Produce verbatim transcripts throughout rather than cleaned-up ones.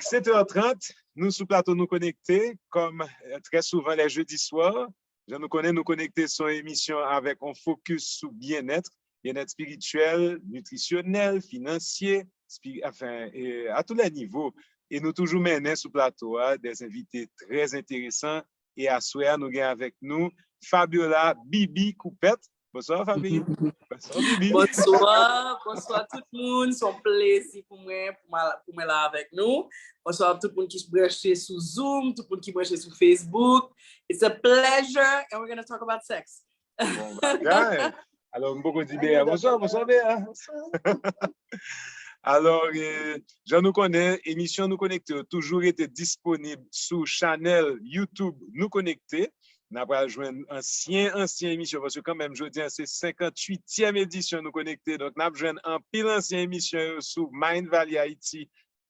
Sèt è trant, nou sou plato Nou Konekte, kòm, eh, trè souvan lè jedi swa. Jan nou konnen, Nou Konekte se yon emisyon avèk yon fokis sou byennèt, byennèt espirityèl, nitrisyonèl, finansye, spi-, anfen, e, a tou lè nivo. E nou toujou mennen sou plato a dè envite trè enteresan. E aswè a, nou gen avèk nou Fabiola Bibi Coupet. Bonswa, Fabi. Bonswa, Bibi. Bonswa, bonswa tout moun. Se yon plezi pou mwen, pou mwen, pou mwen la avèk nou. Bonswa tout moun ki branche sou Zoom, tout moun ki branche sou Facebook. It's a pleasure and we're gonna talk about sex. Bon bagay. Alò, m poko di Bea bonswa, bonswa Bea. Alò, eh, jan nou konnen, emisyon Nou Konekte yo toujou rete disponib sou chanèl YouTube Nou Konekte. N ap pral jwenn ansyen, ansyen emisyon, paske kanmenm, jodi a, se senkantuityèm edisyon Nou Konekte. Donk, n ap jwenn anpil ansyen emisyon yo sou Mind Valley Haiti,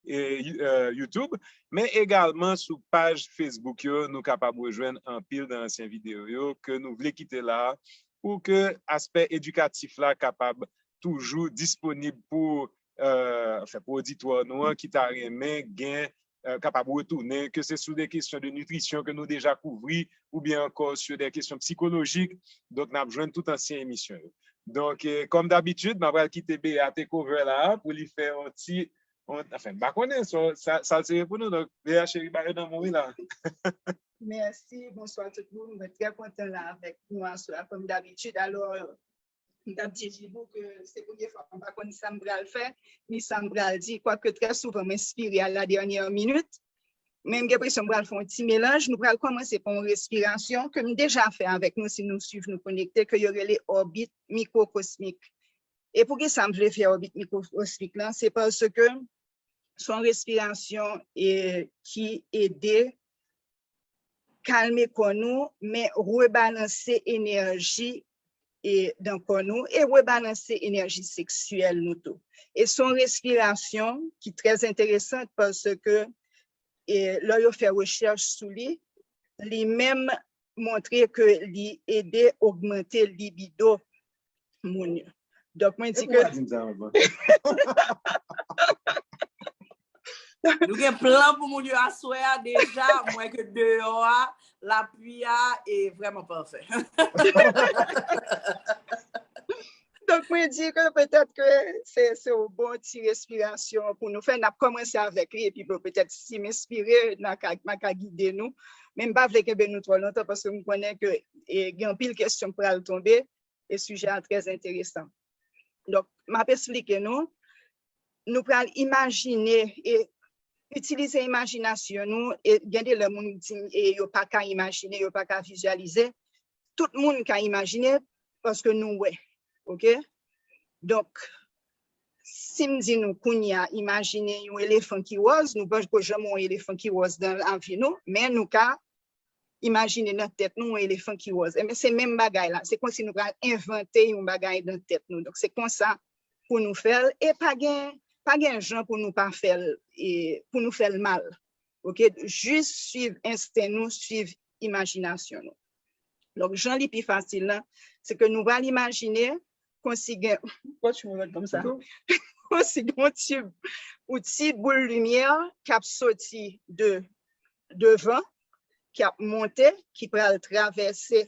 eh, eh, YouTube, men egalman sou paj Facebook yo, nou kapab rejwenn anpil nan ansyen videyo yo ke nou vle kite la pou ke aspè edikatif la kapab toujou disponib pou, eh, anfen, pou oditwa nou an ki ta renmen gen, eh, kapab retounen, ke se sou de kesyon de nitrisyon ke nou deja kouvri, oubyen ankò sou de kesyon psikolojik. Donk, n ap jwenn tout ansyen emisyon yo. Donk, eh, kòm dabitid, m ap pral kite Bea take over la pou li fè yon ti, yon, anfen, m pa konnen, sa, sa, sa l sere pou nou. Donk, Bea cheri, ba yo nan men w wi la. Mèsi, bonswa tout moun. Mwen trè kontan la avèk nou aswè a, kòm dabitid. Alò, m t ap di Jibou ke se premye fwa m pa konn sa m pral fè, ni sa m pral di, kwake trè souvan m enspire à la dernière minute. Men m gen enpresyon m pral fè yon ti melanj. Nou pral kòmanse pa yon respirasyon ke m deja fè avèk nou, si nou swiv Nou Konekte, ke yo rele òbit mikwokosmik. E poukisa m vle fè òbit mikwokosmik lan? Se paske se yon respirasyon e, ki ede kalme kò nou, men rebalanse enèji e, dan kò nou e rebalanse enèji seksyèl nou tou. E se yon respirasyon ki trè enteresan paske e, lè yo fè rechèch sou li, li menm montre ke li ede ogmante libido moun yo. Donk, mwen di ke. Nou gen plan pou moun yo aswè a deja, mwen ke deyò a, lapli a, e vrèman pafè. Donk, mwen di ke petèt ke se se yon bon ti respirasyon pou nou fè. N ap kòmanse avèk li, epi bon, petèt si m enspire, m a ka, m a ka gide nou. Men m pa vle kenbe nou twò lontan, paske m konnen ke e, gen anpil kesyon k pral tonbe, e sijè a trè enteresan. Donk, m ap esplike nou. Nou pral imajine e itilize imajinasyon nou. E gen de lè moun di e yo pa ka imajine, yo pa ka vizyalize. Tout moun ka imajine paske nou wè. Oke? Donk, si m di nou kounye a, imajine yon elefan ki wòz, nou poko janm wè yon elefan ki wòz nan lavi nou, men nou ka imajine nan tèt nou yon elefan ki wòz. Enben, se menm bagay la. Se kòmsi nou pral envante yon bagay nan tèt nou. Donk, se konsa pou nou fè l. E pa gen, pa gen jan pou nou pa fè l, e pou nou fè l mal. Oke? Jis swiv ensten nou, swiv imajinasyon nou. Donk, jan li pi fasil la, se ke nou pral imajine kòmsi gen, kòmsi gen yon ti, yon ti boul limyè k ap soti de, devan, k ap monte, ki pral travèse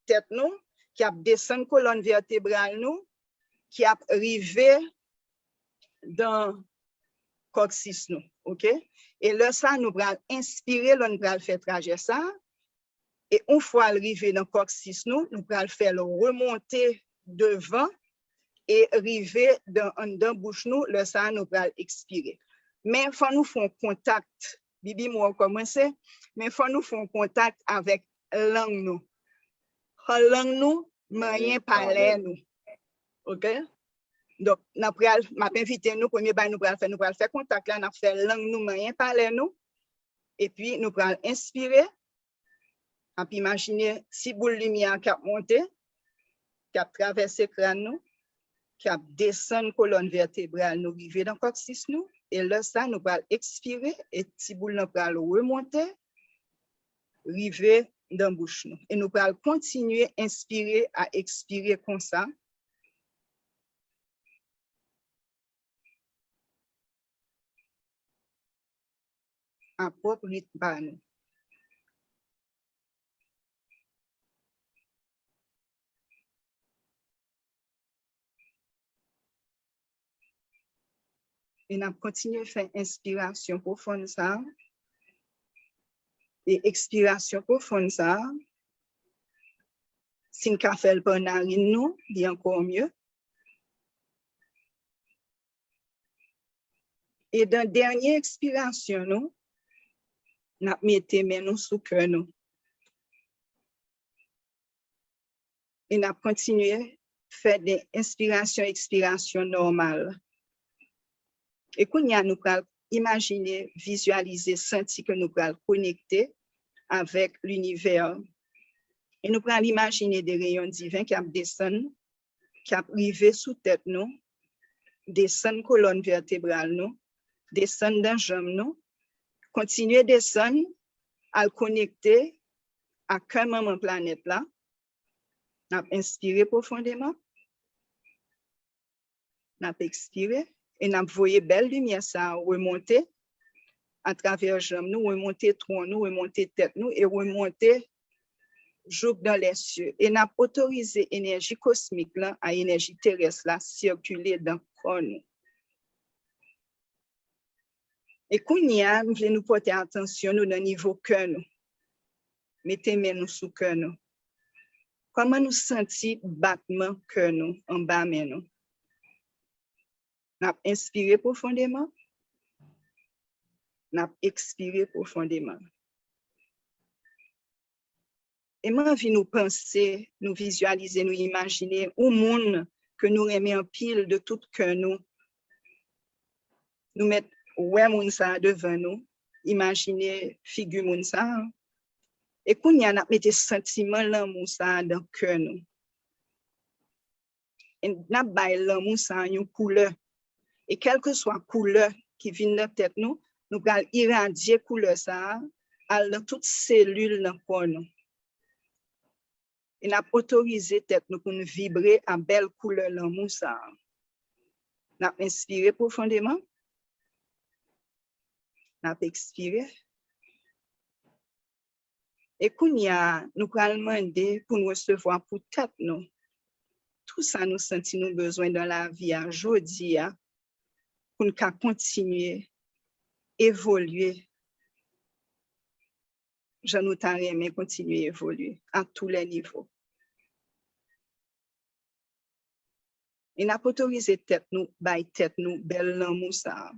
tèt nou, k ap desann kolòn vètebral nou, k ap rive dan kòksis nou, oke? E lè sa, nou pral enspire, lè n pral fè trajè sa, e yon fwa l rive nan kòksis nou, nou pral fè l remonte devan e rive dan, anndan bouch nou, lè sa a nou pral ekspire. Men fò nou fè yon kontak, Bibi, m wè w kòmanse, men fò nou fè yon kontak avèk lang nou. Fò lang nou manyen palè nou. Oke? Donk, n ap pral, m ap envite nou, premye bagay nou pral fè, nou pral fè kontak la, n ap fè lang nou manyen palè nou, epi nou pral enspire, ap imajine ti boul limyè k ap monte, k ap travèse kràn nou, k ap desann kolòn vètebral nou, rive nan kòksis nou, e lè sa, nou pral ekspire, e ti boul lan pral remonte, rive nan bouch nou. E nou pral kontinye enspire a ekspire konsa. a pwòp ritm pa nou. E n ap kontinye fè enspirasyon pwofon sa a. E ekspirasyon pwofon sa a, si n ka fè l pa narin nou, li ankò mye. E dan dènye ekspirasyon nou, n ap mete men nou sou kè nou. E n ap kontinye fè de enspirasyon, ekspirasyon nòmal. E kounye a, nou pral imajine, vizyalize, santi ke nou pral konekte avèk linivè. E nou pral imajine de reyon diven k ap desann, k ap rive sou tèt nou, desann kolòn vètebral nou, desann dan janm nou, kontinye desann, al konekte ak kè manman planèt la. N ap enspire pwofondeman. N ap ekspire e n ap voye bèl limyè sa a remonte atravè janm nou, remonte twon nou, remonte tèt nou e remonte jouk dan lèsye. E n ap otorize enèji kosmik lan a enèji terès la sikile dan kò nou. E kounye a, m vle nou pote atansyon nou nan nivo kè nou. Mete men nou sou kè nou. Kòman nou santi batman kè nou anba men nou? N ap enspire pwofondeman. N ap ekspire pwofondeman. E m anvi nou panse, nou vizyalize, nou imajine yon moun ke nou renmen anpil de tout kè nou. Nou mèt wè moun sa a devan nou, imajine figi moun sa a. E kounye a, n ap mete santiman lanmou sa a dan kè nou. E n ap bay lanmou sa a yon koulè. E kèlkeswa koulè ki vin nan tèt nou, nou pral iradye koulè sa a al nan tout selil nan kò nou. E n ap otorize tèt nou pou n vibre a bèl koulè lanmou sa a. N ap enspire pwofondeman. N ap ekspire. E kounye a, nou pral mande pou n resevwa pou tèt nou tou sa nou santi nou bezwen dan lavi a jodi a, pou n ka kontinye evolye jan nou ta renmen kontinye evolye, à tous les niveaux. E n ap otorize tèt nou bay tèt nou bèl lanmou sa a.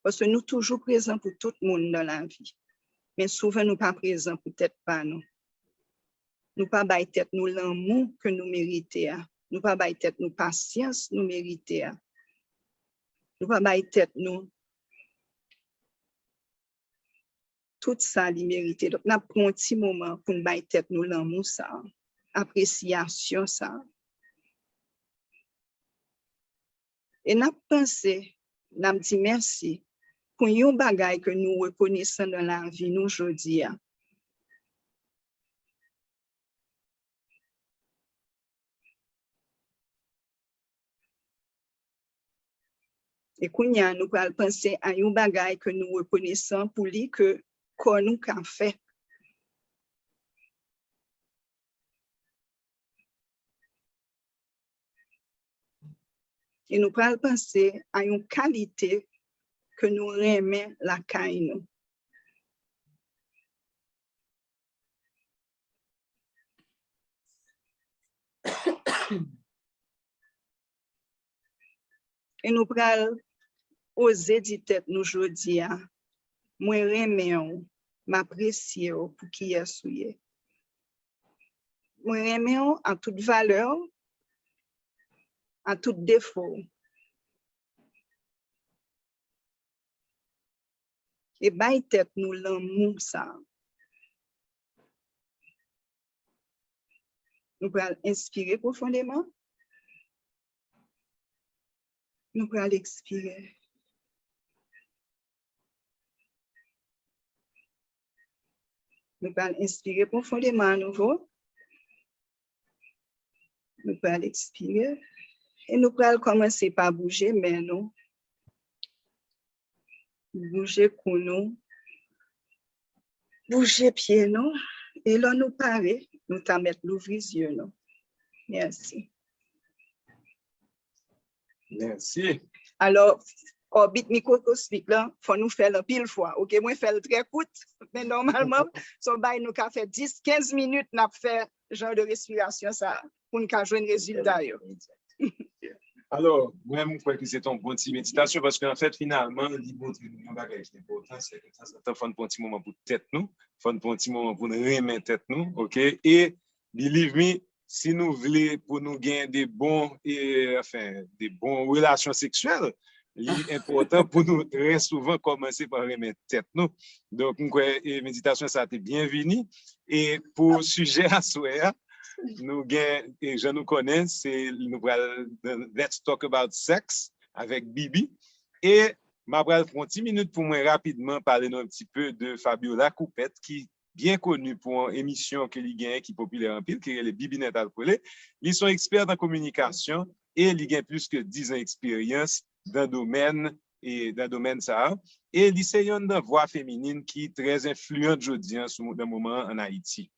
Paske nou toujou prezan pou tout moun nan lavi. Men souvan nou pa prezan pou tèt pa nou. Nou pa bay tèt nou lanmou ke nou merite a. Nou pa bay tèt nou pasyans nou merite a. Nou pa bay tèt nou tout sa li merite. Donk, n ap pran yon ti moman pou n bay tèt nou lanmou sa a, apresyasyon sa a. E n ap panse, n ap di mèsi pou yon bagay ke nou rekonesan nan lavi nou jodi a. E kounye a, nou pral panse a yon bagay ke nou rekonesan pou li ke kò nou ka fè. E nou pral panse a yon kalite ke nou renmen lakay nou. E nou pral oze di tèt nou jodi a, mwen renmen w, m apresye w pou kiyès ou ye. Mwen renmen w a tout valè w, a tout defo w. E bay tèt nou lanmou sa a. Nou pral enspire pwofondeman. Nou pral ekspire. Nou pral enspire pwofondeman anouvo. Nou pral ekspire. E nou pral kòmanse pa bouje men nou. Bouje kou nou. bouje pye nou, e lè nou pare, nou ta mèt louvri zye nou. Mèsi. Mèsi. Alò, òbit mikwokosmik la, fò nou fè l anpil fwa. Oke, mwen fè l trè kout, men nòmalman, se yon bagay nou ka fè dis, kenz minit, n ap fè jan de respirasyon sa a, pou n ka jwenn rezilta yo. Alò, mwen, mwen kwè ke se te yon bon ti meditasyon, paske anfèt, finalman, li montre nou yon bagay ki enpòtan, se ke tanzantan, fò n pran ti moman pou tèt nou, fò n pran ti moman pou n renmen tèt nou, oke? E, believe me, si nou vle pou nou gen de bon, e, anfen, de bon relasyon seksyèl, li enpòtan pou nou trè souvan kòmanse pa renmen tèt nou. Donk, m kwè e, meditasyon sa te byenvini. E pou sijè aswè a, nou gen, e jan nou konnen, se nou pral let's talk about sex avèk Bibi. E m ap pral pran ti minit pou mwen rapidman pale nou un petit peu de Fabiola Coupet, ki byen koni pou yon emisyon ke li genyen ki popilè anpil, ki rele Bibinèt Alkole. Li se yon ekspè an kominikasyon e li gen plis ke diz an eksperyans dan domèn e dan domèn sa a. E li se yonn nan vwa feminin ki trè enfliyan jodi an sou nan moman an ann Ayiti.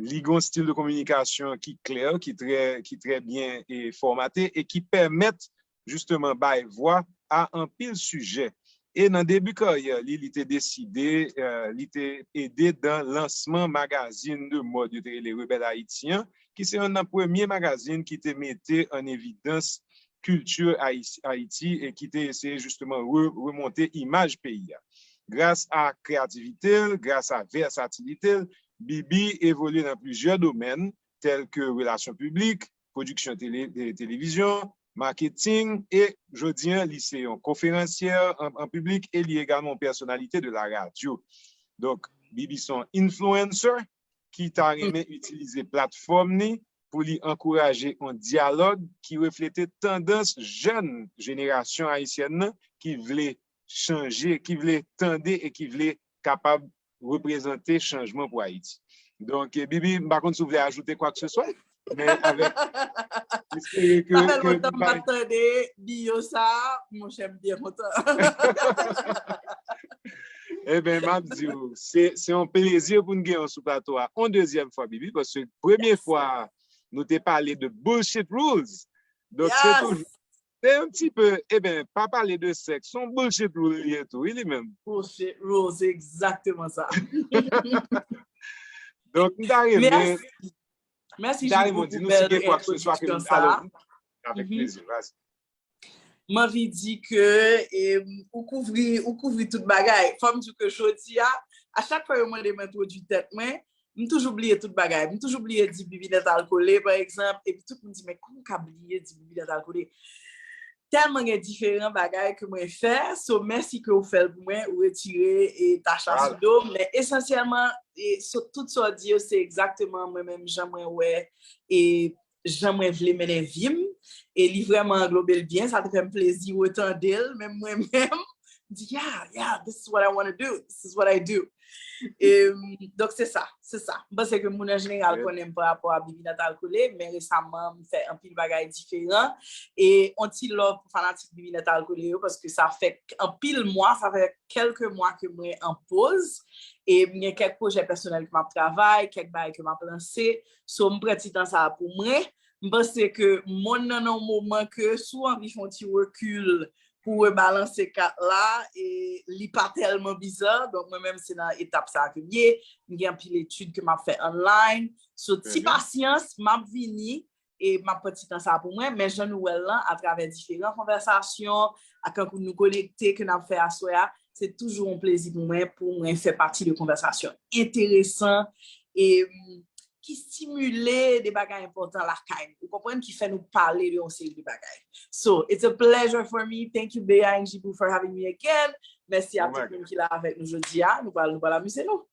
Li gen yon stil de kominikasyon ki klè, ki trè, ki trè byen e fòmate e ki pèmèt jisteman bay vwa a anpil sijè. E nan debi karyè li, li te deside, eh, li te ede dan lansman magazin de mòd yo te rele Rebèl Ayiti an, ki se yonn nan premye magazin ki te mete an evidans kilti Ayiti e ki te eseye jisteman re, remonte imaj peyi a. Gras a kreyativite l, gras a vèsatilite l, Bibi evolye nan plizyè domèn, tèl ke relasyon piblik, pwodiksyon tele, televizyon, maketing, e jodi an, li se yon konferansyè an, an piblik e li egalman yon pèsonalite de la radyo. Donk, Bibi se yon influencer ki ta renmen itilize platfòm ni pou li ankouraje yon dyalòg ki reflete tandans jèn jenerasyon ayisyèn nan ki vle chanje, ki vle tande e ki vle kapab reprezante chanjman pou Ayiti. Donk, Bibi, m pa konn si w vle ajoute kwa ke se swa, men avèk espere ke... Sa fè lontan m pa tande biyo sa, monchè, m byen kontan. Eben, m ap di w, se, se yon plezi pou n gen w sou plato a yon dezyèm fwa, Bibi, paske premye fwa nou te pale de bullshit rules. Donk, se toujou Se yon ti pe, eben, pa pale de sèks, se yon bullshit rule li ye tou, wi, li menm. Bullshit rules, egzakteman sa. Donk, m ta renmen, m ta renmen w di nou si gen kwak se swa ke nou, alò, avèk plezi, vas-y. M anvi di ke ou kouvri, ou kouvri tout bagay. Fò m di w ke jodi a, a chak fwa yo mande m entwodui tèt mwen, m toujou bliye tout bagay. M toujou bliye di Bibinèt Alkole, pa egzanp, epi tout moun di, men kòman w ka bliye di Bibinèt Alkole? Tèlman gen diferan bagay ke mwen fè, so mèsi ke w fè l pou mwen, ou retire e tach la sou do m, men esansyèlman, e, so, tout sa w di yo, se egzakteman mwen menm jan mwen wè e jan mwen vle mennen vi m, e li vrèman anglobe l byen, sa te fè m plezi retande l, menm mwen menm, m di, yeah, yeah, this is what I want to do, this is what I do. E, donk, se sa, se sa. M panse ke moun an jeneral konnen m pa rapò a Bibinèt Alkole, men resaman, m fè anpil bagay diferan. E on ti love pou fanatik Bibinèt Alkole yo, paske sa fè anpil mwa, sa fè kèlke mwa ke mwen an poz. E m gen kèk pwojè pèsonèl ke m ap travay, kèk bagay ke m ap lanse. So, m pran ti tan sa a pou mwen. M panse ke monn nan nan yon moman ke si w anvi fè yon ti rekil pou rebalanse kat la, e li pa tèlman biza. Donk, mwen menm, se nan etap sa a ke m ye. M gen anpil etid ke m ap fè online. So, ti pasyans, m ap vini e m ap pran ti tan sa a pou mwen. Men jan nou wè l lan, atravè diferan konvèsasyon, ak kankou nou konekte ke n ap fè aswè a, se toujou yon plezi pou mwen, pou mwen fè pati de konvèsasyon enteresan e ki stimile de bagay enpòtan lakay nou. Ou konprann? Ki fè nou pale de yon seri de bagay. So, it's a pleasure for me. Thank you, Bea Angie Boo, for having me again. Mèsi a tout moun ki la avèk nou jodi a. Nou pral, nou pral amize nou.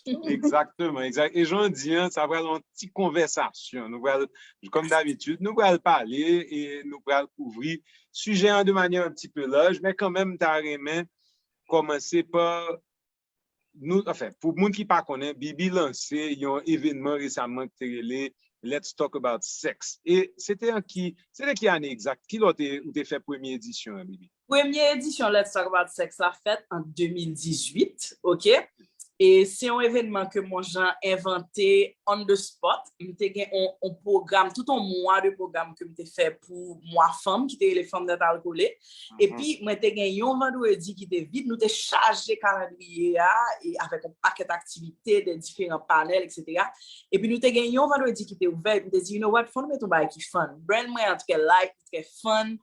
Egzakteman, egzak. E jan w di an, sa pral yon ti konvèsasyon. Nou pral, kòm dabitid, nou pral pale e nou pral kouvri sijè an de manyè un petit peu large, men kanmenm, m ta renmen kòmanse pa nou, anfen, pou moun ki pa konnen, Bibi lanse yon evènman resaman ki te rele Let's Talk About Sex. E se te an ki, se te ki ane egzak? Ki lè w te, ou te fè premye edisyon an, Bibi? Premye edisyon Let's Talk About Sex la fèt an de mil dizuit, oke? E se yon evènman ke m yon jan envante on the spot. M te gen yon, yon pwogram, tout yon mwa de pwogram ke m te fè pou mwa fanm, ki te rele Fanm Nèt Alkole. Epi, mwen te gen yon vandredi ki te vid, nou te chaje kalandriye a, e avèk yon pakèt aktivite, de diferan panèl, etsetera. Epi, nou te gen yon vandredi ki te ouvè, epi m te di, you know what, fò nou mete yon bagay ki fun. Brand mwen an trè light, trè fun.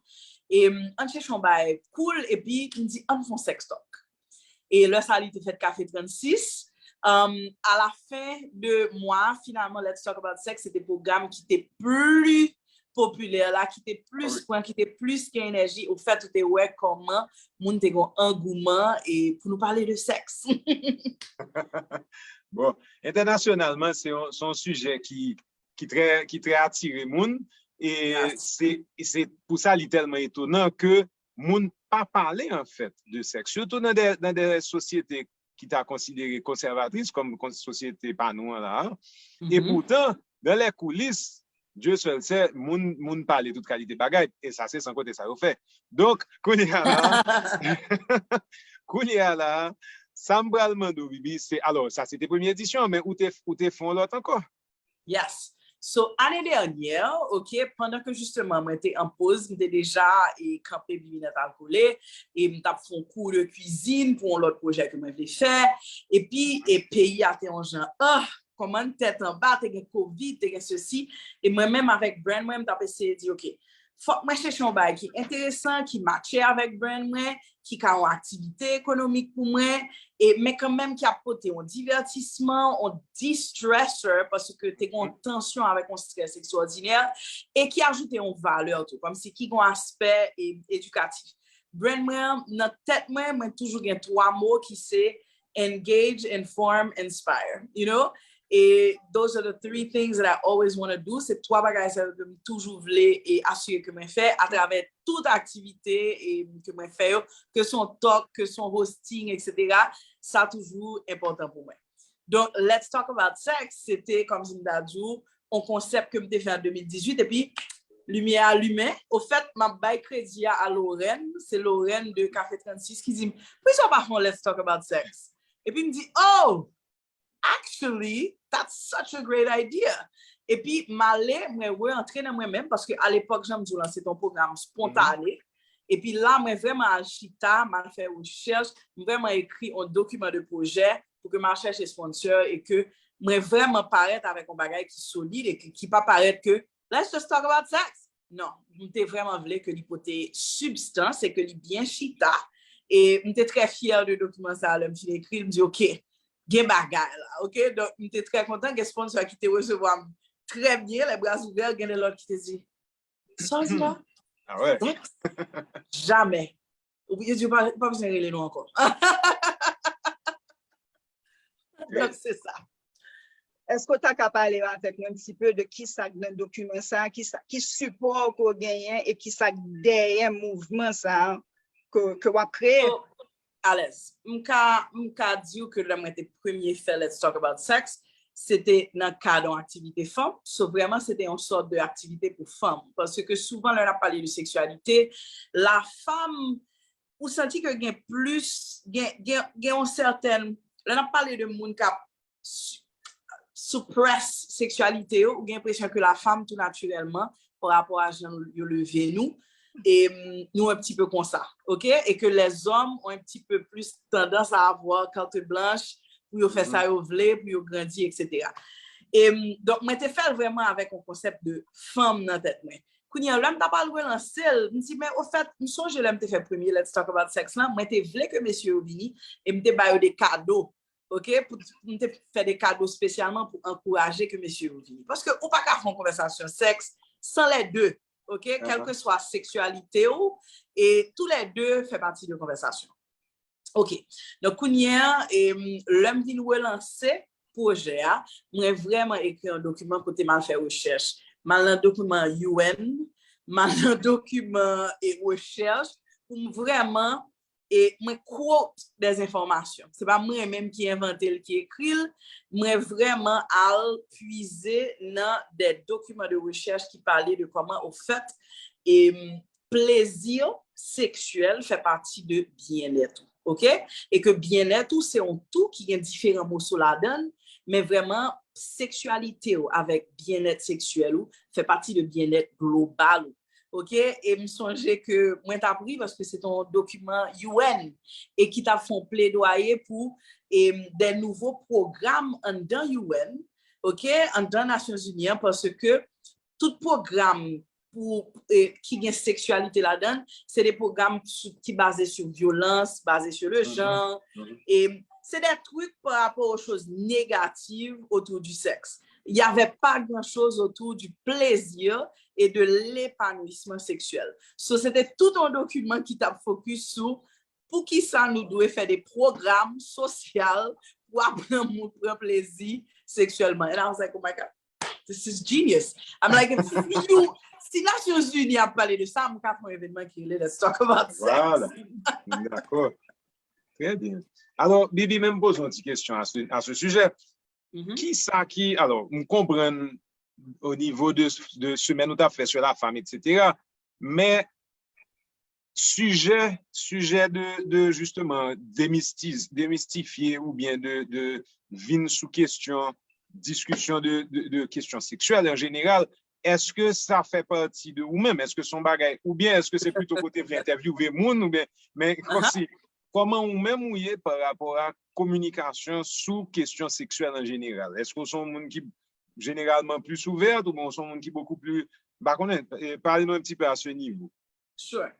E, ann chèche yon bagay cool, epi m di, ann fè yon sex talk. E lè sa li te fèt Kafe trannsis. Um, alafen de mwa, finalman, Let's Talk About Sex, se te pwogram ki te pli popilè la, ki te plis pran, ki te plis gen enèji. Ofèt, ou te wè kòman moun te gen angouman e pou nou pale de sèks. Bon, entènasyonalman, se yon, se yon sijè ki, ki trè, ki trè atire moun. E se, se pou sa li tèlman etonan ke moun pa pale, anfèt, de sèks. Sitou nan de, nan de sosyete ki ta konsidere konsèvatris, kòm sosyete pa nou an la. E poutan, dans les coulisses, Dieu seul sait, moun, moun pale tout kalite bagay, e sa se san konte sa yo fè. Donk, kounye a la, kounye a la, sa m pral mande w, Bibi, se, alò, sa se te premye edisyon, men ou te, ou te fè yon lòt ankò. Yes. So, ane dènyè, ok, pandan ke jisteman mwen te an poz, m te deja e, kanpe Bibi Nèt Alkole, e m t ap fè yon kou de kwizin pou yon lòt pwojè ke mwen vle fè. Epi, e peyi a te yon jan, ah, kòman tèt anba, te gen kovid, te gen sesi. E mwen menm avèk brand mwen, m t ap eseye di, ok, fòk mwen chèche yon bagay ki enteresan, ki matche avèk brand mwen, ki ka yon aktivite ekonomik pou mwen, e, men kanmenm ki ap pote yon divètisman, yon distressor, paske te gen yon tansyon avèk yon strès ekstwòdinè, e ki ajoute yon valè tou, kòmsi ki gen yon aspè e, edikatif. Brand mwen, nan tèt mwen, mwen toujou gen twa mo ki se engage, inform, inspire, you know? E those are the three things that I always want to do. Se twa bagay sa yo ke m toujou vle e asire ke mwen fè atravè tout aktivite e ke mwen fè yo, ke se yon talk, ke se yon hosting, etsetera. Sa toujou enpòtan pou mwen. Donk, Let's Talk About Sex, se te, kòmsi m ta di w, yon konsèp ke m te fè an de mil dizuit, epi limyè a limen. Ofèt, m ap bay kredi a a Lorraine, se Lorraine de Kafe trannsis ki di m, poukisa w pa fè yon Let's Talk About Sex? Epi m di, oh, actually, that's such a great idea. Epi m ale, mwen re-antre nan mwen menm, paske alepòk, jan m di w lan, se te yon pwogram spontane. Epi la, mwen vrèman al chita, m al fè rechèch, m vrèman ekri yon dokiman de pwojè pou ke m al chèche sponsor e ke mwen vrèman parèt avèk yon bagay ki solid e ki, ki pa parèt ke let's just talk about sex. Non, m te vrèman vle ke li pote sibstans e ke li byen chita. E m te trè fyè de dokiman sa a lè m fin ekri l, m di, ok, gen bagay la, ok? Donk, m te trè kontan, gen sponsor ki te resevwa m trè byen, les bras ouverts, gen de lòt ki te di, sa w di la? Ah ouais. Sex? Jamè. Ou yo di, ou pa, ou pa bezwen rele nou ankò. Donk, se sa. Èske w ta ka pale avèk mwen un petit peu de kisa k nan dokiman sa, kisa, ki sipò ke w genyen e kisa k dèyè mouvman sa ke, ke w ap kreye? So, alèz, m ka, m ka di w ke lè mwen te premye fè Let's Talk About Sex, se te nan kad yon aktivite fanm. So, vrèman, se te yon sòt de aktivite pou fanm. Paske souvan, lè n ap pale de seksyalite, la femme, ou santi ke gen plis, gen, gen, gen yon sètèn, lè n ap pale de moun k ap su- suppress seksyalite yo, ou gen enpresyon ke la femme, tou natirèlman, pa rapò a jan yo leve nou, e mm, nou un petit peu konsa, ok? E ke les hommes ont un petit peu plus tendance à avoir carte blanche pou yo fè sa yo vle, pou yo grandi, etsetera. E mm, donk, mwen te fè l vrèman avèk yon konsèp de fanm nan tèt mwen. Kounye a, lè m ta pral relanse l, m di, men ofèt, m sonje lè m te fè premye Let's Talk About Sex lan, mwen te vle ke mesye yo vini, e m te ba yo de kado, ok, pou m te fè de kado espesyalman pou ankouraje ke mesye yo vini. Paske ou pa ka fè yon konvèsasyon sèks san lè de, ok, kèlkeswa seksyalite w, e tou lè de fè pati de konvèsasyon. Ok, donk kounye a, e, lè m vin relanse pwojè a, mwen vrèman ekri yon dokiman kote m al fè rechèch. M al nan dokiman U N, m al nan dokiman e rechèch pou m vrèman e mwen quote des informations. Se pa mwen menm ki envante l, ki ekri l. Mwen vrèman al pwize nan de dokiman de rechèch ki pale de kòman, au fait, e plezi seksyèl fè pati de byennèt ou. ok? E ke byennèt ou se yon tou ki gen diferan moso ladan l, men vrèman seksyalite w avèk byennèt seksyèl ou fè pati de byennèt global ou. Ok? E m sonje ke mwen t ap ri paske se te yon dokiman U N e ki t ap fè yon pledwaye pou e, de nouvo pwogram anndan U N, ok, anndan Nasyonzini an, paske tout pwogram pou, e, ki gen seksyalite ladan l, se de pwogram sou, ki baze sou vyolans, baze sur le genre, e se de trucs par rapport aux choses négatives autour du sexe. Il n'y avait pas grand-chose autour du plaisir et de l'épanouissement sexuel. So, se te tout yon dokiman ki t ap fokis sou poukisa nou dwe fè de pwogram sosyal pou aprann moun pran plezi seksyèlman. And I was like, oh my God, this is genius. I'm like, if you, si Nasyonzini ap pale de sa, m ka fè yon evènman ki rele Let's Talk About Sex. Voilà. Dakò. Trè byen. Alò, Bibi, men m poze yon ti kesyon a se, a se sijè. Ki sa ki, alò, m konprann o nivo de, de semèn ou t ap fè sur la femme, et cetera. Men sijè, sijè de, de justement, demistiz, demistifye oubyen de, de vin sou kesyon, diskisyon de, de, de kesyon seksyèl an jeneral, èske sa fè pati de ou menm? Èske se yon bagay, oubyen èske se plito kote vle entèvyouve moun, oubyen, men kòmsi, kòman ou menm ou ye pa rapò a kominikasyon sou kesyon seksyèl an jeneral? Èske w se yon moun ki jeneralman plis ouvèt, oubyen w se yon moun ki bokou pli, m pa konnen, e, pale nou un petit peu à ce niveau. Sure.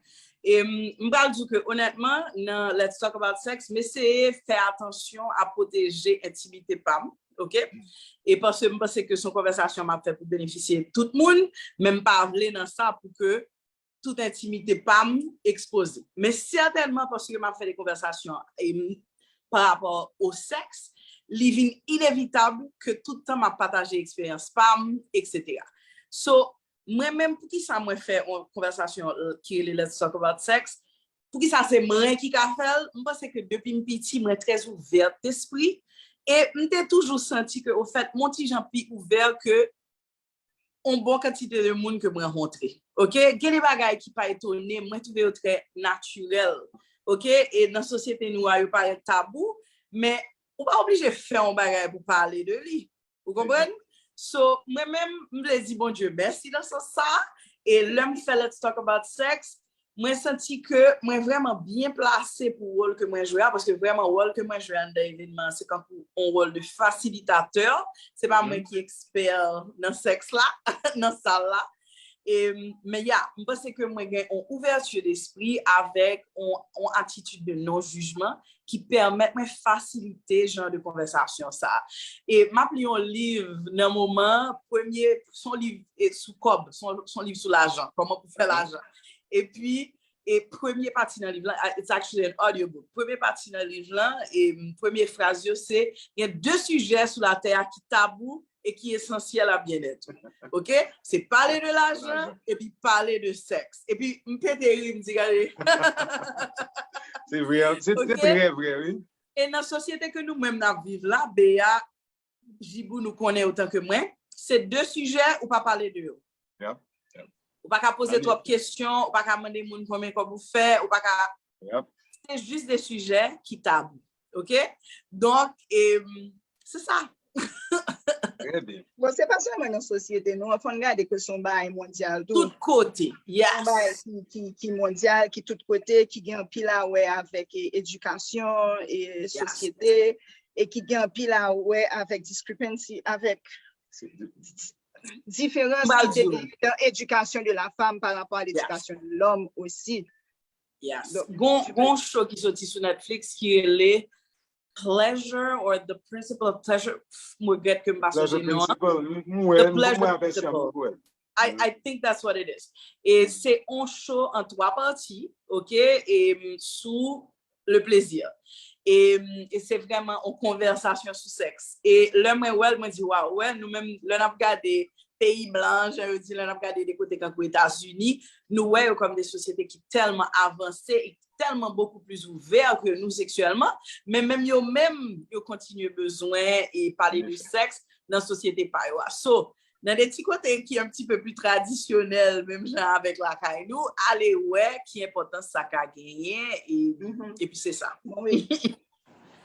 E m pral di w ke onètman, nan Let's Talk About Sex, m eseye fè atansyon a pwoteje entimite pa m, ok? E paske m panse ke se yon konvèsasyon m ap fè pou benefisye tout moun, men m pa vle nan sa pou ke tout entimite pa m ekspoze. Men sètènman paske m ap fè de konvèsasyon e m, pa rapò o sèks, li vin inevitab ke tout tan m ap pataje eksperyans pa m, et cetera. So, mwen menm, poukisa mwen fè yon konvèsasyon ki rele Let's Talk About Sex? Poukisa se mwen ki ka fè l? M panse ke depi m piti, mwen trè ouvèt despri. E m te toujou santi ke, ofèt, m yon ti jan pi ouvè ke yon bon kantite de moun ke m rankontre. Ok? Gen de bagay ki pa etone m, mwen twouve yo trè natirèl. Ok? E nan sosyete nou a, yo parèt tabou, men ou pa oblije fè yon bagay pou pale de li. Ou konprann? So, mwen menm, m vle di Bondye mèsi nan sans sa. E lè m fè Let's Talk About Sex, mwen santi ke mwen vrèman byen plase pou wòl ke mwen jwe a, paske vrèman wòl ke mwen jwe anndan evènman an, se kankou yon wòl de fasilitatè. Se pa mwen ki ekspè nan sèks la, nan sal la. E, men ya, m panse ke mwen gen yon ouvèti despri avèk yon, yon atitid de non-jijman ki pèmèt mwen fasilite jan de konvèsasyon sa. E m ap li yon liv nan moman, premye, se yon liv e, sou kòb, se yon, se yon liv sou lajan, kòman pou fè lajan. Epi, e premye pati nan liv lan, it's actually an audiobook. Premye pati nan liv lan, e premye fraz yo se, gen de sijè sou latè a ki tabou e ki esansyèl a byennèt ou. Ok? Se pale de lajan, epi pale de sèks. Epi m pete ri, m di gade. Se vre, se trè vre, wi. E nan sosyete ke nou menm n ap viv la, Bea, Jibou, nou konnen otan ke mwen, se de sijè ou pa pale de yo. Ou pa ka poze twòp kesyon, ou pa ka mande moun konbyen kòb ou fè, ou pa ka. Se jis de sijè ki tabou. Ok? Donk, e, se sa. Trè byen. Bon, se pa sèlman nan sosyete nou, fò n gade ke se yon bagay mondyal tou. Tout kote, yes. Se yon bagay ki, ki, ki mondyal, ki tout kote, ki gen anpil a wè avèk e, edikasyon e sosyete, e ki gen anpil a wè avèk discrepancy, avèk diferans ki te gen nan edikasyon de la femme par rapport à l'éducation de l'homme aussi. Yes. Gon, gon show ki soti sou Netflix ki rele Pleasure or the Principle of Pleasure. M regrèt ke m pa sonje non an. The Pleasure Principle. I, I think that's what it is. E se yon show an twa pati, ok, e sou le plaisir. E, e se vrèman yon konvèsasyon sou sèks. E lè mwen wè l, mwen di, waw, wè, nou menm, lè n ap gade peyi blan, jan yo di, lè n ap gade de kote kankou Etazini, nou wè yo kòm de sosyete ki tèlman avanse e ki tèlman bokou plis ouvè ke nou seksyèlman, men menm yo menm, yo kontinye bezwen e pale de sèks nan sosyete pa yo a. So, nan de ti kote ki un petit peu plus tradisyonèl, menm jan avèk lakay nou, ale wè ki enpòtans sa ka genyen, e, epi se sa. Wi.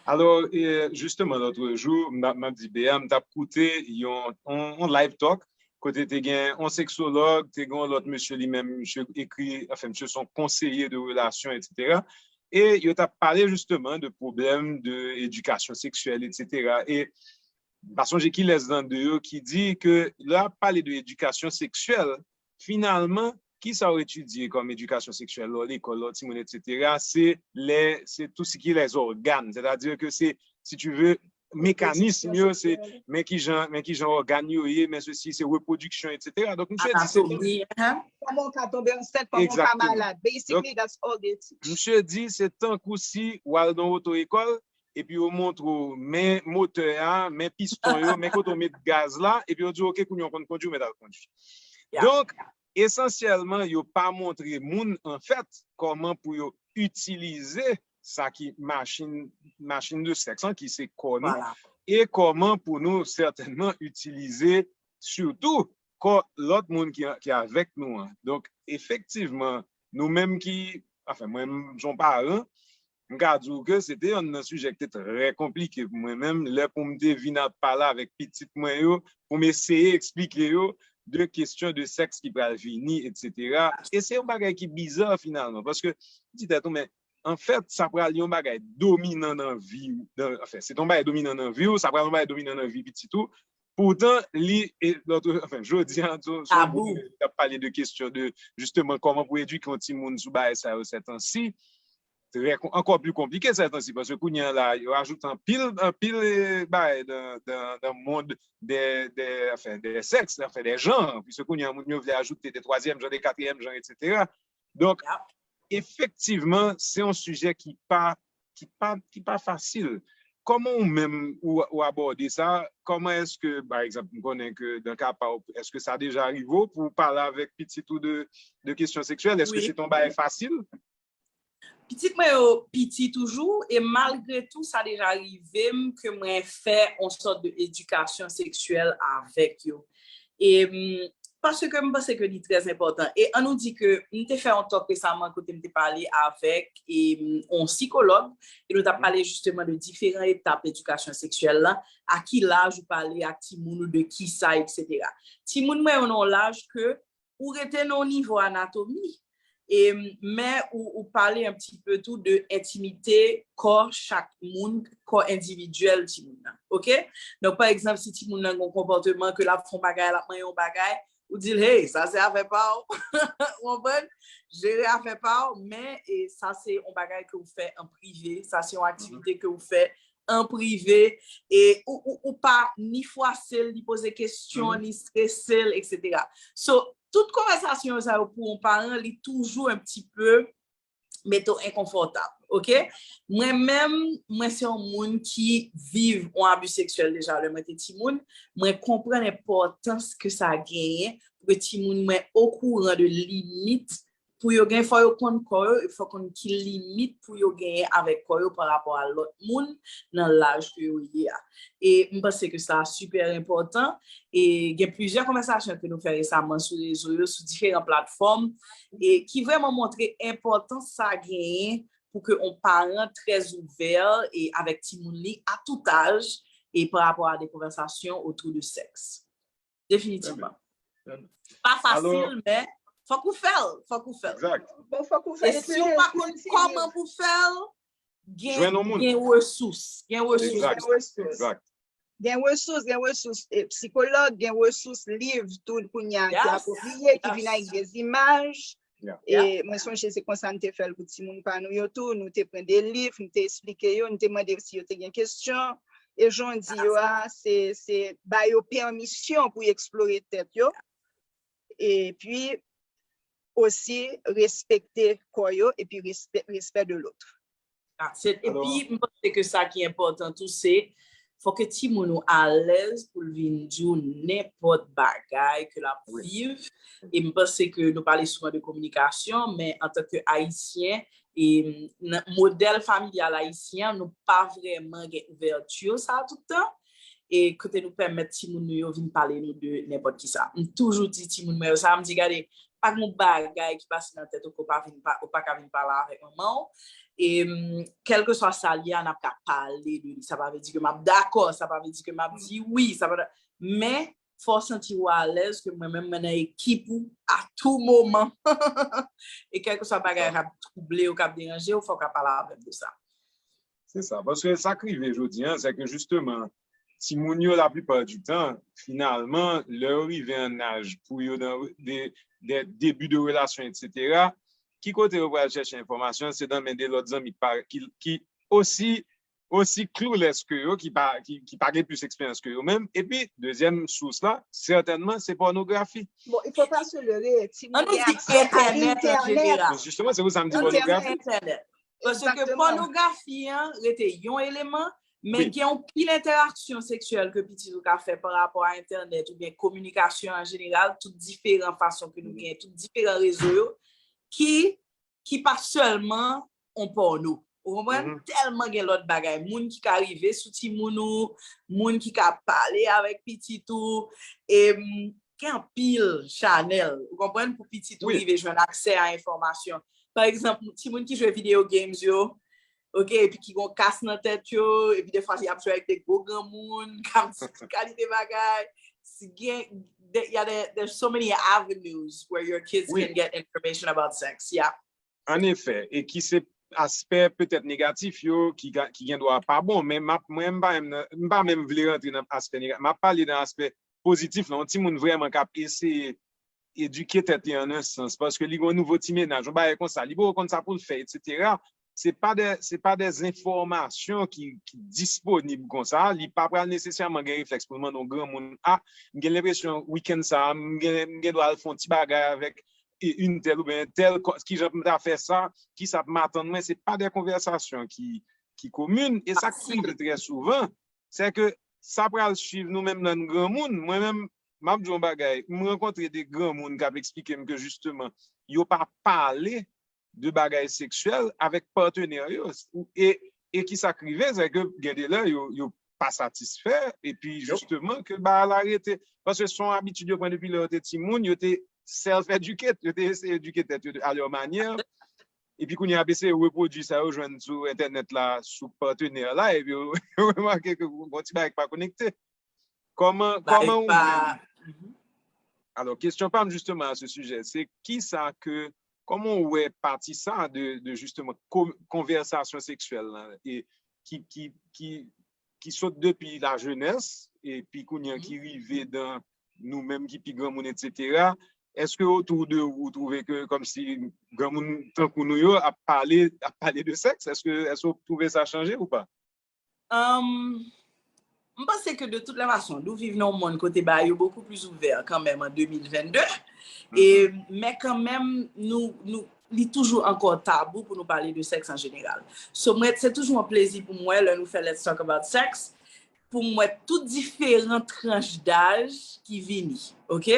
Alò, e, jisteman, lòt jou, m ap di Bea, m t ap koute yon, yon, yon live talk, kote te gen yon seksològ, te gen yon lòt mesye li menm, misye ekri, anfen, misye se yon konseye de relasyon, etsetera. E yo t ap pale jisteman de pwoblèm de edikasyon seksyèl, etsetera. E m pa sonje kilès nan de yo ki di ke lè ap pale de edikasyon seksyèl, finalman, kisa w etidye kòm edikasyon seksyèl lè w lekòl, lè w timoun, etsetera, se lè, se tout ce qui est les organes, c'est-à-dire que c'est, si tu veux, mekanism yo, se men ki jan, men ki jan ògàn yo ye, men sesi, se repwodiksyon, etsetera. Donk, misye di se Anatomi, hein? Kòman w ka tonbe ansent, kòman w ka Exactement. Malad. Basically, that's all they teach. Misye di se tankou si w al nan oto ekòl, epi yo montre w men motè a, men piston yo, men kote w met gaz la, epi yo di w, "Ok, kounye a w konn kondui, w mèt al kondui." Yeah. Donk, esansyèlman, yo pa montre moun, anfèt, kòman pou yo itilize sa ki machin, machin de sèks lan, ki se kò nou, Voilà. e kòman pou nou sètènman itilize sitou kò lòt moun ki, ki avèk nou an. Donk, efektivman, nou menm ki, anfen, mwen, m, jan paran, m ka di w ke se te yonn nan sijè ki te trè konplike pou mwen menm, lè pou m te vin ap pale avèk pitit mwen yo, pou m eseye eksplike yo de kesyon de sèks ki pral vini, etsetera. E se yon bagay ki biza finalman, paske di tèt ou, men anfèt, sa pral yon bagay dominan nan vi w, nan, anfen, se te yon bagay dominan nan vi w, sa pral yon bagay dominan nan vi pitit ou. Poutan, li, e, lòt, anfen, jodi a, se, se yon Tabou. Group ki ap pale de kesyon de, jisteman, kòman pou edike yon timoun sou bagay sa yo sètansi. Trè kon-, ankò pli konplike sètansi, paske kounye a la, yo ajoute anpil, anpil, e, bagay nan, nan, nan mond de, de, anfen, de sèks, anfen, de jan, piske kounye a, moun yo vle ajoute de twazyèm jan, de katriyèm jan, etsetera. Donk, Yep. Efektivman, se yon sijè ki pa, ki pa, ki pa fasil. Kòman ou menm ou, ou abòde sa? Kòman èske, pa egzanp, m konnen ke dan ka pa w, èske sa deja rive w pou w pale avèk pitit ou de, de kesyon seksyèl? Èske Wi. Se te yon bagay fasil? Pitit mwen yo piti toujou, e malgre tou, sa deja rive m ke mwen fè yon sòt de edikasyon seksyèl avèk yo. E, m, paske m panse ke li trè enpòtan. E ann nou di ke m te fè yon talk resaman kote m te pale avèk, e, m, yon sikològ, e nou t ap pale jisteman de diferan etap edikasyon seksyèl la, a ki laj ou pale ak timoun ou de kisa, etsetera. Timoun mwen yo nan yon laj ke ou rete nan yon nivo anatomi. E, men ou, ou pale un petit peu tou de entimite kò chak moun, kò endividyèl timoun nan. Oke? Donk, pa egzanp, si timoun nan gen yon konpòteman ke l ap fè yon bagay, l ap manyen yon bagay, ou di l, "Hey, sa se afè pa w." Ou konprann? Jere afè pa w, men e, sa se yon bagay ke ou fè an prive, sa se yon aktivite ke ou fè an prive, e ou, ou, ou pa ni fwase l, ni poze kesyon, ni strese l, etsetera. So, tout konvèsasyon sa yo pou yon paran, li toujou un petit peu mete w enkonfòtab, oke? Mwen menm, mwen se yon moun ki viv yon abi seksyèl deja lè mwen te timoun, mwen konprann enpòtans ke sa genyen pou ke timoun mwen okouran de limit pou yo gen, fò yo konn kò yo, e fò konn ki limit pou yo genyen avèk kò yo pa rapò a lòt moun nan laj ke yo ye a. E m panse ke sa sipè enpòtan. E gen plizyè konvèsasyon ke nou fè resaman sou rezo yo, sou diferan platfòm, e ki vrèman montre enpòtans sa genyen pou ke yon paran trè ouvè e avèk timoun li a tout âge e pa rapò a de konvèsasyon otou de sèks. Definitivman. Pa fasil, men fòk ou fè l, fòk ou fè l. Exact. Bon, fòk ou fè E si w pa konn kòman pou fè l, gen, Jwenn yon moun. Gen resous, gen resous. Exact. Gen resous. Exact. Gen resous, gen resous, e, sikològ, gen resous, liv, tou kounye a ki Yes. apwopriye, ki vin Yes. avèk de zimaj. Yeah. E mwen sonje se konsa n te fè l pou timoun pa nou yo tou. Nou te pran de liv, nou te esplike yo, nou te mande si yo te gen kesyon. E jan w di yo a, se, se ba yo pèmisyon pou yo eksplore tèt yo. Epi osi respekte kò yo, epi respè, respè de lòt. Ah, se, epi, m panse ke sa ki enpòtan tou, se fò ke timoun ou alèz pou l vin di w nenpòt bagay ke l ap viv. E m panse ke nou pale souvan de kominikasyon, men antanke Ayisyen, e nan modèl familyal ayisyen an, nou pa vrèman gen ouvèti sa tout tan. e kote nou pèmèt timoun nou yo vin pale nou de nenpòt ki sa. M toujou di timoun mwen yo sa, m di, gade, pa gen yon bagay ki pase nan tèt ou ke w pa vin pa, ou pa ka vin pale avèk manman w. E mm, kèlkeswa sa l ye a, n ap ka pale de li. Sa pa vle di ke m ap dakò, sa pa vle di ke m ap di wi, sa pa, men fò w santi w alèz ke mwen menm mwen nan ekip ou a tou moman. E kèlkeswa bagay k ap twouble w, k ap deranje w, fò w ka pale avè m de sa. Se sa. Paske sa k rive jodi a, se ke jisteman, timoun yo, laplipa di tan, finalman, lè yo rive an aj pou yo nan de, de, debi de relasyon, etsetera, ki kote yo pral chèche enfòmasyon? Se nan men de lòt zanmi ki, ki osi osi clueless ke yo, ki pa, ki, ki pa gen plis eksperyans ke yo menm. Epi, dezyèm sous la, sètènman, se pònografi. Bon, il faut pas se leurrer. Timoun gen aksè a entènèt. Jisteman, se pou sa m di pònografi. Paske pònografi an rete yon eleman, men gen yon pil entèraksyon seksyèl ke pitit ou ka fè pa rapò a entènèt oubyen kominikasyon an jeneral, tout diferan fason ke nou gen, tout diferan rezo yo, ki ki pa sèlman on pòno. Ou konprann? Tèlman gen lòt bagay. Moun ki ka rive sou timoun ou, moun ki ka pale avèk pitit ou, e gen anpil chanèl, ou konprann, pou pitit ou rive jwenn aksè a enfòmasyon. Pa egzanp, timoun ki jwe video games yo, ok, epi ki gon kas nan tèt yo, epi defwa y ap jwe avèk de gwo granmoun, k ap di tout kalite bagay. Gen, y a de, there's so many avenues where your kids can get information about sex. Yeah. An efè, e ki se aspè petèt negatif yo ki, ki gen dwa pa bon, men m ap, mwen, m pa menm, m pa menm vle rantre nan aspè negatif. M ap pale nan aspè pozitif la, yon timoun vrèman k ap eseye edike tèt li an un sans, paske li gen yon nouvo ti mennaj, yon bagay konsa, li poko konn sa pou l fè, etsetera. Se pa de, se pa de enfòmasyon ki, ki disponib konsa, li pa pral nesesèman gen reflèks pou l mande yon granmoun, a, m gen lenpresyon wikenn sa, m gen, m gen dwa al fè yon ti bagay avèk e, entèl oubyen entèl, kijan m ta fè sa, kisa ap m atann mwen, se pa de konvèsasyon ki, ki komin. E sa k rive trè souvan, se ke sa pral swiv nou menm lè n granmoun. Mwen menm, m ap di yon bagay, m rankontre de granmoun k ap eksplike m ke jisteman, yo pa pale de bagay seksyèl avèk patnè yo. E, e kisa k rive, se ke gen de lè, yo, yo pa satisfè, epi jisteman ke bagay la rete. Paske se yon abitid yo pran depi lè yo te timoun, yo te self-educate, yo te eseye edike tèt yo a lè manyè. Epi kounye a, ap eseye repwodui sa yo jwenn sou entènèt la, sou patnè la, epi yo, yo remake ke gon ti bagay ki pa konekte. Kòman, kòman ou menm? Alò, kesyon pa m jisteman a se sijè, se kisa ke, kòman ou wè pati sa de, de jisteman konvèsasyon seksyèl la, e ki, ki, ki, ki sot depi lajenès, epi kounye a ki rive dan nou menm ki pi granmoun, etsetera. Èske otou de ou, ou twouve ke kòmsi granmoun tankou nou yo ap pale, ap pale de sèks? Èske, èske ou twouve sa chanje ou pa? Um, m panse ke de tout lè fason, nou viv nan yon monn kote bagay yo bokou plis ouvè kanmenm an de mil venn de. E, men kanmenm, nou, nou, li toujou ankò tabou pou nou pale de sèks an jeneral. So, mwen, se toujou yon plezi pou mwen lè nou fè Let's Talk About Sex, pou m wè tout diferan tranch daj ki vini, ok?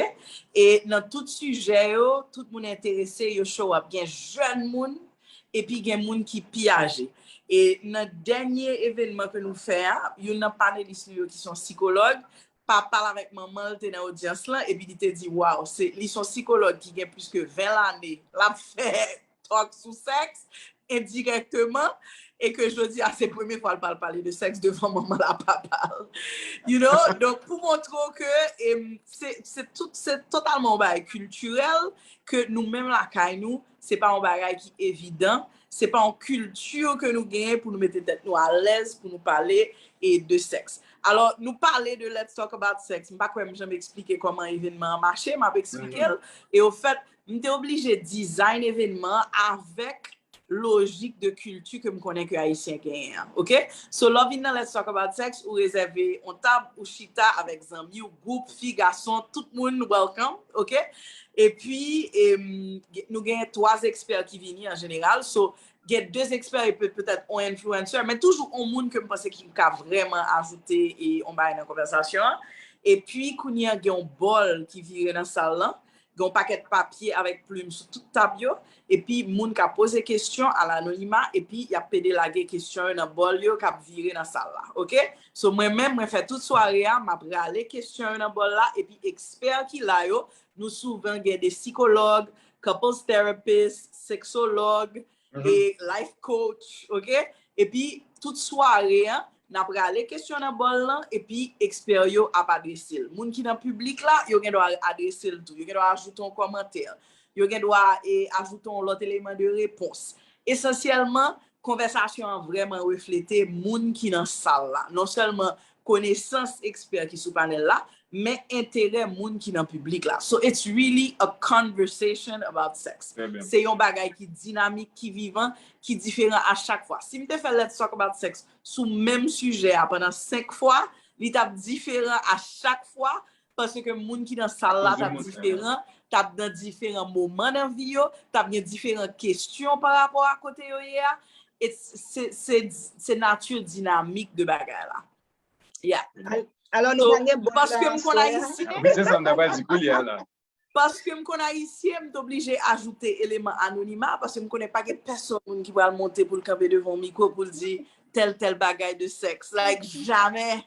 E nan tout sijè yo, tout moun enterese, yo show up. Gen jèn moun, epi gen moun ki pi aje. E nan dènye evènman ke nou fè a, youn nan panelis nou yo ki se yon sikològ, papa l avèk manman l te nan odyans lan, epi li te di, waw, se, li se yon sikològ ki gen plis ke ven lane, l ap fè talk sou sèks, endirèkteman, e ke jodi a se premye fwa l pral pale de sèks devan manman l ak papa l. You know? Donk, pou montre w ke, em, se, se tout, se totalman yon bagay kiltirèl, ke nou menm lakay nou, se pa yon bagay ki evidan, se pa yon kilti ke nou genyen pou nou mete tèt nou alèz, pou nou pale e de sèks. Alò, nou pale de Let's Talk About Sex. M pa kwè m janm eksplike kòman evènman an mache, m ap eksplike l. E ofèt, m te oblije design evènman an avèk lojik de kilti ke m konnen ke Ayisyen genyen an, ok? So, lè w vin nan Let's Talk About Sex, ou rezève yon tab, ou chita avèk zanmi w, gwoup, fi, gason, tout moun welcome, ok? Epi, em, nou gen twa ekspè ki vini an jeneral. So, gen de ekspè e pe-, petèt yon influencer, men toujou yon moun ke m panse ki ka vrèman ajoute e yon bagay nan konvèsasyon an. Epi, kounye a, gen yon bòl ki vire nan sal lan. gen yon pakèt papye avèk plim sou tout tab yo, epi moun ka poze kesyon a lanonima, epi y ap pede lage kesyon yo nan bòl yo k ap vire nan sal la, oke? So, mwen menm, mwen fè tout sware a, m ap rale kesyon yo nan bòl la, epi ekspè ki la yo, nou souvan gen de sikològ, couples therapist, seksològ, e life coach, oke? Epi, tout sware an, n ap rale kesyon nan bòl lan, epi ekspè yo ap adrese l. Moun ki nan piblik la, yo gen dwa adrese l tou. Yo gen dwa ajoute yon kòmantè. Yo gen dwa, e, ajoute yon lòt eleman de repons. Esansyèlman, konvèsasyon an vrèman reflete moun ki nan sal la. Non sèlman konesans ekspè ki sou panèl la, men enterè moun ki nan piblik la. So it's really a conversation about sex. Se yon bagay ki dinamik, ki vivan, ki diferan a chak fwa. Si m te fè Let's Talk About Sex sou menm sijè a pandan senk fwa, li t ap diferan a chak fwa, paske moun ki nan sal la t ap diferan, t ap nan diferan moman nan vi yo, t ap gen diferan kesyon pa rapò a kote yo ye a. E se, se, se nati dinamik de bagay la. Yeah. Al- Alò, nou So, pa gen bòl paske la m konn aswè a. Ayisyen, Wi, se sa m ta pral di koulye a la. paske m konn Ayisyen, m t oblije ajoute eleman anonima, paske m konnen pa gen pèsonn moun ki pral monte pou l kanpe devan yon mikwo pou l di tèl tèl bagay de sèks. Like, jamè.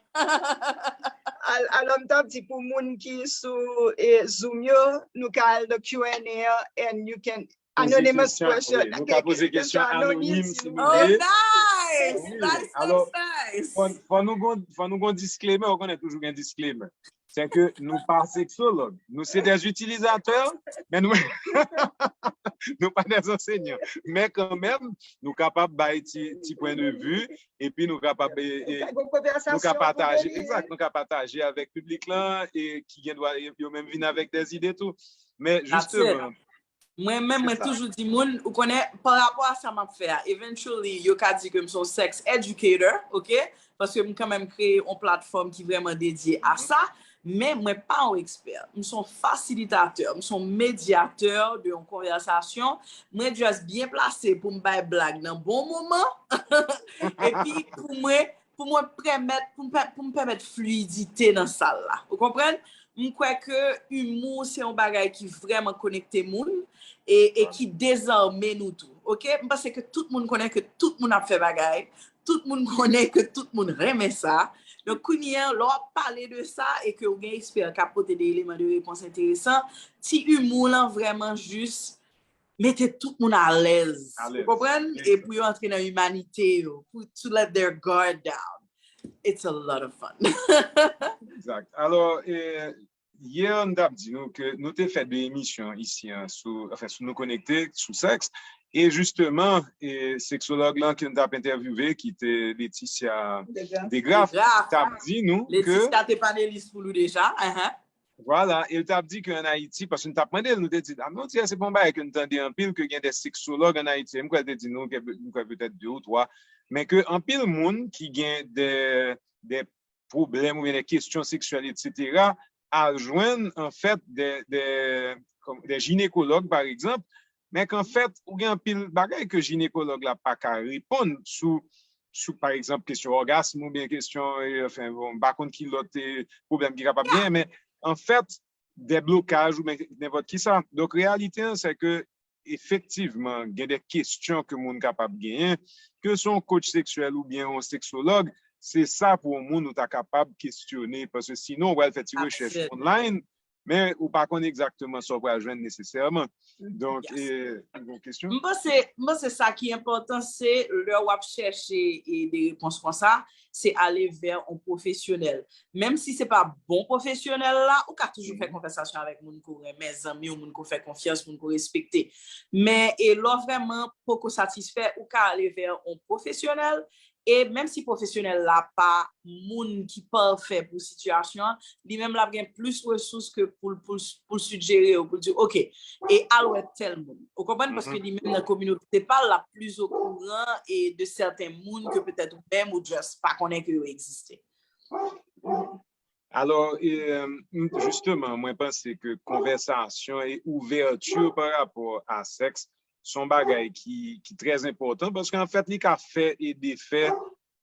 Al- Alò, m t ap di pou moun ki sou e, Zoom yo, nou ka al nan Q and A and you can Poze anonymous kesyon, question. wi, nou ka poze kesyon anonim si nou Oh, vle. nice! Wi, Nice, alò, nice, nice! Fò, fò nou gon, fò nou gon disclaimer, ou konnen toujou gen disclaimer. Se ke nou pa seksològ. Nou se des utilisateurs, men nou nou pa des enseignants. Men kanmenm, nou kapab bay ti, ti pwen de vi, epi nou kapab e, e, nou ka pataje, egzakt, nou ka pataje avèk piblik lan e ki gen dwa yo menm vin avèk des idées tou. Men jisteman, Mwen menm, mwen toujou di moun, ou konnen, pa rapò a sa m ap fè a, eventually, yo ka di ke m se yon sex educator, oke? Paske m kanmenm kreye yon platfòm ki vrèman dedye a sa, men mwen pa yon ekspè. M se yon fasilitatè, m se yon medyatè de yon konvèsasyon. Mwen just byen plase pou m bay blag nan bon moman, epi pou mwen, pou mwen pèmèt, pou m pè- pou m pèmèt fliyidite nan sal la. Ou konprann? M kwè ke imou se yon bagay ki vrèman konekte moun e, e ki dezame nou tou. Oke? M panse ke tout moun konnen ke tout moun ap fè bagay, tout moun konnen ke tout moun renmen sa. Donk, kounye a, lè w ap pale de sa e ke w gen ekspè k ap pote de eleman de repons enteresan, ti imou lan vrèman jis mete tout moun alèz. Ou konprann? E pou yo antre nan imanite yo, pou to let their guard down. It's a lot of fun. Egzakt. Alò, e, yè, m t ap di nou ke nou te fè de emisyon isi an sou, anfen, sou Nou Konekte, sou sèks. E jisteman, e, seksològ lan ke m t ap entèvyouve, ki te Laetitia Degraff, t ap di nou ke Laetitia te panelis pou nou deja. Ahan. Vwala, e l t ap di ke ann Ayiti, paske nou t ap mande l, nou te di, a, men on dirè se pa yon bagay ke n tande anpil, ke gen de seksològ ann Ayiti. E m kwè l te di nou, ke, m kwè petèt de ou twa, men ke anpil moun ki gen de, de pwoblèm oubyen de kesyon seksyèl, etsetera, al jwenn, anfèt, de, de, kòm, de jinekològ, pa egzanp, men ke anfèt, ou gen anpil bagay ke jinekològ la pa ka reponn sou, sou, pa egzanp, kesyon ògasm oubyen kesyon, e, anfen, bon, m pa konn ki lòt, e, pwoblèm ki kapab genyen, men anfèt, de blokaj oubyen nenpòt ki sa. Donk, reyalite an, se ke efektivman, gen de kesyon ke moun kapab genyen, ke se yon coach seksyèl oubyen yon seksològ, se sa pou yon moun ou ta kapab kesyone, paske sinon, ou pral fè ti rechèch online, men ou pa konn egzakteman sa w pral jwenn nesesèman. Donk, e, yon kesyon? M panse, m panse sa ki enpòtan, se lè w ap chèche e, de repons konsa, se ale vè yon pwofesyonèl. Menm si se pa bon pwofesyonèl la, ou ka toujou fè konvèsasyon avèk moun ke w renmen, zanmi w, moun ke w fè konfyans, moun ke w respekte. Men, e lè w vrèman poko satisfè, ou ka ale vè yon pwofesyonèl. E menm si pwofesyonèl la pa moun ki pafè pou sitiyasyon an, li menm l ap gen plis resous ke pou l, pou l, pou l sijere w, pou l di, oke, e al wè tèl moun. Ou konprann? Paske li menm nan kominote pa l, l ap plis okouran e de sèten moun ke petèt ou menm ou just pa konnen ke yo egziste. Alò, e, m, jisteman, mwen panse ke konvèsasyon e ouvèti pa rapò a sèks se yon bagay ki, ki trè enpòtan, paske anfèt, li ka fè e defè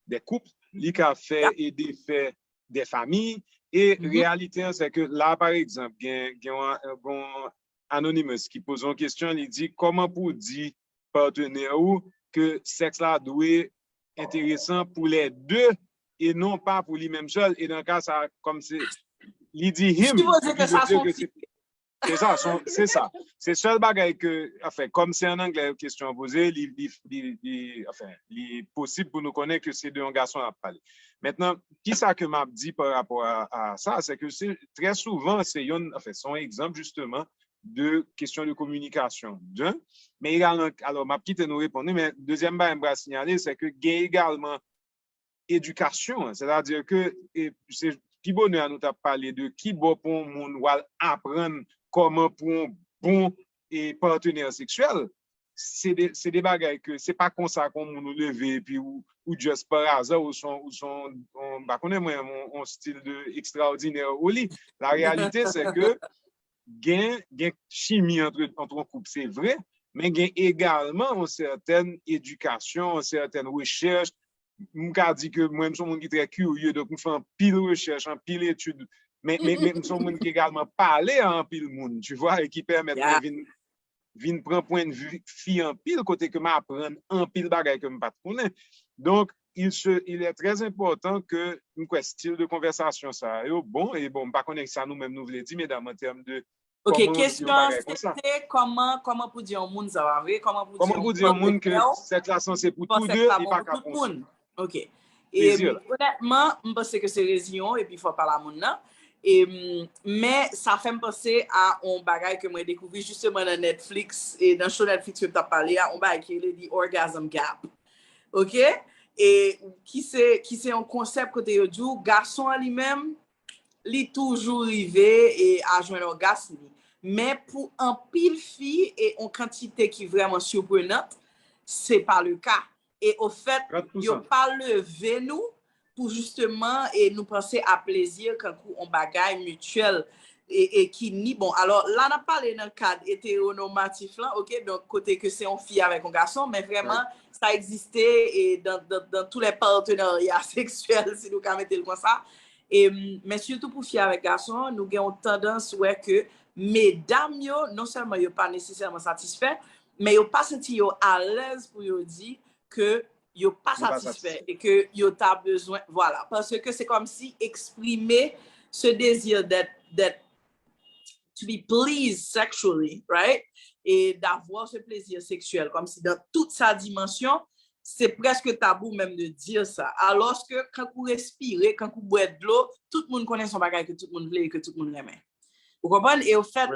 de koup, li ka fè e defè de fanmi, e reyalite an, se ke la, pa egzanp, gen, gen yon, gen yon Anonymous ki poze yon kesyon, li di, kòman pou w di patnè ou ke sèks la dwe enteresan pou lè de e non pa pou li menm sèl, e nan ka sa, kòm se, li di him, Sipoze ke sa se yon fi. Se sa, se sa. Se sèl bagay ke, anfen, kòm se an anglè kesyon an poze, li, li, li, li, anfen, li posib pou nou konnen ke se de yon gason ap pale. Mentnan, kisa ke m ap di pa rapò a, a sa, se ke se trè souvan, se yon, anfen, se yon egzanp jisteman de kesyon de kominikasyon, d'un, men egalman, alò, m ap kite nou reponn, men dezyèm bagay m pral sinyale, se ke gen egalman edikasyon an, sètadi ke e, se pi bonè a nou t ap pale de ki bò pou yon moun w al aprann kòman pou yon bon e, patnè seksyèl. Se de, se de bagay ke se pa konsa ke yon moun ou leve epi ou, ou just par hasard ou son, ou son, on, pa konnen mwen, on, on stil de ekstraòdinè ou li. La réalité, c'est que gen, gen chimi ant, ant yon koup, se vre, men gen egalman yon sètèn edikasyon, yon sètèn rechèch. M ka di ke mwen, m se yon moun ki trè kirye, donk m fè anpil rechèch, anpil etid. Men, men, men m se yon moun ki egalman pale a anpil moun, tu vois, e ki pèmèt mwen vin, vin pran pwen de vi fi anpil, kote ke m aprann anpil bagay ke m pa t konnen. Donk, il se, il est très important que m kwè stil de konvèsasyon sa yo, bon, e bon, m pa konnen sa nou menm nou vle di, medam, an tèm de Ok, kesyon an se te kòman, kòman pou di yon moun sa va vre, kòman pou di yon moun ke sèks la sanse pou tou de, li pa ka pou yon sèl. Ok. E onètman, m panse ke se reziyon epi fò pa la moun nan. E, men sa fè m panse a yon bagay ke mwen dekouvri jisteman nan Netflix, e nan show Netflix ke m t ap pale a, yon bagay ki rele The Orgasm Gap. Ok? E ki se, ki se yon konsèp kote yo di w, gason an li menm, li toujou rive e a jwenn ògasm li. Men pou anpil fi e yon kantite ki vrèman siprenant, se pa le ka. E ofèt, yo pa leve nou pou jisteman e nou panse a plezi kankou yon bagay mityèl e, e ki ni bon. Alò, la n ap pale nan kad etewonomatif lan, ok, donk kote ke se yon fi avèk yon gason, men vrèman, sa egziste e dan, dan, dan tou lè patenarya seksyèl, si nou ka mete l konsa. E, men sitou pou fi avèk gason, nou gen yon tandans wè ke medam yo, non sèlman yo pa nesesèman satisfè, men yo pa santi yo alèz pou yo di ke yo pa satisfè e ke yo ta bezwen, vwala. Paske se kòmsi eksprime ce désir d'être, d'être, to be pleased sexually, right? Et d'avoir ce plaisir sexuel, comme si dans toute sa dimension, se prèske tabou menm de di sa. Alòske, kankou respire, kankou bwè dlo, tout moun konnen se yon bagay ke tout moun vle e ke tout moun renmen. Ou konprann? E ofèt,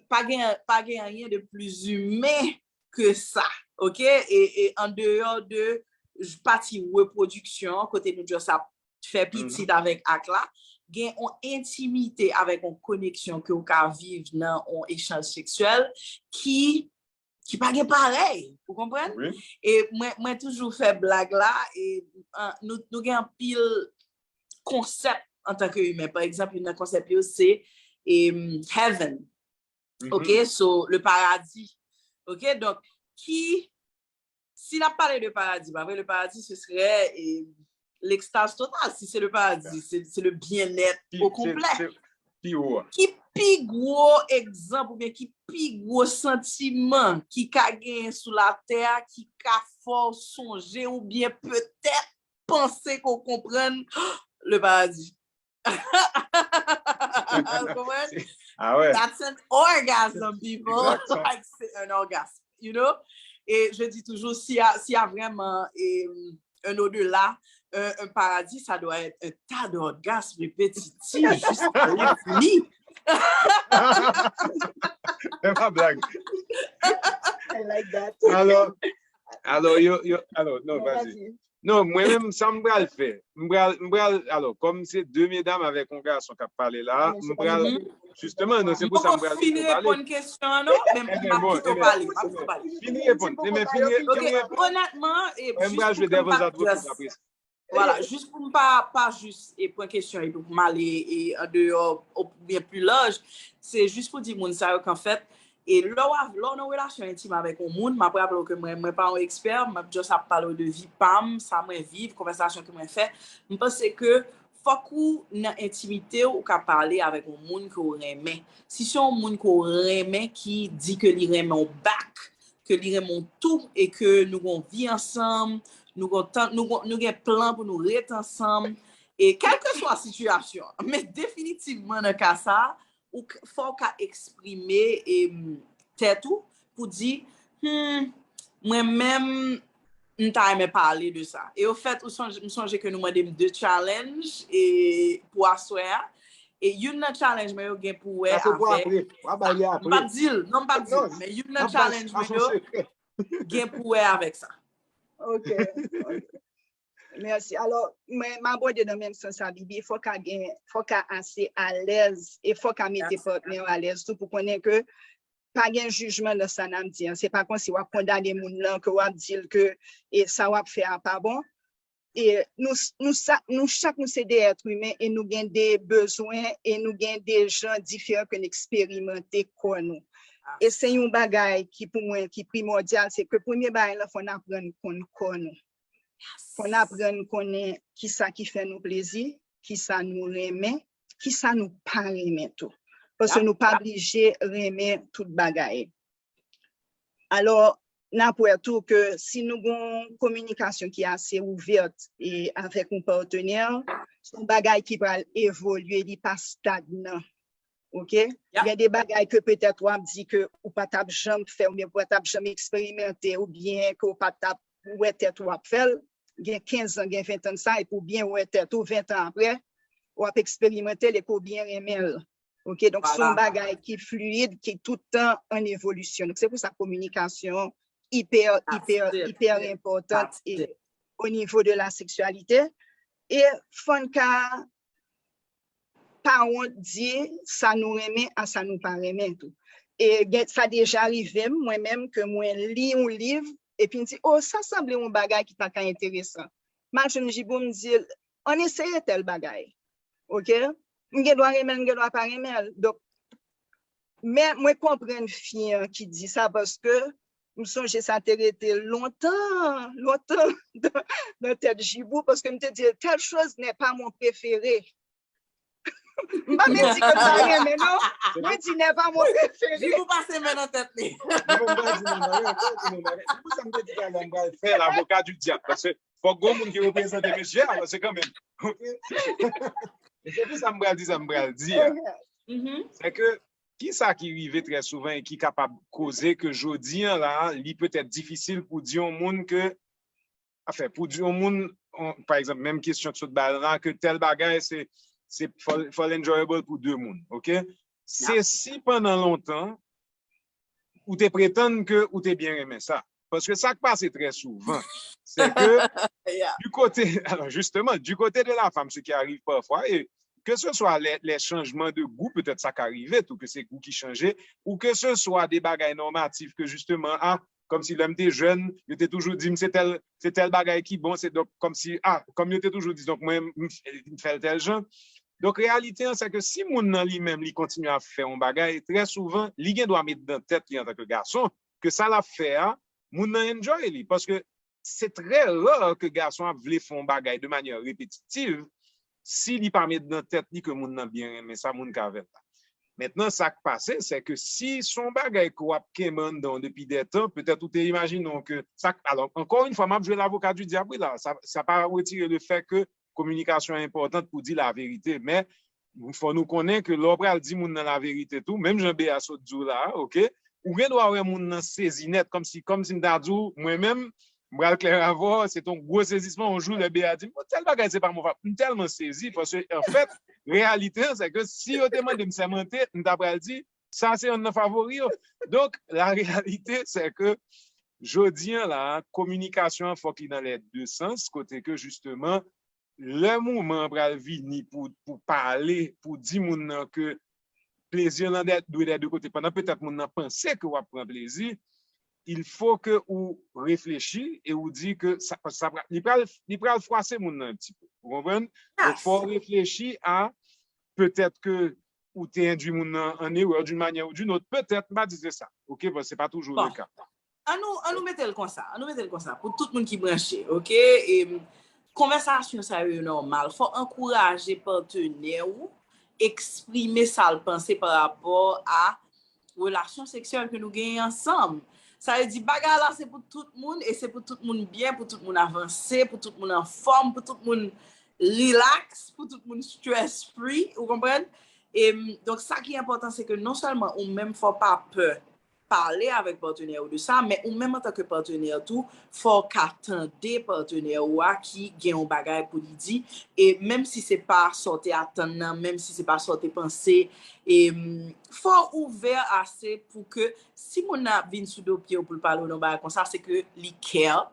pa gen, pa gen anyen de pli imen ke sa, ok? E, e an deyò de pati repwodiksyon, kote nou just ap fè pitit avèk ak la, gen yon entimite avèk yon koneksyon ke w ka viv nan yon echanj seksyèl ki, ki pa gen parèy, ou konprann? E mwen, mwen toujou fè blag la, e an, nou, nou gen anpil konsèp antanke imen. Pa egzanp, youn nan konsèp yo se e, heaven. Ok, so le paradis. Ok, donk, ki, si n ap pale de paradi, pa vre, le paradis, ce serait e, l'extase totale. Si se le paradis, se, se le bien-être au complet. Pi wo a. Ki pi gwo egzanp oubyen ki pi gwo santiman ki ka genyen sou latè a, ki ka fè w sonje oubyen petèt panse ke w konprann le paradis? Ou konprann? Ah ouais. That's an orgasm, people. Like, c'est un orgasme, you know? Et je dis toujours, s'il y a, s'il y a vraiment et, un au-delà, un, un paradis, ça doit être un tas d'orgasmes répétitifs jusqu'à l'infini. C'est pas blague. I like that. Alors, alors, yo, yo, alors, non, vas-y. Non, mwen menm, sa m pral fè. M pral, m pral, alò, kòm se de medam avèk yon gason k ap pale la, m pral, jisteman, non, se pou sa m pral fin reponn kesyon an, non? Men m ap kite w pale, m ap kite w pale. Fin reponn, men fin reponn. Onètman, e, m pral jwe devil's advocate apre sa. Vwala, jis pou m pa, pa jis e pran kesyon epi pou m ale e andeyò oubyen pli laj, se jis pou di moun sa yo ke anfèt, e lè w, lè w nan relasyon entim avèk yon moun, m ap raple w ke mwen, mwen pa yon ekspè, m ap just ap pale w de vi pa m, sa mwen viv, konvèsasyon ke mwen fè. M panse ke fòk ou nan entimite w, ou ka pale avèk yon moun ke w renmen. Si se yon moun ke w renmen ki di ke li renmen w back, ke li renmen w tou, e ke nou gon vi ansanm, nou gon tan, nou gon, nou gen plan pou nou ret ansanm, e kèlkeswa sitiyasyon an. Men definitivman nan ka sa a, ou k- fò w ka eksprime e, m, tèt ou pou di, hmm, mwen menm, m ta renmen pale de sa. E ofèt, ou sonje, m sonje ke nou mande m de challenge e pou aswè a. E youn nan challenge mwen yo gen pou wè Sa se pou avèk apre. W a ba li m apre. p ap di l, non, m p ap di l, Non, men youn nan nan bas challenge sa mwen son yo sekrè. Gen pou wè avèk sa. Ok. Ok. Mèsi. Alò, mwen m abòde nan menm sans sa, Bibi. Fò ka gen, fò ka ase alèz e fò ka mete That's patnè w alèz tou pou konnen ke pa gen jijman nan sa n ap di an. Se pa kòmsi w ap kondane moun nan, ke w ap di l ke e sa w ap fè a pa bon. E nou, s- nou, sa, nou chak nou se de èt imen e nou gen de bezwen e nou gen de jan diferan ke n eksperimante kò nou. E se yon bagay ki pou mwen ki primòdyal, se ke premye bagay lan fò n aprann konn kò nou. Fò n aprann konnen kisa ki fè nou plezi, kisa nou renmen, kisa nou pa renmen tou. Paske nou pa blije renmen tout bagay. Alò, n ap wè tou ke si nou gon kominikasyon ki ase ouvèt e avèk yon patnè, se yon bagay ki pral evolye, li pa stagnan. Ok? Gen de bagay ke petèt w ap di ke ou pa t ap janm fè, oubyen ou pa t ap janm eksperimante, oubyen ke ou pa t ap wè tèt ou ap fè l, gen kenz an, gen ven tan de sa, epi w byen wè tèt ou ven tan apre, w ap eksperimante l epi w byen renmen l. Ok? Donk, se yon Vwala. Bagay ki fliyid, ki tout tan an evolisyon. Donk, se pou sa kominikasyon ipè, ipè, That's it. ipè enpòtant That's e it. o nivo de la seksyalite. E fò n ka pa wont di sa nou renmen a sa nou pa renmen tou. E gen, sa deja rive m, mwen menm, ke mwen li yon liv, epi m di, o, sa sanble yon bagay ki ta ka enteresan. M al jwenn Jibou, m di l, ann eseye tèl bagay. Ok? M gen dwa renmen l, m gen dwa pa renmen l. Donk, men mwen konprann fi an ki di sa, paske m sonje sa te rete lontan, lontan nan, nan tèt Jibou, paske m te di, telle chose n'est pas mon préféré. M pa vle di ke m pa renmen, non. Mwen di, n'est pas mon préféré. Jibou pase men nan tèt li. Non, m pa di non, non, non, m pa di non, non. Se pou sa m te di talè, m pral fè lavoka di dyab, paske fòk gon moun ki reprezante mesye a, paske kanmenm. Se pou sa m pral di sa m pral di a. Mhm. Se ke, ki sa ki rive trè souvan e ki kapab koze ke jodi an la, li petèt difisil pou di yon moun ke, anfen, pou di yon moun, on, pa egzanp, menm kesyon k sot ba la, ke tèl bagay, se, se fò, fò l enjoyable pou de moun, ok? Se si pandan lontan, ou te pretann ke ou te byen renmen sa. Paske sa k pase trè souvan, se ke Yeah. du côté, alors justement, du côté de la femme, ce qui arrive parfois, et que ce soit les, les changements de goût, peut-être ça ka rive tou, ke se gou ki chanje, ou ke se swa de bagay nòmatif ke justement, ah, kòmsi lè m te jèn, yo te toujou di m se tèl, se tèl bagay ki bon, se donk kòmsi, ah, kòm yo te toujou di, donk mwen, m, m fè l tèl jan. Donk, reyalite an, se ke si moun nan li menm, li kontinye ap fè yon bagay, trè souvan, li gen dwa met nan tèt li antanke gason, ke sa l ap fè a, moun nan enjoy li. Paske se trè ra ke gason ap vle fè yon bagay de manyè repetitiv, si li pa met nan tèt li ke moun nan byen renmen sa moun k avè l la. Mentnan, sa k pase, se ke si se yon bagay ke w ap kenbe anndan w depi dè tan, petèt ou te imajine w ke sa, alò, ankò yon fwa, m ap jwe lavoka di dyab, wi, la, sa, sa pa retire le fè ke kominikasyon enpòtan pou di laverite, men fò nou konnen ke lè w pral di moun nan laverite tou, menm jan Bea sot di w la, ok, ou gen dwa wè moun nan sezi nèt, kòmsi, kòmsi m ta di w, mwen menm, m pral klè avè w, se te yon gwo sezisman, yon jou lè Bea di m, "Bon, tèl bagay se pa mwen, m tèlman sezi, paske, anfèt, reyalite an, se ke si yo te mande m sèmante, m ta pral di, sa se yonn nan favori yo." Donk, la reyalite, se ke jodi an la, kominikasyon an fòk li nan lè de sans, kote ke, jisteman, lè moman an pral vini pou, pou pale, pou di moun nan ke plezi an dwe dè de kote, pandan petèt moun nan panse ke w ap pran plezi, il faut que ou reflechi e ou di ke sa, sa, li pral, li pral fwase moun nan un petit peu. Ou konprann? Donk, fò w reflechi a petèt ke ou te endwi moun nan an erè d'une manière ou d'une autre. Petèt, m pa di se sa. Ok, bon, se pa toujou le ka. An nou, an nou mete l konsa. An nou mete l konsa. Pou tout moun ki branche, ok? E, konvèsasyon sa yo nòmal. Fò ankouraje patnè ou eksprime sa l panse pa rapò a relasyon seksyèl ke nou genyen ansanm. Sa vle di bagay la se pou tout moun e se pou tout moun byen, pou tout moun avanse, pou tout moun anfòm, pou tout moun relax, pou tout moun stress free, ou konprann? E donk sa ki enpòtan se ke non sèlman ou menm fò pa pè pale avèk patnè ou de sa, men ou menm antanke patnè tou, fò w ka tande patnè ou a ki gen yon bagay pou li di, e menm si se pa sa w te atann nan, menm si se pa sa w te panse, e fò w ouvè ase pou ke si moun nan ap vin sou do pye w pou l pale w nan bagay konsa, se ke li care,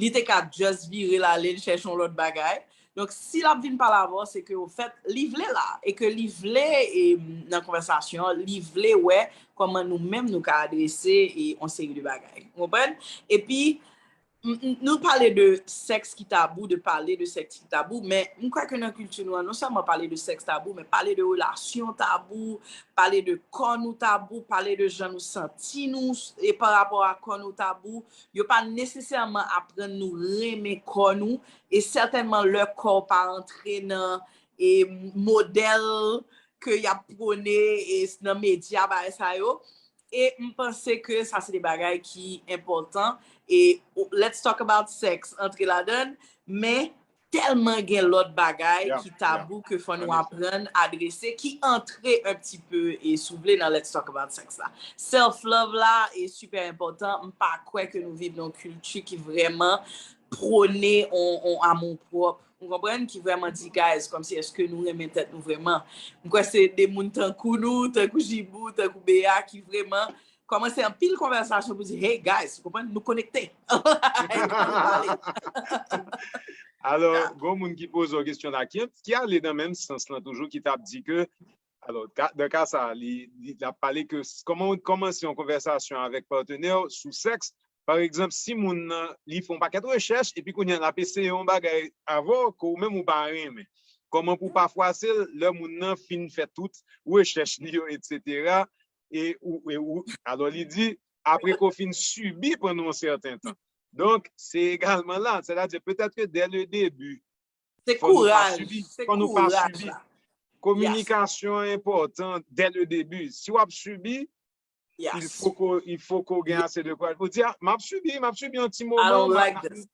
li te ka just vire l ale, l chèche yon lòt bagay. Donk, si l ap vin pale avè w, se ke ofèt, li vle la, e ke li vle e, nan konvèsasyon an, li vle wè kòman nou menm nou ka adrese e, yon seri de bagay. Ou konprann? Epi, m- m- nou pale de sèks ki tabou, de pale de sèks ki tabou, men m kwè ke nan kilti nou an, non sèlman pale de sèks tabou, men pale de relasyon tabou, pale de kò nou tabou, pale de jan nou santi nou e pa rapò a kò nou tabou, yo pa nesesèman aprann nou renmen kò nou, e sètènman lè kò w pa antre nan e, modèl ke y ap pwone e, nan medya bagay sa yo. E m panse ke sa se de bagay ki enpòtan. E let's talk about sex antre ladan l, men tèlman gen lòt bagay ki tabou ke fò nou aprann adrese, ki antre un petit peu e si w vle nan let's talk about sex la. Self love la e super enpòtan. M pa kwè ke nou viv nan yon kilti ki vrèman pwone on, on amour propre. Ou konprann? Ki vrèman di, guys, kòmsi èske nou renmen tèt nou vrèman? M kwè se de moun tankou nou, tankou Jibou, tankou Bea, ki vrèman kòmanse anpil konvèsasyon pou di, hey, guys, ou konprann? Nou konekte. Alò, gon moun ki poze yon kesyon la, ki, ki ale nan menm sans lan toujou, ki t ap di ke, alò, ka, nan ka sa, li, li, l ap pale ke s- kòman, kòmanse yon konvèsasyon avèk patnè w sou sèks, pa egzanp, si moun nan, li fè yon pakèt rechèch, epi kounye a, l ap eseye yon bagay avè w, ke ou menm ou pa renmen. Kòman pou w pa fwase l, lè moun nan fin fè tout rechèch li yo, etsetera, e ou, e ou, alò, li di, apre ke w fin sibi pandan yon sèten tan. Donk, se egalman la, sètadi, petèt ke dès le début, se kouraj, se kouraj la. Kominikasyon enpòtan dès le début. Si w ap sibi, il faut que, il faut que w gen ase de kouraj pou di, ah, m ap sibi, m ap sibi yon ti moman, m ap sibi.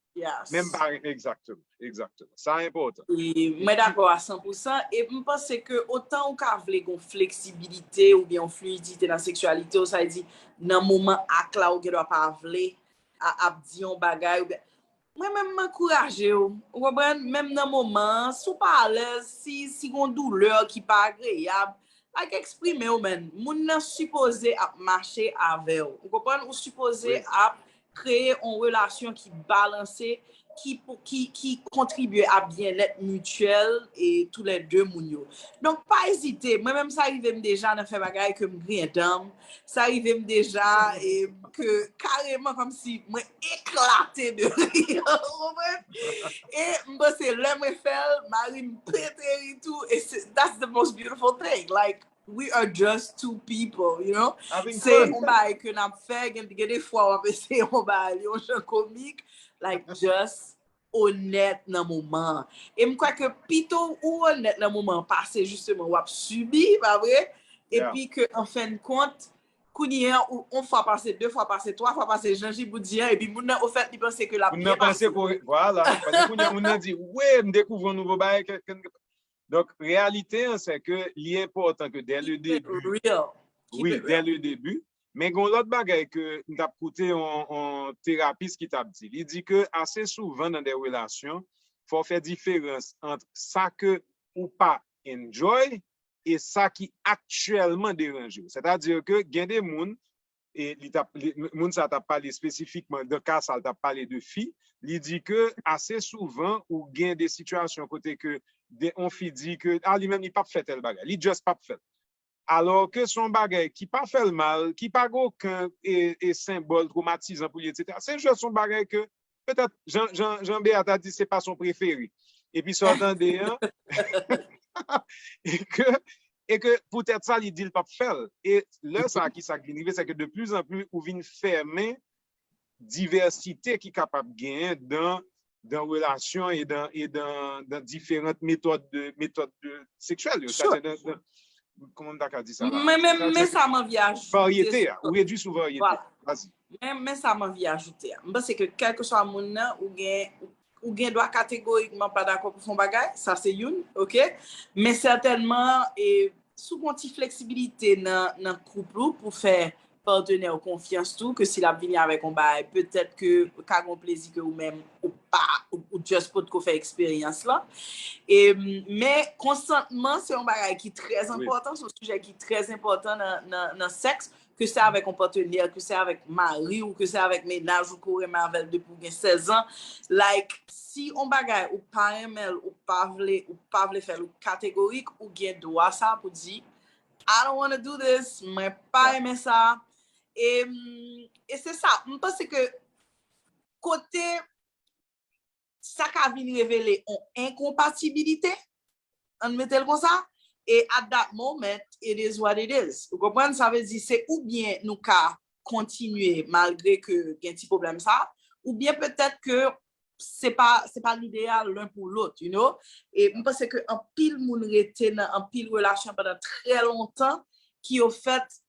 Men m pa, egzakteman, egzakteman. Sa enpòtan. Mwen dakò a san pou san. E m panse ke otan ou ka vle gen fleksibilite oubyen yon fliyidite nan seksyalite w, sa vle di nan moman ak la ou gen dwa pa vle ap di yon bagay oubyen mwen menm m ankouraje w, ou konprann, menm nan moman an, si w pa alèz, si si gon doulè ki pa agreyab, like eksprime w man, moun nan sipoze ap mache avè w, ou konprann, ou sipoze ap kreye yon relasyon ki balanse, ki ki ki kontribye a byennèt mityèl e tou lè de moun yo. Donk pa ezite, mwen menm sa rive m deja nan fè bagay ke m griyen dan m, sa rive m deja e ke kareman kòmsi mwen eklate de ri, ou konprann? E m panse lè mwen fè l, mari m pete ri tou, e se that's the most beautiful thing, like we are just two people, you know? Se yon bagay ke n ap fè, gen gen de fwa w ap eseye yon bagay yon jan komik, like just onèt nan moman an. E m kwè ke pito ou onèt nan moman an pase jisteman w ap sibi, pa vre? Epi ke an fen de kont, kounye a ou yon fwa pase, de fwa pase, twa fwa pase, jan Jibou di an, epi moun nan ofèt li panse ke l ap byen pase. Vwala, paske kounye a moun nan di, wi, m dekouvri yon nouvo bagay. Donk, reyalite an, se ke li enpòtan ke dès le début, wi, dès le début, men gen yon lòt bagay ke m t ap koute yon, yon terapis ki t ap di. Li di ke ase souvan nan de relasyon, fò w fè diferans ant sa ke ou pa enjoy e sa ki aktyèlman deranje w. Sètadi ke gen de moun, e li t ap, li, moun sa t ap pale espesifikman, nan ka sa, l t ap pale de fi, li di ke ase souvan ou gen de sitiyasyon kote ke de, yon fi di ke, a, li menm li p ap fè tèl bagay, li just p ap fè l. Alò ke se yon bagay ki pa fè l mal, ki pa gen okenn e, e senbòl twomatizan pou li, etsetera. Se just yon bagay ke, petèt, jan, jan, jan Bea ta di, se pa son prefere. Epi sa w tande an, e ke, e ke poutèt sa, li di l p ap fè l. E lè sa, ki sa k vin rive, se ke de plus en plus, ou vin fèmen divèsite ki kapab genyen dan dan relasyon e dan, e dan, dan diferan metòd de, metòd de, seksyèl yo. Sure. Sèten dan, dan, kòman m ta ka di sa la? Men, men, men sa m anvi ajoute. Varyete a, ou redui sou varyete. Voilà. Vas-y. Men, men sa m anvi ajoute a. M panse ke kèlkeswa moun nan, ou gen, ou gen dwa kategorikman pa dakò pou fè yon bagay, sa se youn, ok? Men sètènman, e, si w gen yon ti fleksibilite nan, nan koup ou pou fè patnè w konfyans tou, ke si l ap vini avèk yon bagay, petèt ke ka gen yon plezi ke ou menm ou pa, ou, ou just potko fè eksperyans lan. E, men konsantman, se yon bagay ki trè enpòtan, se yon sijè ki trè enpòtan nan, nan, nan sèks, ke se avèk yon patnè, ke se avèk mari w, ke se avèk mennaj ou ke w renmen avè l depi w gen sèz an. Like, si yon bagay ou pa renmen l, ou pa vle, ou pa vle fè l, ou kategorik, ou gen dwa sa pou di, I don't wanna do this, mwen pa renmen sa. E, e se sa, m panse ke kote sa ka vin revele yon enkonpatibilite, ann mete l konsa, e at that moment, it is what it is. Ou konprann? Sa vle di se oubyen nou ka kontinye malgre ke gen ti pwoblèm sa, oubyen petèt ke se pa, se pa lideyal l'un pour l'autre, you know? E m panse ke anpil moun rete nan anpil relasyon pandan trè lontan ki yo fèt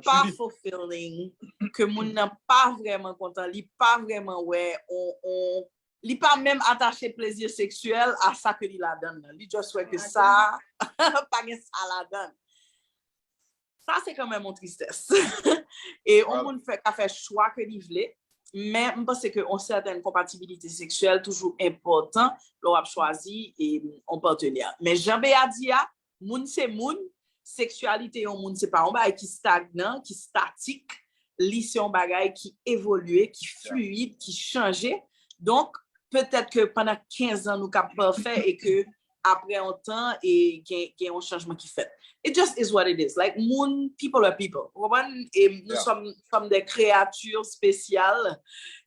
pa fulfilling, ke moun nan pa vrèman kontan, li pa vrèman wè, on, on, li pa menm atache plezi seksyèl a sa ke li ladann nan. Li just wè ke sa, pa gen sa ladann. Sa se kanmenm yon tristès. E yon moun fè, ka fè chwa ke li vle, men m panse ke yon sètèn konpatibilite seksyèl toujou enpòtan lè w ap chwazi e yon patnè. Men jan Bea di a, moun se moun, seksyalite yon moun se pa yon bagay ki stagnan, ki statik, li se yon bagay ki evolye, ki fluid, ki chanje. Donk, petèt ke pandan kenz an nou ka pafè e ke apre yon tan e gen, gen yon chanjman ki fèt. It just is what it is. Like, moun, people are people. Ou konprann? E nous sommes, sommes des créatures spéciales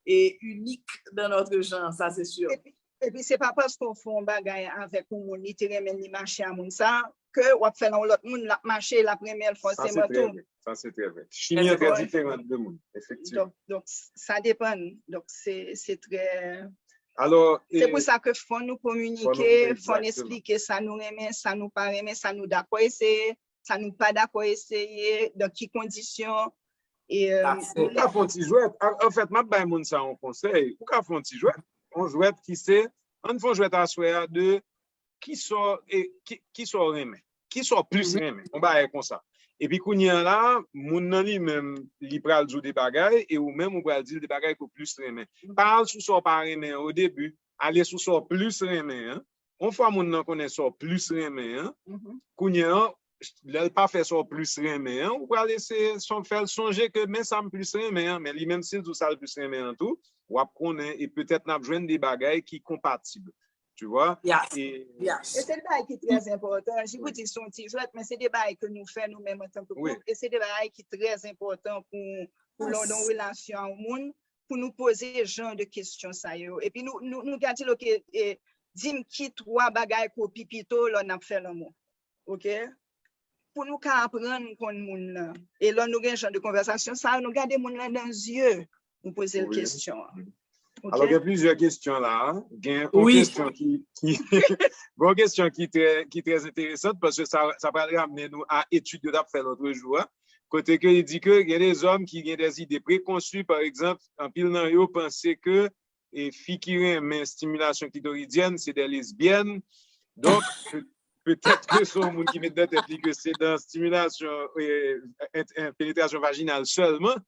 et uniques dans notre genre, ça c'est sûr. Epi, epi se pa paske w fè yon bagay avèk yon moun, li te renmen li mache a moun sa, ke w ap fè l a yon lòt moun, l ap mache, l ap renmen l fòseman tou. Sa se trè vrè. Chimi an trè diferan de moun, efektivman. Donk, donk, sa depann. Donk, se, se trè... Alò, se pou sa ke fò nou kominike, fò n eksplike sa nou renmen, sa nou pa renmen, sa nou dakò eseye, sa nou pa dakò eseye, nan ki kondisyon. E, ou ka fè yon ti jwèt. An, an fèt, m ap bay moun sa yon konsèy. Ou ka fè yon ti jwèt. Yon jwèt ki se, ann fè yon jwèt aswè a de ki sa w, e, ki, ki sa w renmen. Ki sa w plis renmen. Yon bagay konsa. Epi kounye a la, moun nan li menm, li pral di w de bagay, e ou menm ou pral di l de bagay ke w plis renmen. Pa al sou sa w pa renmen an o debi, ale sou sa w plis renmen an. Yon fwa moun nan konnen sa w plis renmen an, kounye a, lè l pa fè sa w plis renmen an, ou pral eseye fè l sonje ke men sa m plis renmen an, men li menm si l di w sa l plis renmen an tou, w ap konnen e petèt n ap jwenn de bagay ki konpatib. Tu vois? Yes. Yes. E se yon bagay ki trè enpòtan. Jipou di se yon ti jwèt, men se de bagay ke nou fè nou menm antanke koup. E se de bagay ki trè enpòtan pou, pou lè w nan yon relasyon a yon moun, pou nou poze jan de kesyon sa yo. Epi nou, nou, nou ka di l, oke, e, di m ki twa bagay ke w pi pito lè n ap fè lanmou. Oke? Pou nou ka aprann konn moun nan. E lè nou gen jan de konvèsasyon sa yo, nou gade moun nan nan zye, nou poze l kesyon an. Alò, gen plizyè kesyon la. Gen yon kesyon ki, ki, gen yon kesyon ki trè, ki trè enteresan, paske sa, sa pral ramnen nou a etid yo t ap fè lòt jou a. Kote ke li di ke gen de zòm ki gen de ide prekonsi, pa egzanp, anpil nan yo panse ke e fi ki renmen stimilasyon klitoridyen se de lesbyèn. Donk, pe-, petèt ke se yon moun ki met nan tèt li ke se nan stimilasyon, e, en-, en-, penetrasyon vajinal sèlman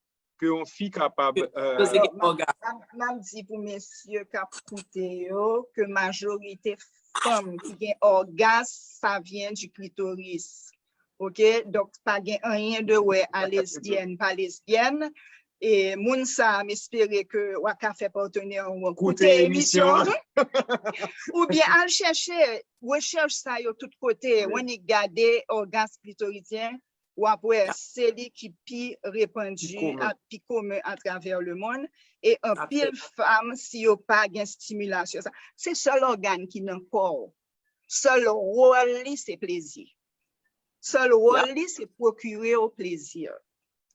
ke yon fi kapab, e, Poze gen ògas. M ap di pou mesye k ap koute yo ke majorite fanm ki gen ògas, sa vyen di klitoris. Oke? Donk, pa gen anyen de wè a lesbyèn, pa lesbyèn. E moun sa a, m espere ke w a ka fè patnè w koute emisyon an. Oubyen al chèche rechèch sa yo tout kote. Annik gade ògas klitoridyen, w ap wè se li ki pi repandi ak pi komen atravè lemonn. E anpil fanm, si yo pa gen stimilasyon sa, se sèl ògàn ki nan kò w. Sèl wòl li se plezi. Sèl wòl li se pwokire w plezi.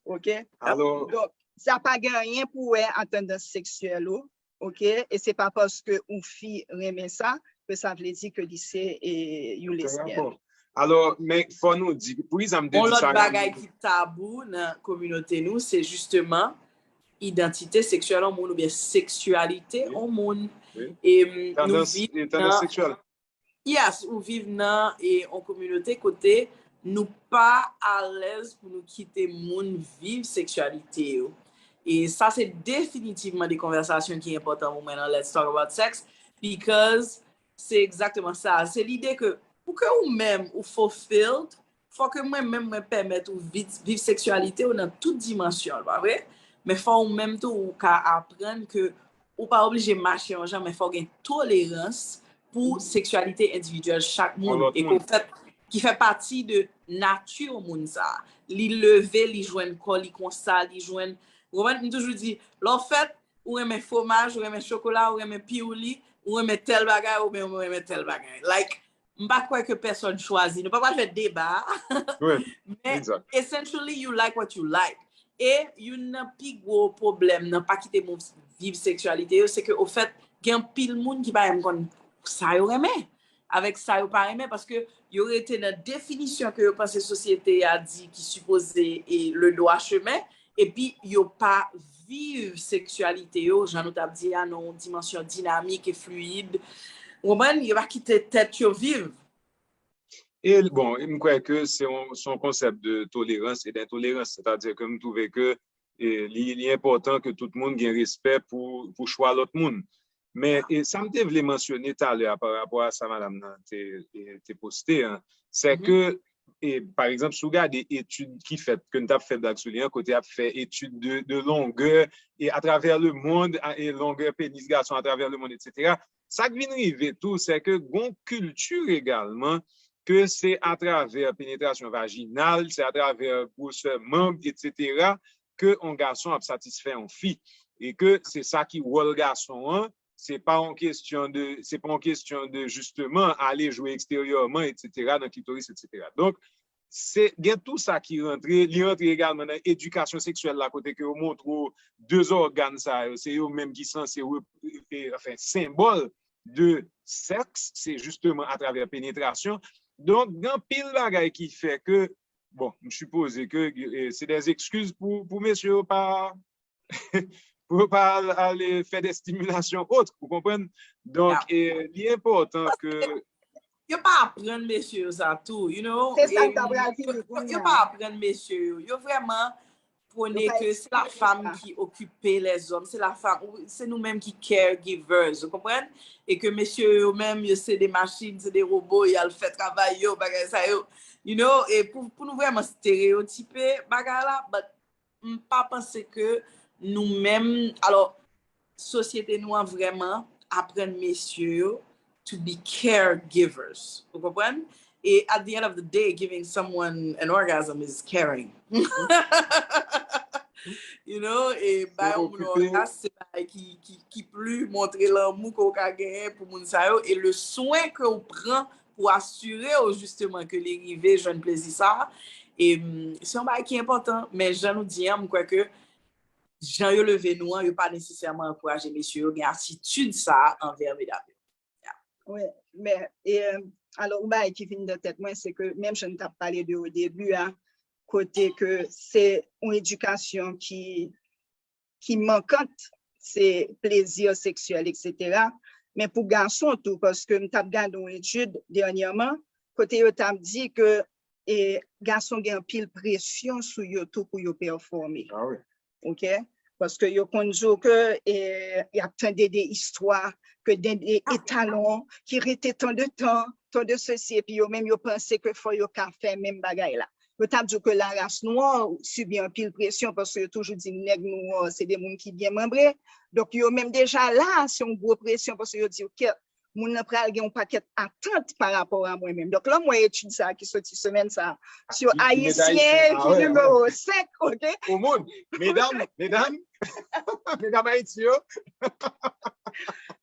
Oke? Alò, donk, sa pa gen anyen pou wè a tandans seksyèl ou. ok? E se pa paske ou fi renmen sa, ke sa vle di ke li se e, yon lesbyèn. Alò, men fò nou di, pou Iza m te di sa. Yon lòt bagay ki tabou nan kominote nou, se jisteman idantite seksyèl yon moun oubyen seksyalite yon moun. E nou viv nan... Yes, ou viv nan e yon kominote kote nou pa alèz pou nou kite moun viv seksyalite yo. E sa se definitivman de konvèsasyon ki enpòtan pou mwen nan Let's Talk About Sex, because se egzakteman sa. Se lide ke pou ke ou menm ou fulfilled, fò ke mwen menm mwen pèmèt ou viv seksyalite w nan tout dimansyon l, pa vre? Men fò ou menm tou ou ka aprann ke ou pa oblije mache yon jan, men fò gen tolerans pou seksyalite endividyèl chak moun e ke w fèt ki fè pati de nati moun sa. Li leve, li jwenn kò li konsa, li jwenn... Ou konprann? M toujou di, lè w fèt, ou renmen fwomaj, ou renmen chokola, ou renmen piwouli, ou renmen tèl bagay, oubyen ou renmen tèl bagay. Like, m pa kwè ke pèsòn chwazi. Nou pa pral fè deba. Men, essentially, you like what you like. E youn nan pi gwo pwoblèm nan pa kite moun viv seksyalite yo, se ke ofèt, gen anpil moun ki pa menm konn sa yo renmen avèk sa yo pa renmen, paske yo rete nan definisyon ke yo panse sosyete a di ki sipoze e le dwa chemen, epi yo pa viv seksyalite yo, jan nou t ap di a, nan yon dimansyon dinamik e fliyid. Ou konprann? Yo pa kite tèt yo viv. E bon, m kwè ke se yon, se yon konsèp de tolerans e d'entolerans. Sètadi ke m twouve ke e, li, li enpòtan ke tout moun gen respè pou, pou chwa lòt moun. Men e, sa m te vle mansyone talè a pa rapò a sa madanm nan te, e, te poste an, se ke e, pa egzanp, si w gade etid ki fèt, ke n t ap fè blag sou li an, kote y ap fè etid de, de longè e atravè le mond, e longè penis gason atravè le mond, etsetera. Sa k vin rive tou, se ke gon kilti egalman ke se atravè penetrasyon vajinal, se atravè gwosè manm, etsetera, ke yon gason ap satisfè yon fi. E ke se sa ki wòl gason an, se pa yon kesyon de, se pa yon kesyon de jisteman ale jwe eksteryèman, etsetera, nan klitoris, etsetera. Donk, se gen tou sa ki rantre, li rantre egalman nan edikasyon seksyèl la kote ke yo montre w de zògàn sa yo, se yo menm ki sanse, e, anfen, senbòl de sèks, se jisteman atravè penetrasyon. Donk, gen anpil bagay ki fè ke, bon, m sipoze ke e, se de ekskiz pou, pou mesye yo pa, pou yo pa al, al fè de stimilasyon ot, ou konprann? Donk, e, li enpòtan ke... Yo pa aprann mesye yo sa tou, you know? Se sa m ta pral di pou mwen. Yo pa aprann mesye yo. Yo vrèman pwone ke se la fam ki okipe lèzòm, se la fam, se nou menm ki caregivers, ou konprann? E ke mesye yo menm, yo se de machin, se de wobo, y al fè travay yo, bagay sa yo. You know, e pou, pou nou vrèman stereyotipe bagay la, but m pa panse ke nou menm, alò, sosyete nou an vrèman aprann mesye yo to be caregivers. Ou konprann? E at the end of the day, giving someone an orgasm is caring. You know, e bay yon moun orgasm, se bagay ki, ki, ki pli montre lanmou ke w ka genyen pou moun sa yo, e le swen ke w pran pou asire w jisteman ke li rive jwenn plezi sa. E se yon bagay ki enpòtan, men jan nou di an, m kwè ke jan yo leve nou an, yo pa nesesèman ankouraje mesye yo gen atitid sa a anvè medam yo. Wi, men, e, alò, yon bagay ki vin nan tèt mwen, se ke menm jan n t ap pale de o debi a, kote ke se yon edikasyon ki, ki mankant, se plezi seksyèl, etsetera. Men pou gason tou, paske m t ap gade yon etid dènyèman, kote yo t ap di ke e gason gen anpil presyon sou yo tou pou yo pèfòme. Ah oui. Ok? Paske yo konn di w ke e, y ap tande de istwa, ke de, de etalon ki rete tan de tan, tan de sesi, epi yo menm yo panse ke fò yo ka fè menm bagay la. Yo t ap di w ke laras nwa sibi anpil presyon paske yo toujou di nèg nwa se de moun ki byen manbre. Donk yo menm deja la, se yon gwo presyon paske yo di w ke moun nan pral gen yon pakèt atant pa rapò a mwen menm. Donk, lè m wè etid sa a ki soti semèn sa a, sou Ayisyen ki nimewo senk, ok? O moun, medam, medam, medam Ayiti yo.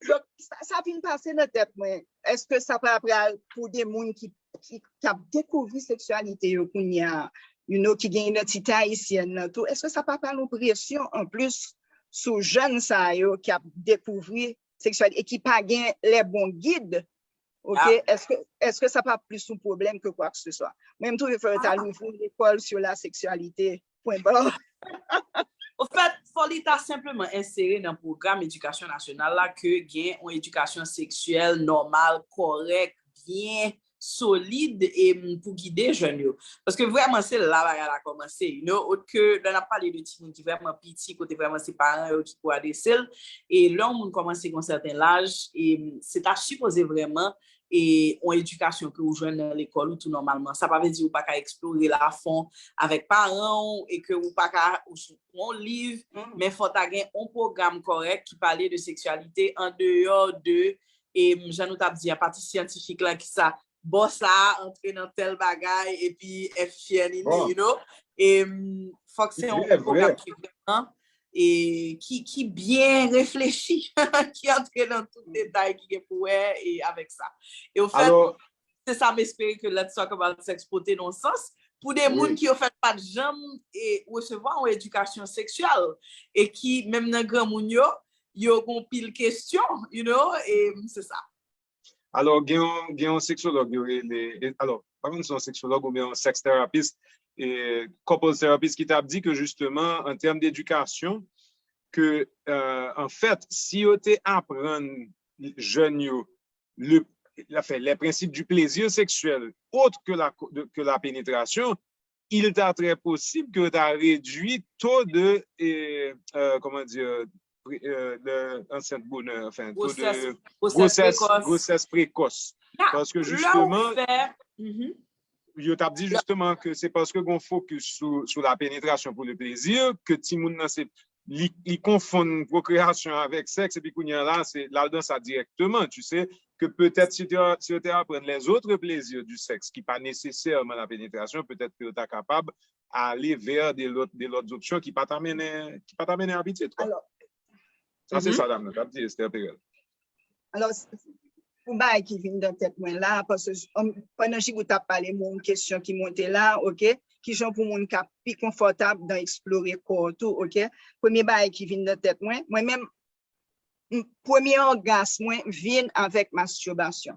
Donk, sa, sa vin pase nan tèt mwen. Èske sa pa pral pou de moun ki, ki, k ap dekouvri seksyalite yo kounye a, you know, ki gen idantite ayisyèn nan tou? Èske sa pa pral yon presyon anplis sou jèn sa yo ki ap dekouvri seksyalite e ki pa gen lè bon gid, ok, èske, èske sa pa plis yon pwoblèm ke kwa ke se swa? Mwen, m twouve fò yo ta louvri lekòl sou la seksyalite, pwen ba. Ofèt, fò li ta senpleman ensere nan pwogram edikasyon nasyonal la ke gen yon edikasyon seksyèl nòmal, kòrèk, byen solid e pou gide jèn yo. Paske vrèman se la bagay la kòmanse, you know, ot ke lè n ap pale de timoun ki vrèman piti, kote vrèman se paran yo ki pou adrese l, e lè yon moun kòmanse gen yon sèten laj, e se ta sipoze vrèman e yon edikasyon ke ou jwenn nan lekòl ou tou nòmalman. Sa pa vle di ou pa ka eksplore l afon avèk paran w e ke ou pa ka ou pran yon liv, men fò ta gen yon pwogram kòrèk ki pale de seksyalite an deyò de e jan nou t ap di a pati syantifik la ki sa bò sa a antre nan tèl bagay epi F F N ini, you know. E fòk se yon pwogram ki vrèman e ki, ki byen reflechi, ki antre nan tout detay ki gen pou wè e avèk sa. E ofèt, se sa m espere ke Let's Talk About Sex pote nan sans pou de moun ki ofèt pa t janm e resevwa yon edikasyon seksyèl e ki menm nan granmoun yo, yo gon pil kesyon, you know, e se sa. Alò, gen yon, gen yon seksològ yo rele, alò, pa konn si yon seksològ oubyen yon sex therapist, e couples therapist ki t ap di ke jisteman, an tèm dedikasyon, ke, euh, an fèt, si yo te aprann jèn yo le, enfin, les principes du plaisir sexuel autre que la, que la pénétration, il ta très possible que ta réduit taux de, eh, euh, comment dire, euh, de enceinte bonheur, enfin, taux de grossesse, grossesse précoce. Parce que justement, yo t ap di justement que c'est parce que gon focus sur, sur la pénétration pour le plaisir que timoun nan se li, li konfonn pwokreasyon avèk sèks, epi kounye a la, se l al dans ça directement, tu sais, que peut-être si tu si tu apprends les autres plaisirs du sexe, qui pas nécessairement la pénétration, peut-être que tu es capable d'aller vers des autres, des autres options qui pas t'amener, qui pas t'amener à petit, quoi. Alors, ça, c'est ça, dame, tu as dit, Esther Perel. Alors, pou bagay ki vin nan tèt mwen la, paske pandan Jigou t ap pale, mwen yon kesyon ki monte la, ok, kijan pou moun ka pi konfòtab dan eksplore kò tou, ok. Premye bagay ki vin nan tèt mwen, mwen menm, premye orgasm mwen vin avèk masturbasyon.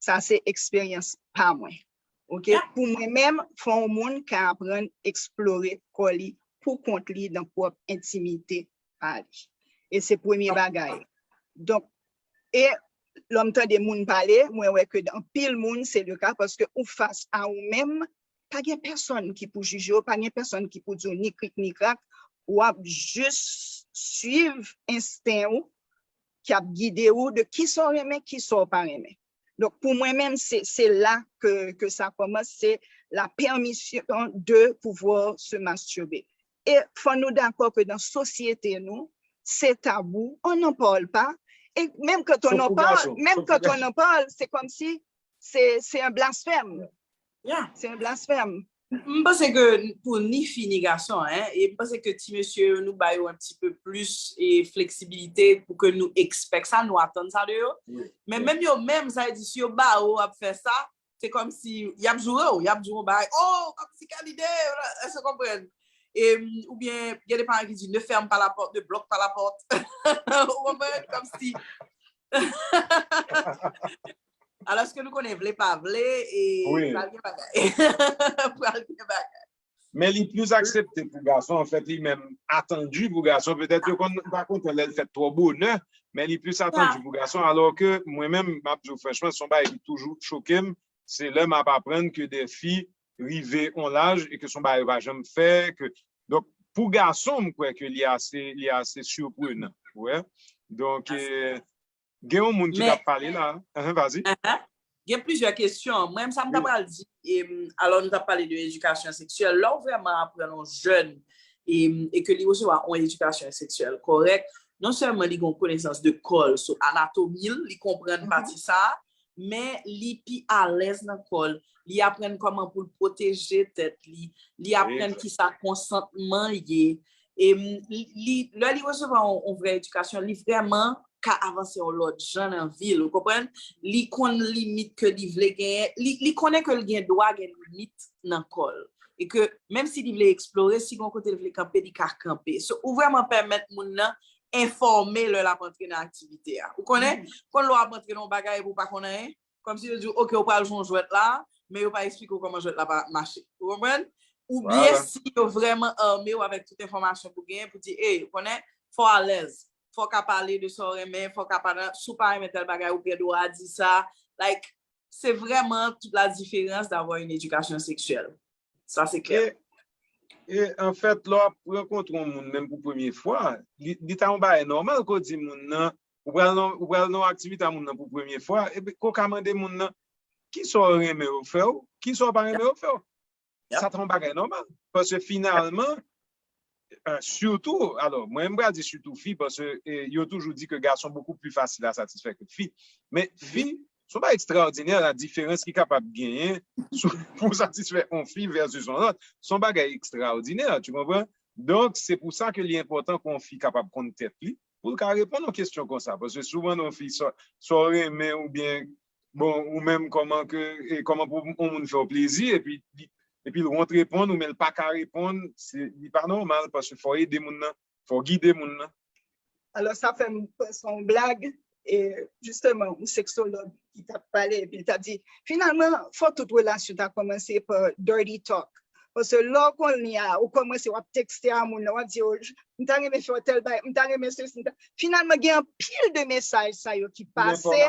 Sa se eksperyans pa mwen. Ok, pou mwen menm, fò yon moun ka aprann eksplore kò li pou kont li dan pwòp entimite pa li. E se premye bagay. Donk, e lè m tande moun pale, mwen wè ke anpil moun se le ka paske ou fas a ou menm, pa gen pèsonn ki pou jije w, pa gen pèsonn ki pou di w ni krik ni krak, w ap jis swiv ensten w ki ap gide w de kisa w renmen, kisa w pa renmen. Donk, pou mwen menm, se, se la ke, ke sa kòmanse, se la permission de pouvoir se masturber. E fò nou dakò ke nan sosyete nou, se tabou, on n'en parle pas. E menm quand on en parle, menm quand on en parle, se kòmsi se, se un blasphème. Se un blasphème. M panse ke pou ni fi ni gason, en, e m panse ke ti mesye yo, nou ba yo un petit peu plus e fleksibilite pou ke nou expect sa, nou atann sa de yo. Men menm yo menm, sa vle di si yo ba ou ap fè sa, se kòmsi y ap joure w, y ap di w yon bagay, oh, kòmsi kèl ide, èske w konprann? E, oubyen gen de paran ki di ne ferme pas la porte, ne bloque pas la porte. Ou konprann? Kòmsi Alòske nou konnen vle pa vle e pral gen bagay. Pral gen bagay. Men li plis aksepte pou gason, anfèt, li menm atandi pou gason. Petèt yo konn pa kontan lè l fèt twò bonè, men li plis atandi pou gason. Alòske mwen menm, m ap di w franchman, se yon bagay ki toujou choke m, se lè m ap aprann ke de fi rive yon laj e ke se yon bagay yo pa janm fè. Ke, donk, pou gason, m kwè ke li ase, li ase siprenan. Ou wè? Donk, Gen yon moun ki t ap pale la. Ahan, vas-y. Gen plizyè kesyon. Mwen, sa m ta pral di, e, alò nou t ap pale de edikasyon seksyèl. Lè w vrèman aprann yon jèn e, e ke li resevwa yon edikasyon seksyèl kòrèk, non sèlman li gen yon konesans de kò l, sou anatomi l, li konprann pati sa a, men li pi alèz nan kò l. Li aprann kòman pou l pwoteje tèt li. Li aprann kisa konsantman ye. E li, lè li resevwa yon, yon vrè edikasyon, li vrèman ka avanse yon lòt jan nan vi l, ou konprann? Li konn limit ke li vle genyen, li, li konnen ke l gen dwa gen limit nan kò l. E ke menm si li vle eksplore, si gon kote l vle kanpe, li ka kanpe. So, ou vrèman pèmèt moun nan enfòme lè l ap antre nan aktivite a. Ou konnen, konn lè w ap antre nan yon bagay epi w pa konn anyen, kòmsi yo di w, "Ok, ou pral jwe yon jwèt la," men yo pa eksplike w kòman jwèt la pa mache. Ou konprann? Oubyen si yo vrèman ame w avèk tout enfòmasyon pou genyen, pou di, "Ey, ou konnen, fò w alèz, fò w ka pale de sa w renmen, fò w ka pale, si w pa renmen tèl bagay, ou gen dwa di sa." Like, se vrèman toute la différence d'avoir une éducation sexuelle. Sa se klè. E, e anfèt, lè w ap rankontre yon moun menm pou premye fwa, li, li ta yon bagay nòmal ke w di moun nan, ou pral nan, ou pral nan yon aktivite a moun nan pou premye fwa, epi ke w ka mande moun nan, kisa w renmen yo fè w, kisa w pa renmen yo fè w. Sa ta yon bagay nòmal. Paske finalman, sitou, alò, mwen m pral di sitou fi, paske yo toujou di ke gason beaucoup plus facile à satisfaire que fi. Men fi, se yon bagay ekstraòdinè, la diferans ki kapab genyen pou satisfè yon fi versus yon lòt. Se yon bagay ekstraòdinè, tu comprends? Donk, se pou sa ke li enpòtan ke yon fi kapab konn tèt li, pou l ka reponn yon kesyon konsa. Paske souvan, yon fi, sa w renmen oubyen, bon, ou menm, kòman ke, e kòman pou yon moun fè w plezi, epi, epi l wont reponn ou, men l pa ka reponn, se, li pa nòmal, paske fò w ede moun nan, fò w gide moun nan. Alò, sa fè m panse yon blag, e, jisteman, yon seksològ ki t ap pale, epi l t ap di, finalman, fò tout relasyon ta kòmanse pa dirty talk. Paske lè w konnen a, ou kòmanse w ap tekste a moun nan, w ap di, "Oh, m ta renmen fè w tèl bagay, m ta renmen sesi, m ta." Finalman, gen anpil de mesaj sa yo ki pase,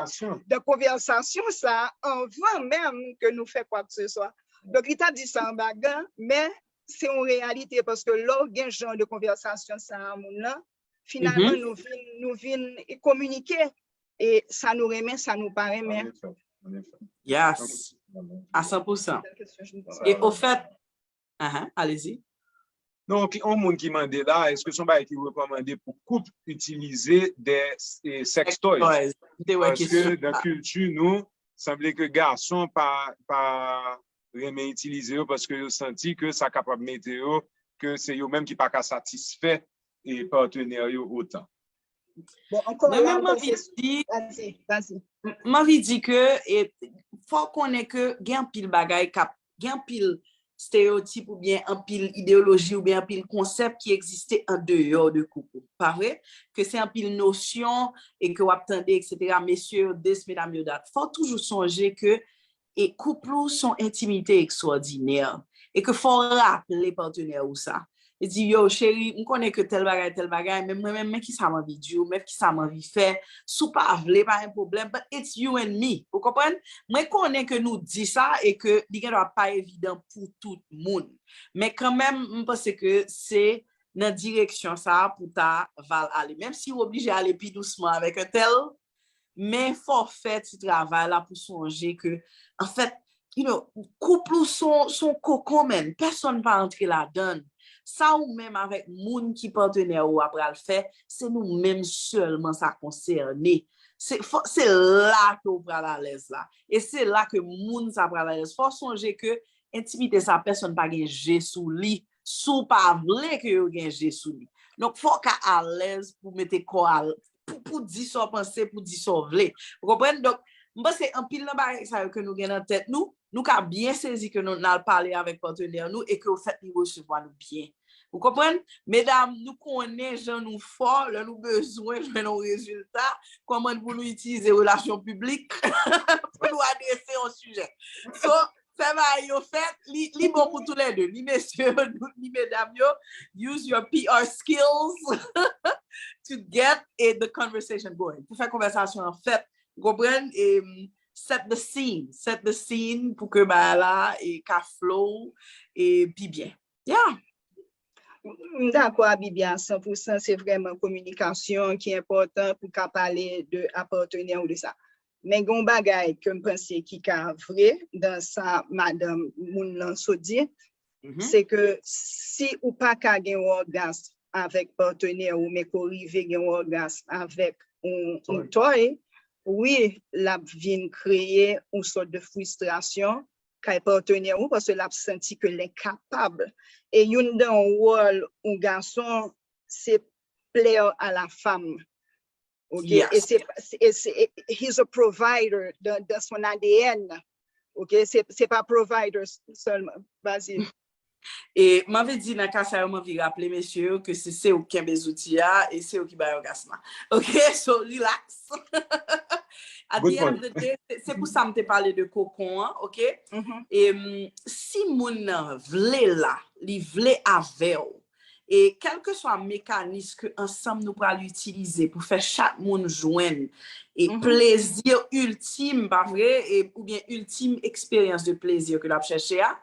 de konvèsasyon sa, anvan menm ke nou fè kwa ke se swa. Donk, li t ap di sa anba gan, men se yon reyalite, paske lè w gen jan de konvèsasyon sa a moun nan, finalman, nou vin, nou vin kominike, e sa nou renmen, sa nou pa renmen. Yes, a san pou san. E ofèt, Ahan, allez-y. Non, yon moun ki mande la, èske se yon bagay ki rekòmande pou koup itilize de sextoys? Paske nan kilti nou, sanble ke gason pa, pa renmen itilize yo paske yo santi ke sa kapab mete yo, ke se yo menm ki pa ka satisfè e patnè yo otan. Bon, ankò la, m anvi di ke fò w konnen ke gen anpil bagay k ap, gen anpil esteyotip oubyen anpil ideyoloji oubyen anpil konsèp ki egziste andeyò de koup ou, pa vre? Ke se anpil nosyon e ke w ap tande, etsetera, mesye yo this, medam yo that. Fò w toujou sonje ke e koup ou se yon entimite ekstwòdinè e ke fò w raple patnè ou sa. Li di, yo, cheri, m konnen ke tèl bagay, tèl bagay, men mwen menm, men kisa m anvi di w, men kisa m anvi fè. Si w pa vle, pa gen pwoblèm, but it's you and me. Ou konprann? Mwen konnen ke nou di sa e ke li gendwa pa evidan pou tout moun. Men kanmenm, m panse ke se nan direksyon sa a pou ta va l ale. Menm si w oblije ale pi dousman avèk entèl, men fò w fè ti travay la pou sonje ke, anfèt, you know, koup ou se yon, se yon kokon, man. Pèsonn pa antre ladan l. Sa ou menm avèk moun ki patnè ou a pral fè, se nou menm sèlman sa konsène. Se, fò, se la ke w pral alèz la. E se la ke moun sa pral alèz. Fò w sonje ke entimite sa, pèsonn pa gen je sou li. Si w pa vle ke yo gen je sou li. Donk, fò w ka alèz pou mete kò w pou, pou di sa w panse, pou di sa w vle. Ou konprann? Donk, m panse anpil nan bagay sa yo ke nou gen nan tèt nou, nou ka byen sezi ke nou, n al pale avèk patnè nou e ke ofèt li resevwa nou byen. Ou konprann? Medam, nou konnen jan nou fò, lè nou bezwen jwenn yon rezilta, kòman pou nou itilize relasyon piblik pou nou adrese yon sijè. So, fè bagay yo fèt, li, li bon pou toulède, ni mesye yo, ni medam yo. Use your P R skills to get, eh, the conversation going. Pou fè konvèsasyon an fèt, ou konprann? E, set the scene, set the scene pou ke bagay la e ka flow e pi byen. Yeah. M dakò a Bibi a san pou san, se vrèman kominikasyon ki enpòtan pou ka pale de a patnè ou de sa. Men gen yon bagay ke m panse ki ka vre dan sa madanm moun lan sot di, se ke si ou pa ka gen yon ògasm avèk patnè ou, men ke w rive gen yon ògasm avèk yon, yon tòy, wi, l ap vin kreye yon sòt de fristrasyon kay patnè ou, paske l ap santi ke l enkapab. E youn dan wòl yon gason, se plaire à la femme. Ok, e se, e se, e- he's a provider dans, dans son A D N. Ok, se, se pa provider sèlman. Vas-y. E m anvi di nan ka sa yo, m anvi raple mesye yo ke se, se ou ki kenbe zouti a e se ou ki bay ògasm la. Ok, so relax. At the end of the day, se pou sa m te pale de kokon an, ok? E si moun nan vle la, li vle avè w, e kèlkeswa mekanis ke ansanm nou pral itilize pou fè chak moun jwenn e plezi iltim, pa vre, e, oubyen iltim eksperyans de plezi ke l ap chèche a,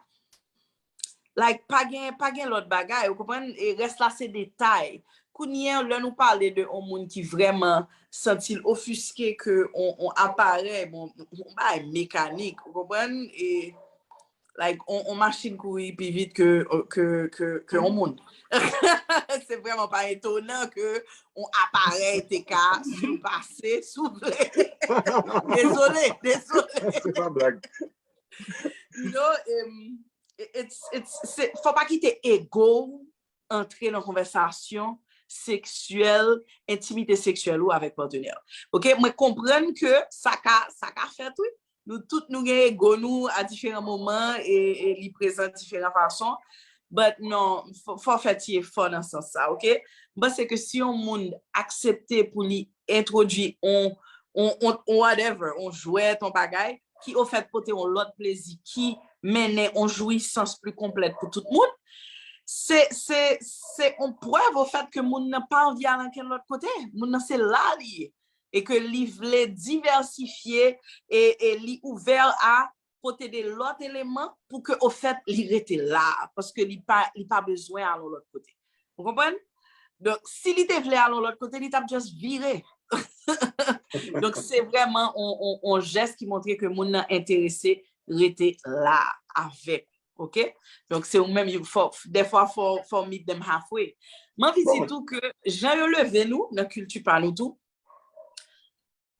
like, pa gen, pa gen lòt bagay, ou konprann? E rès la se detay. Kounye a, lè nou pale de yon moun ki vrèman santi l ofiske ke on, on aparèy, bon, on bagay mekanik, ou konprann? E, like, on, on machin kouri pi vit ke, ke, ke, ke on moun. Se vrèman pa etonan ke on aparèy te ka sipase, souple. Dezole, dezole. Se pa blag. You know, um, it's, it's, se, fò pa kite ego w antre nan konvèsasyon seksyèl, entimite seksyèl ou avèk patnè w. Ok, mwen konprann ke sa ka, sa ka fèt, wi. Nou tout nou gen ego nou a diferan moman e, e li prezan diferan fason. But non, fò, fò fè ti efò nan sans sa, ok? M panse ke si yon moun aksepte pou li entwodui on, on, on, on whatever, on jwèt, on bagay, ki ofèt pote on lòt plezi, ki mennen on jwisans pli konplèt pou tout moun, se, se, se on prèv ofèt ke moun nan pa anvi al ankenn lòt kote. Moun nan se la li ye. E ke li vle divèsifye e, e li ouvè a pote de lòt eleman pou ke, ofèt, li rete la. Paske li pa, li pa bezwen al on lòt kote. Ou konprann? Donk, si li te vle al on lòt kote, li t ap just vire. Donk, se vrèman on, on, on jès ki montre ke moun nan enterese rete la avèk ou. Ok? Donk, se ou menm, fò, dèfwa, fò, fò meet them halfway. M anvi di tou ke jan yo leve nou nan kilti pa nou tou,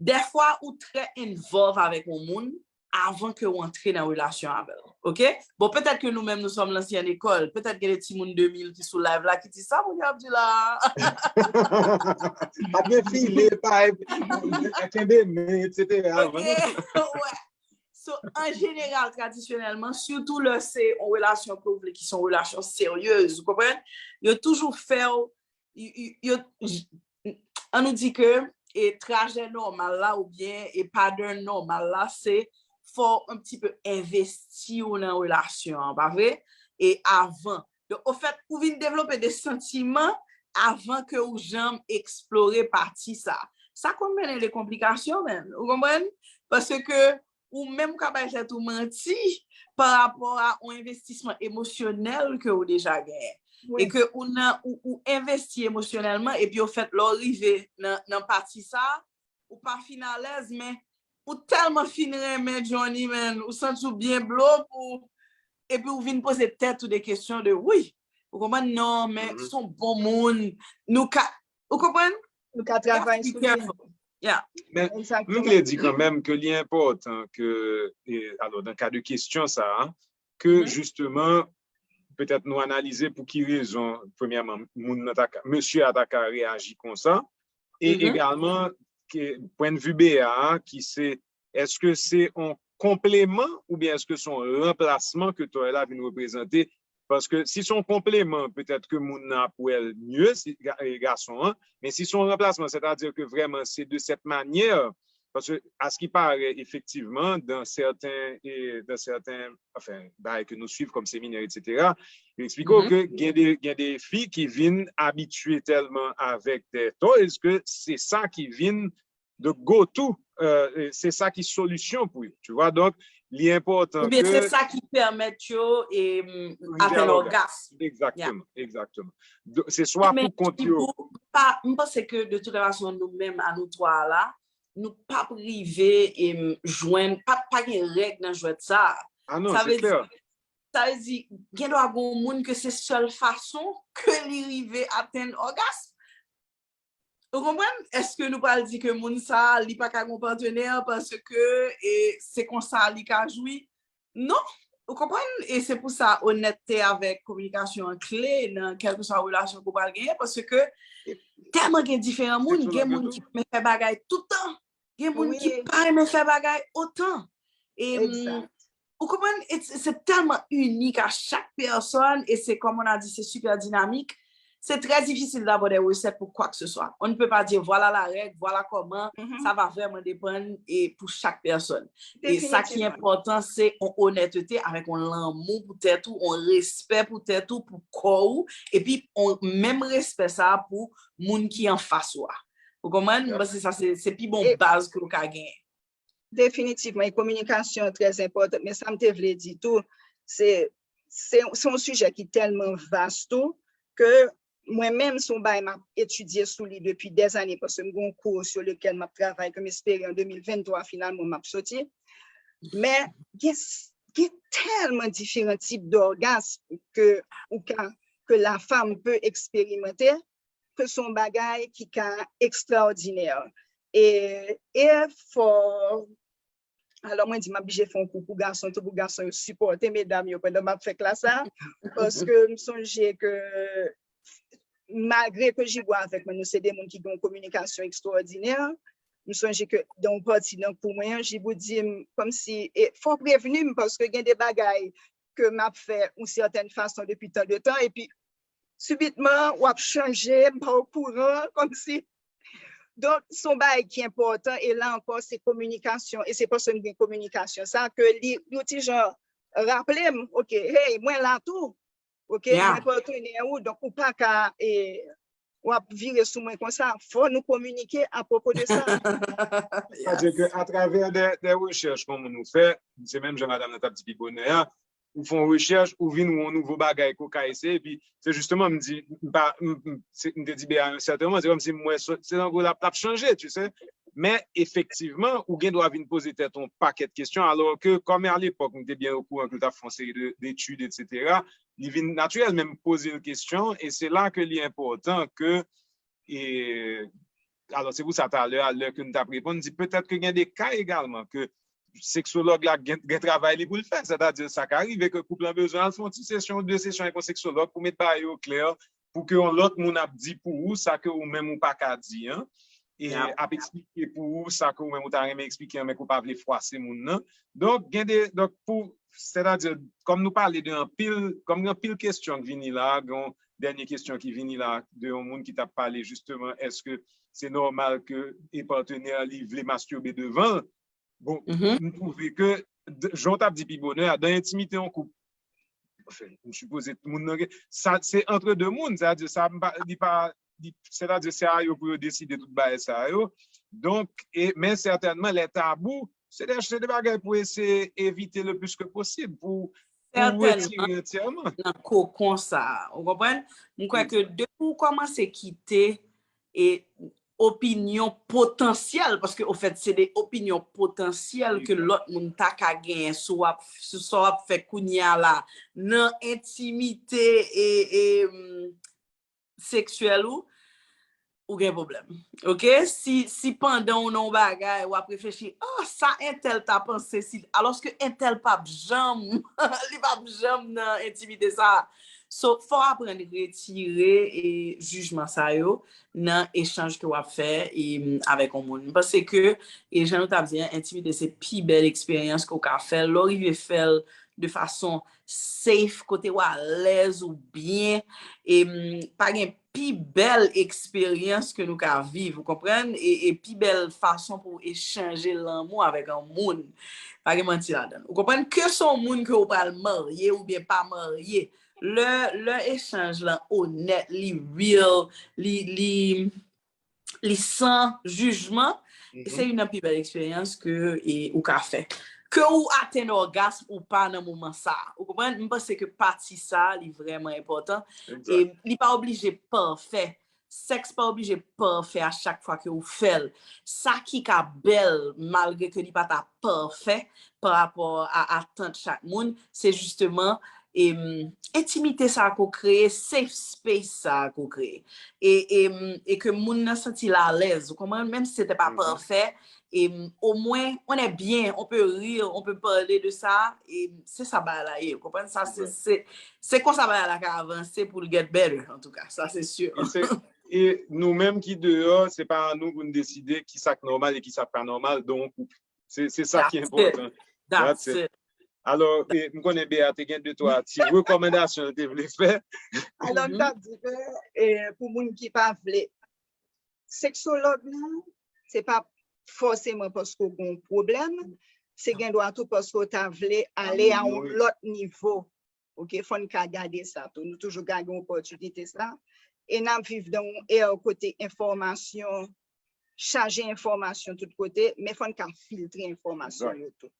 dèfwa ou trè involve avèk yon moun avan ke w antre nan relasyon avè l. Ok? Bon, petèt ke nou menm nou sòm lansyen lekòl, petèt gen de timoun de mil ki sou live la ki di sa moun yo ap di la. Pa gen file, pa kenbe men, et cetera. Ok, ouais. So, an jeneral, tradisyonèlman, sitou lè se yon relasyon ke w vle ki se yon relasyon seryez, ou konprann? Yo toujou fè w, yo, yo, yo, an nou di ke e trajè nòmal la oubyen e pattern nòmal la, se fò w un petit peu envesti w nan relasyon an, pa vre? E avan. Donk, ofèt, ou vin devlope de santiman avan ke ou janm eksplore pati sa. Sa konn mennen de konplikasyon menm, ou konprann? Paske ou menm ou ka bay tèt ou manti pa rapò a yon envestisman emosyonèl ke ou deja genyen. E ke ou nan, ou, ou envesti emosyonèlman, epi ofèt, lè w rive nan, nan pati sa, ou pa fin alèz, men ou tèlman fin renmen Johnny, man, ou santi w byen blow pou, epi ou vin poze tèt ou de kesyon de, wi, ou konprann, non, men se yon bon moun, nou ka, ou konprann? Nou ka travay sou li. Yeah. Men m vle di kanmenm ke li enpòtan ke, e, alò, nan ka de kesyon sa a, ke jisteman, petèt nou analize pou ki rezon, premyèman, moun nan ta ka, mesye a ta ka reyaji konsa, e egalman, ke, pwennvi Bea a, ki se, èske se yon konpleman oubyen èske se yon ranplasman ke tòy la vin reprezante? Paske si se yon konpleman, petèt ke moun nan ap wè l mye, si, ga- e gason an, men si se yon ranplasman, sètadi ke vrèman se de cette manière, paske à ce qui paraît, efektivman, dans certains, e, dans certains, enfin, bagay ke nou swiv kòm seminè, et cetera, yo eksplike w ke gen de, gen de fi ki vin abitye tèlman avèk des toys ke se sa ki vin the go to, euh, se sa ki solisyon pou yo, tu vois. Donk, li enpòtan Oubyen ke se sa ki pèmèt yo e, atenn ògasm. Egzakteman, egzakteman. Donk, se swa pou kont yo. Pa, m panse ke de toute façon, nou menm a nou twa la, nou p ap rive e jwenn, pa, pa gen règ nan jwèt sa. Ah non, se klè. Sa vle di, gen dwa gen moun ke se sèl fason ke li rive atenn ògasm. Ou konprann? Èske nou pral di ke moun sa, li pa ka gen patenè paske e se konsa li ka jwi? Non. Ou konprann? E se pou sa, onètte avèk kominikasyon an kle nan kèlkeswa relasyon ke w pral genyen, paske Tèlman gen diferan moun, gen moun ki renmen fè bagay toutan, gen moun ki pa renmen fè bagay otan. E ou konprann, se tèlman inik a chak pèsòn e se, comme on a dit, c'est super dynamique. C'est très difficile d'avoir des recettes pour quoi que ce soit. On ne peut pas dire voilà la règle, voilà comment. Ça va vraiment dépendre et pour chaque personne. E sa ki enpòtan, se yon onètete avèk yon lanmou pou tèt ou, yon respè pou tèt ou, pou kò ou, epi yon menm respè sa pou moun ki anfas ou a. Ou konprann? Mwen panse sa se, se pi bon baz ke w ka genyen. Definitivman, e kominikasyon trè enpòtan, men sa m te vle di tou, se, se, se yon sijè ki tèlman vas tou, ke mwen menm, se yon bagay m ap etidye sou li depi dèzane, paske m gen yon kou sou lekel m ap travay, ke m espere an de mil venntwa, finalman, m ap soti. Men, gen, gen tèlman diferan tip d'orgasme ke ou ka, que la femme peut expérimenter, ke se yon bagay ki ka ekstraòdinè. E, e fò, alò mwen di m ap blije fè yon kou pou gason tou, pou gason yo sipòte medam yo pandan m ap fè klas la, paske m sonje ke malgre ke Jibo avèk mwen, nou se de moun ki gen yon kominikasyon ekstraòdinè, m sonje ke nan yon pati nan kou mwen an, Jibo di m kòmsi, e fò w prevni m, paske gen de bagay ke m ap fè yon sètèn fason depi tan de tan, epi sibitman, w ap chanje, m pa okouran, kòmsi. Donk, se yon bagay ki enpòtan, e la ankò, se kominikasyon, e se paske m gen kominikasyon sa, ke li, yon ti jan raple m, ok, hey, mwen la tou, ok, mwen patnè ou, donk ou pa ka, e, w ap vire sou mwen konsa, fò nou kominike apwopo de sa. Sa di ke atravè de, de rechèch kon moun ou fè, se menm jan madanm nan t ap di pi bonè a, ou fè yon rechèch, ou vin wè yon nouvo bagay ke w ka eseye, epi se jisteman m di, m pa, m, m, se, m te di Bea yon sèten moman, se kòmsi m wè se, se tankou l ap, l ap chanje, tu sais. Men efektivman, ou gen dwa vin poze tèt ou yon pakèt kesyon, alò ke, kòm alepòk, m te byen okouran ke l t ap fè yon seri de, detid, etsetera, li vin natirèl, men m poze l kesyon, e se la ke li enpòtan ke, e, alò, se pou sa talè a, lè ke m t ap reponn, m di petèt ke gen de ka egalman ke seksològ la gen, gen travay li pou l fè. Sètadi, sa ka rive ke koup lan bezwen al fè yon ti sesyon, de sesyon avèk yon seksològ pou met bagay yo klè, pou ke yon lòt moun ap di pou ou sa ke ou menm ou pa ka di an, e ap eksplike pou ou sa ke ou menm ou ta renmen eksplike an, men ke ou pa vle fwase moun nan. Donk, gen de, donk, pou, sètadi, kòm nou pale de anpil, kòm gen anpil kesyon ki vini la, gen yon dènye kesyon ki vini la de yon moun ki t ap pale jisteman, èske se nòmal ke e patnè li vle masturbe devan l? Bon, m twouve ke, jan w t ap di pi bonè a, dan entimite yon koup, anfen, m sipoze moun nan gen, sa se antre de moun, sètadi sa m pa, li pa, li, sètadi se a yo pou yo deside tout bagay sa yo. Donk, e, men sètènman, lè tabou, se de, se de bagay pou eseye evite le plus que possible, pou, pou retire antyèman. Nan kokon sa a, ou konprann? M kwè ke depi w kòmanse kite e opinyon potansyèl, paske ofèt se de opinyon potansyèl ke lòt moun ta ka genyen sou w ap, sou sa w ap fè kounye a la nan entimite e, e seksyèl ou, ou gen pwoblèm. Oke? Si, si pandan w nan yon bagay, w ap reflechi, oh, sa entèl ta panse si, alòske entèl p ap janm, li p ap janm nan entimite sa a. So, fò w aprann retire e jijman sa yo nan echanj ke w ap fè e, avèk yon moun. M panse ke, e jan nou t ap di an, entimite se pi bèl eksperyans ke w ka fè. Lè w rive fè l de fason safe, kote w alèz, ou byen, e pa gen pi bèl eksperyans ke nou ka viv, ou konprann? E, e pi bèl fason pou w echanje lanmou avèk yon moun. Pa gen manti ladan l. Ou konprann? Ke se yon moun ke w pral marye oubyen pa marye, lè, lè echanj lan onèt, li real, li, li, li san jijman, se youn nan pi bèl eksperyans ke, e, ou ka fè. Ke ou atenn ògasm ou pa nan moman sa a. Ou konprann? M panse ke pati sa a, li vrèman enpòtan. E li pa oblije pafè. Sèks pa oblije pafè a chak fwa ke ou fè l. Sa ki ka bèl, malgre ke li pa ta pafè pa rapò a atant chak moun, se jisteman, em, entimite sa a ke w kreye, safe space sa a ke w kreye. E, em, e ke moun nan santi l alèz, ou konprann? Menm si se te pa pafè, em, omwen, on est bien, on peut rire, on peut parler de ça, e se sa bagay la ye, ou konprann? Sa, se, se, se konsa bagay la ka avanse pou l get better, antouka, sa se si. E se, E nou menm ki deyò, se pa a nou pou n deside ki sa k nòmal e ki sa k pa nòmal dan yon koup. Se, se sa ki enpòtan. That's it. Alò, e, m konnen Bea te gen de twa ti rekòmandasyon l te vle fè. Alò, m t ap di ke e, pou moun ki pa vle, seksològ nan, se pa fòseman paske w gen yon pwoblèm, se gen dwa tou paske w ta vle ale a yon lòt nivo. Ok, fò n ka gade sa tou. Nou toujou gade opòtinite sa. E n ap viv dan yon è kote enfòmasyon, chaje enfòmasyon tout kote, men fò n ka filtre enfòmasyon yo tou.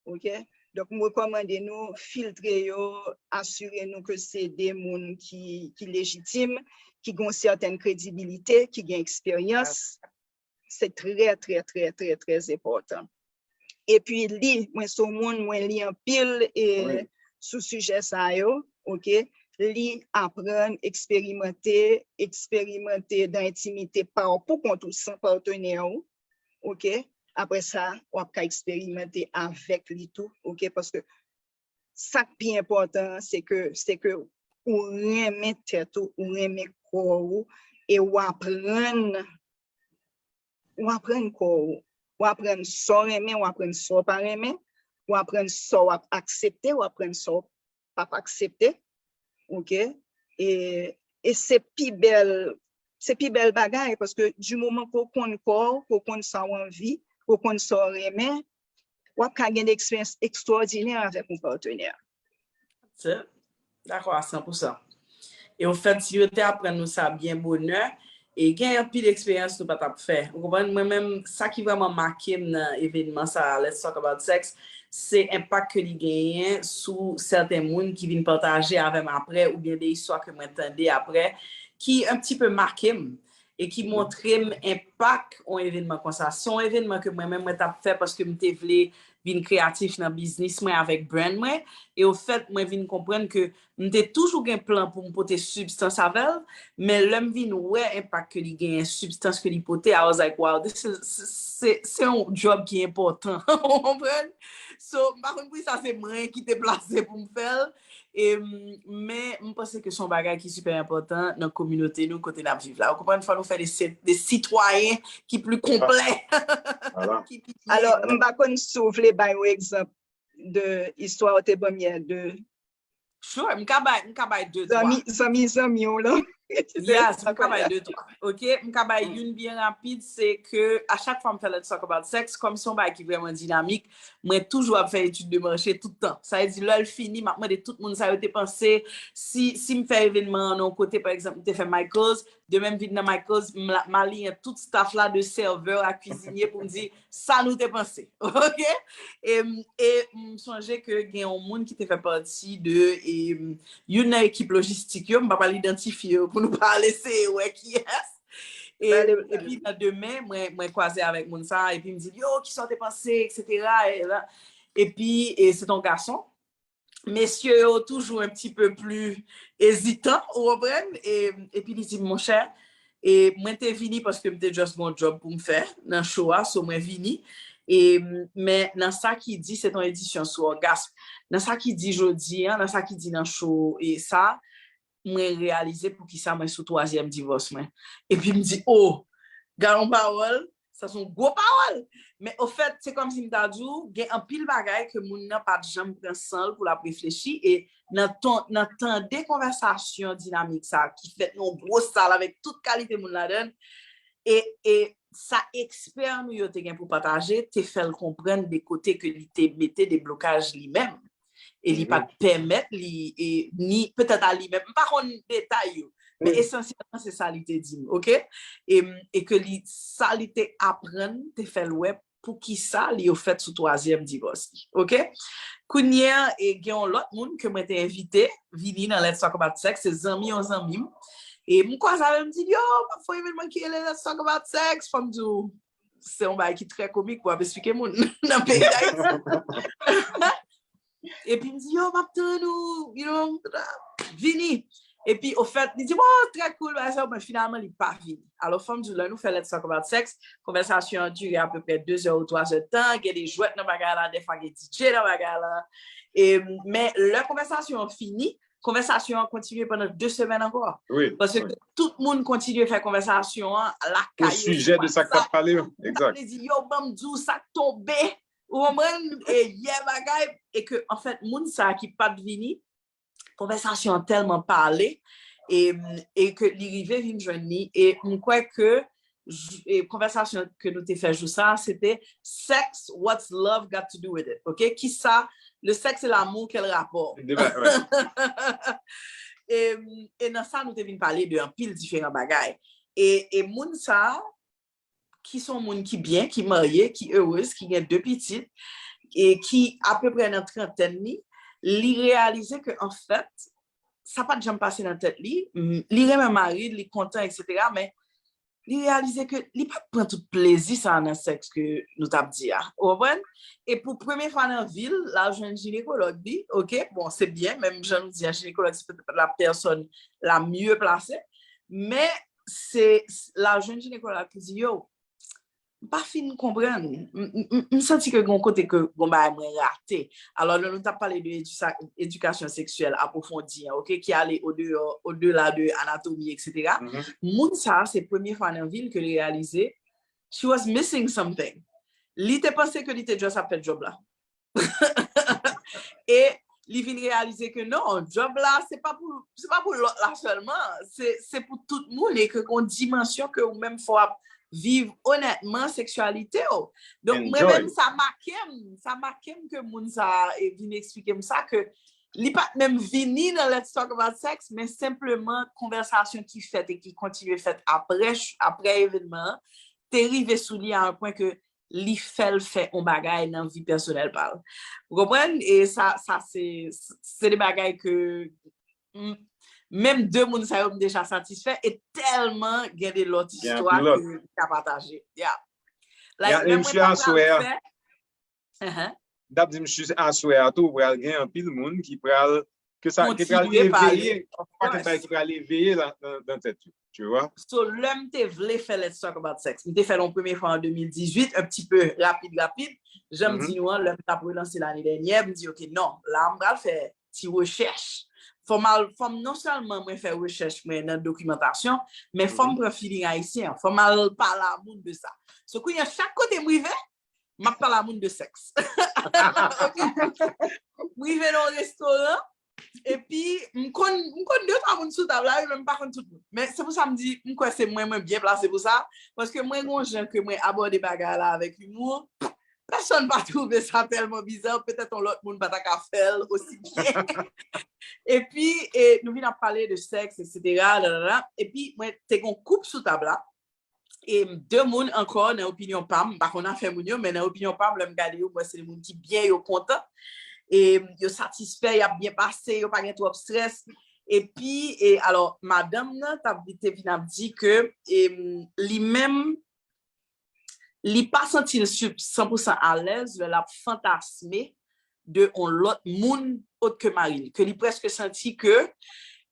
Ok? Donk, m rekòmande nou filtre yo, asire nou ke se de moun ki, ki lejitim, ki gen yon sètèn kredibilite, ki gen eksperyans. Se trè, trè, trè, trè, trè enpòtan. Epi li, mwen se yon moun, mwen li anpil e sou sijè sa yo, ok? Li, aprann, eksperimante, eksperimante dan entimite pa w pou kont ou, san patnè w, ok? Apre sa, w ap ka eksperimante avèk li tou, ok? Paske sa k pi enpòtan an, se ke, se ke ou renmen tèt ou, ou renmen kò ou, e w aprann, w aprann kò ou, w aprann sa w renmen, w aprann sa w pa renmen, w aprann sa w ap aksepte, w aprann sa w p ap aksepte, ok? E, e se pi bèl, se pi bèl bagay, paske di moman ke w konn kò w, ke w konn sa w anvi, ke w konn sa w renmen, w ap ka gen de eksperyans ekstwòdinè avèk yon patnè. Dakò a san pou san. E ofèt, si yo te aprann nou sa byen bonè, e gen anpil eksperyans nou pa t ap fè. Ou konprann? Mwen menm, sa ki vrèman make m nan evènman sa a, Let's Talk About Sex, se enpak ke li genyen sou sèten moun ki vin pataje avè m apre, oubyen de istwa ke mwen tande apre, ki un petit peu make m e ki montre m enpak yon evènman konsa. Se yon evènman ke mwen menm mwen t ap fè paske m te vle vin kreyatif nan biznis mwen avèk brand mwen. E ofèt, mwen vin konprann ke m te toujou gen plan pou m pote sibstans avè l, men lè m vin wè enpak ke li genyen, sibstans ke li pote, I was like, wow, this is, se, se yon job ki enpòtan. Ou konprann? So, m pa konn poukisa se mwen ki te plase pou m fè l. E, men m panse ke se yon bagay ki sipè enpòtan nan kominote nou kote n ap viv la. Ou konprann? Fò nou fè de, de sitwayen ki pli konplè. Alò, m pa konn si w vle bay yon egzanp de istwa w te ban m yè de Sure, m ka bay, m ka bay de twa. Zanmi, zanmi, zanmi w lan. Yes, m ka bay de twa. Ok, m ka bay youn byen rapid, se ke a chak fwa m fè Let's Talk About Sex, kòm se yon bagay ki vrèman dinamik, mwen toujou ap fè etid de mache tout tan. Sa vle di, lè l fini, m ap mande tout moun sa yo te panse. Si, si m fè evènman an nan yon kote, pa egzanp, m te fè Michaels, demen m vin nan Michaels, m la, m aliyen tout staff la de sèvè a kwizinye pou m di, sa nou te panse. Ok? E, e m sonje ke gen yon moun ki te fè pati de e, youn nan ekip lojistik yo, m pa pral idantifye yo pou nou pa al eseye wè kiyès. E, epi nan demen, mwen, mwen kwaze avèk moun sa a, epi m di l, yo, kisa w te panse, etsetera. E, la, epi, e, se t on gason. Mesye yo toujou un petit peu plus ezitan, ou konprann? E, epi li di m, monchè, e mwen te vini paske m te just gon job pou m fè nan show a, so mwen vini. E, men nan sa ki di, se t on edisyon sou ògasm. Nan sa ki di jodi a, nan sa ki di nan show e sa, mwen reyalize poukisa mwen sou twazyèm divòs mwen. Epi m di, oh, gad on pawòl, sa se yon gwo pawòl. Men ofèt, se kòmsi m ta di w, gen anpil bagay ke moun nan pa t janm pran san l pou l ap reflechi, e nan ton, nan tande konvèsasyon dinamik sa a ki fèt nan yon gwo sal avèk tout kalite moun ladan l, e, e sa ekspè nou yo te gen pou pataje te fè l konprann de kote ke li te mete de blokaj li menm. E li pa t pèmèt li, e, ni petèt a li menm. M pa konn detay yo, men esansyèlman se sa li te di m, ok? E, e ke li, sa li te aprann te fè l wè poukisa li ofèt sou twazyèm divòs li, ok? Kounye a, e, gen yon lòt moun ke mwen te envite vini nan Let's Talk About Sex, se zanmi yon zanmi m. E m kwaze avè l, m di l, yo, m ap fè yon evènman ki rele Let's Talk About Sex, fò m di w, se yon bagay ki trè komik pou w ap esplike moun nan peyi Dayiti. Epi m di, yo, m ap tann ou, you know, vini. Epi, ofèt, li di, wow, trè cool, bagay sa yo, men finalman, li pa vini. Alò, fò m di w, lè nou fè Let's Talk About Sex, konvèsasyon an dire apeprè de zè ou twa zè d tan, gen de jwèt nan bagay la, dèfwa gen D J nan bagay la. E, men, lè konvèsasyon an fini, konvèsasyon an kontinye pandan de semèn ankò. Wi, Paske wi. Tout moun kontinye fè konvèsasyon an Sou lakay yo, sijè de sa k t ap pale yo. Sa Exact. Vle di, yo ban m di w sa k tonbe. Ou konprann? E yè bagay, e ke, anfèt, moun sa ki pa t vini, konvèsasyon an tèlman pale, e, e ke li rive vin jwenn li, e m kwè ke j- e konvèsasyon ke nou te fè jou sa, se te sex, what's love got to do with it? Ok? Kisa, le sexe et l'amour, quel rapport? De ba- ouais. e, e nan sa, nou te vin pale de anpil diferan bagay. E, e moun sa, ki se yon moun ki byen, ki marye, ki erez, ki gen de pitit, e ki apeprè nan trantèn li, li reyalize ke anfèt, sa pa t janm pase nan tèt li. M- Li renmen mari l, li kontan, etsetera. Men li reyalize ke li pa t pran tout plezi sa nan sèks ke nou t ap di a. Ou konprann? E pou premye fwa nan vi l, l al jwenn jinekològ li, ok, bon, se byen, menm jan nou di a, jinekològ se petèt la pèsòn la mye plase, men se l al jwenn jinekològ la ki di, yo, m pa fin konprann. M- m- m- M santi ke gon kote ke gon bagay mwen rate. Alò, lè nou t ap pale de edisa- edikasyon seksyèl apwofondi an, ok, ki ale odeyò, odela de anatomi, etsetera. Mhm. Moun sa, se premye fwa nan vi l ke li reyalize she was missing something. Li te panse ke li te just ap fè djòb la. E li vin reyalize ke non, djòb la, se pa pou, se pa pou lòt la sèlman, se, se pou tout moun, e ke gon dimansyon ke ou menm fò ap viv onètman seksyalite w. Donk, mwen Enjoy. Menm, sa make m, sa make m ke moun sa e vin eksplike m sa, ke li pa t menm vini nan Let's Talk About Sex, men senpleman konvèsasyon ki fèt e ki kontinye fèt apre, apre evènman an, te rive sou li a yon pwen ke li fè l fè yon bagay nan vi pèsonèl pa l. Ou konprann? E sa, sa se, se de bagay ke m- menm de moun sa yo m deja satisfè, e tèlman gen de lòt Gen istwa anpil lòt. Ke m ka pataje. Yeah. Ya, e Lè mwen misye ta aswè a, pral fè- Uh-huh. M t ap di misye aswè a tou, pral gen anpil moun ki pral, ke sa, ki pral Kontinye pale. Eveye, yon pakèt Yes. Bagay ki pral eveye la, nan, nan tèt yo, tu vois? So, lè m te vle fè Let's Talk About Sex, m te fè l yon premye fwa an de mil dizuit, un petit peu rapid, rapid. Jan m Mhm. Di nou an, lè m t ap relanse lane dènyè, m di, ok, non, la, m pral fè ti rechèch. Fò m al, fò m non sèlman mwen fè rechèch mwen nan dokimantasyon, men fò m Mhm. Pran feeling ayisyen an, fò m al pale a moun de sa. So, kounye a, chak kote m rive, m ap pale a moun de sèks. Ok? M rive nan yon restoran, epi m konn, m konn de twa moun sou tab la, wi, men m pa konn tout moun. Men se pou sa m di, m kwè se mwen, mwen byen plase pou sa, paske mwen gen yon jan ke mwen abòde bagay la avèk imou. Pèsonn pa twouve sa tèlman biza, petèt yon lòt moun pa ta ka fè l osi byen. Epi, e, nou vin ap pale de sèks, etsetera, lalala. Epi, mwen te gen yon koup sou tab la. E de moun ankò, nan opinyon pa m, m pa konn afè moun yo, men nan opinyon pa m, lè m gade yo, m wè se de moun ki byen, yo kontan. E yo satisfè, y ap byen pase, yo pa gen twòp strès. Epi, e, alò, madanm nan t ap, te vin ap di ke, e, li menm, li pa santi l san pou san alèz lè l ap fantasme de yon lòt moun ot ke mari l, ke li prèske santi ke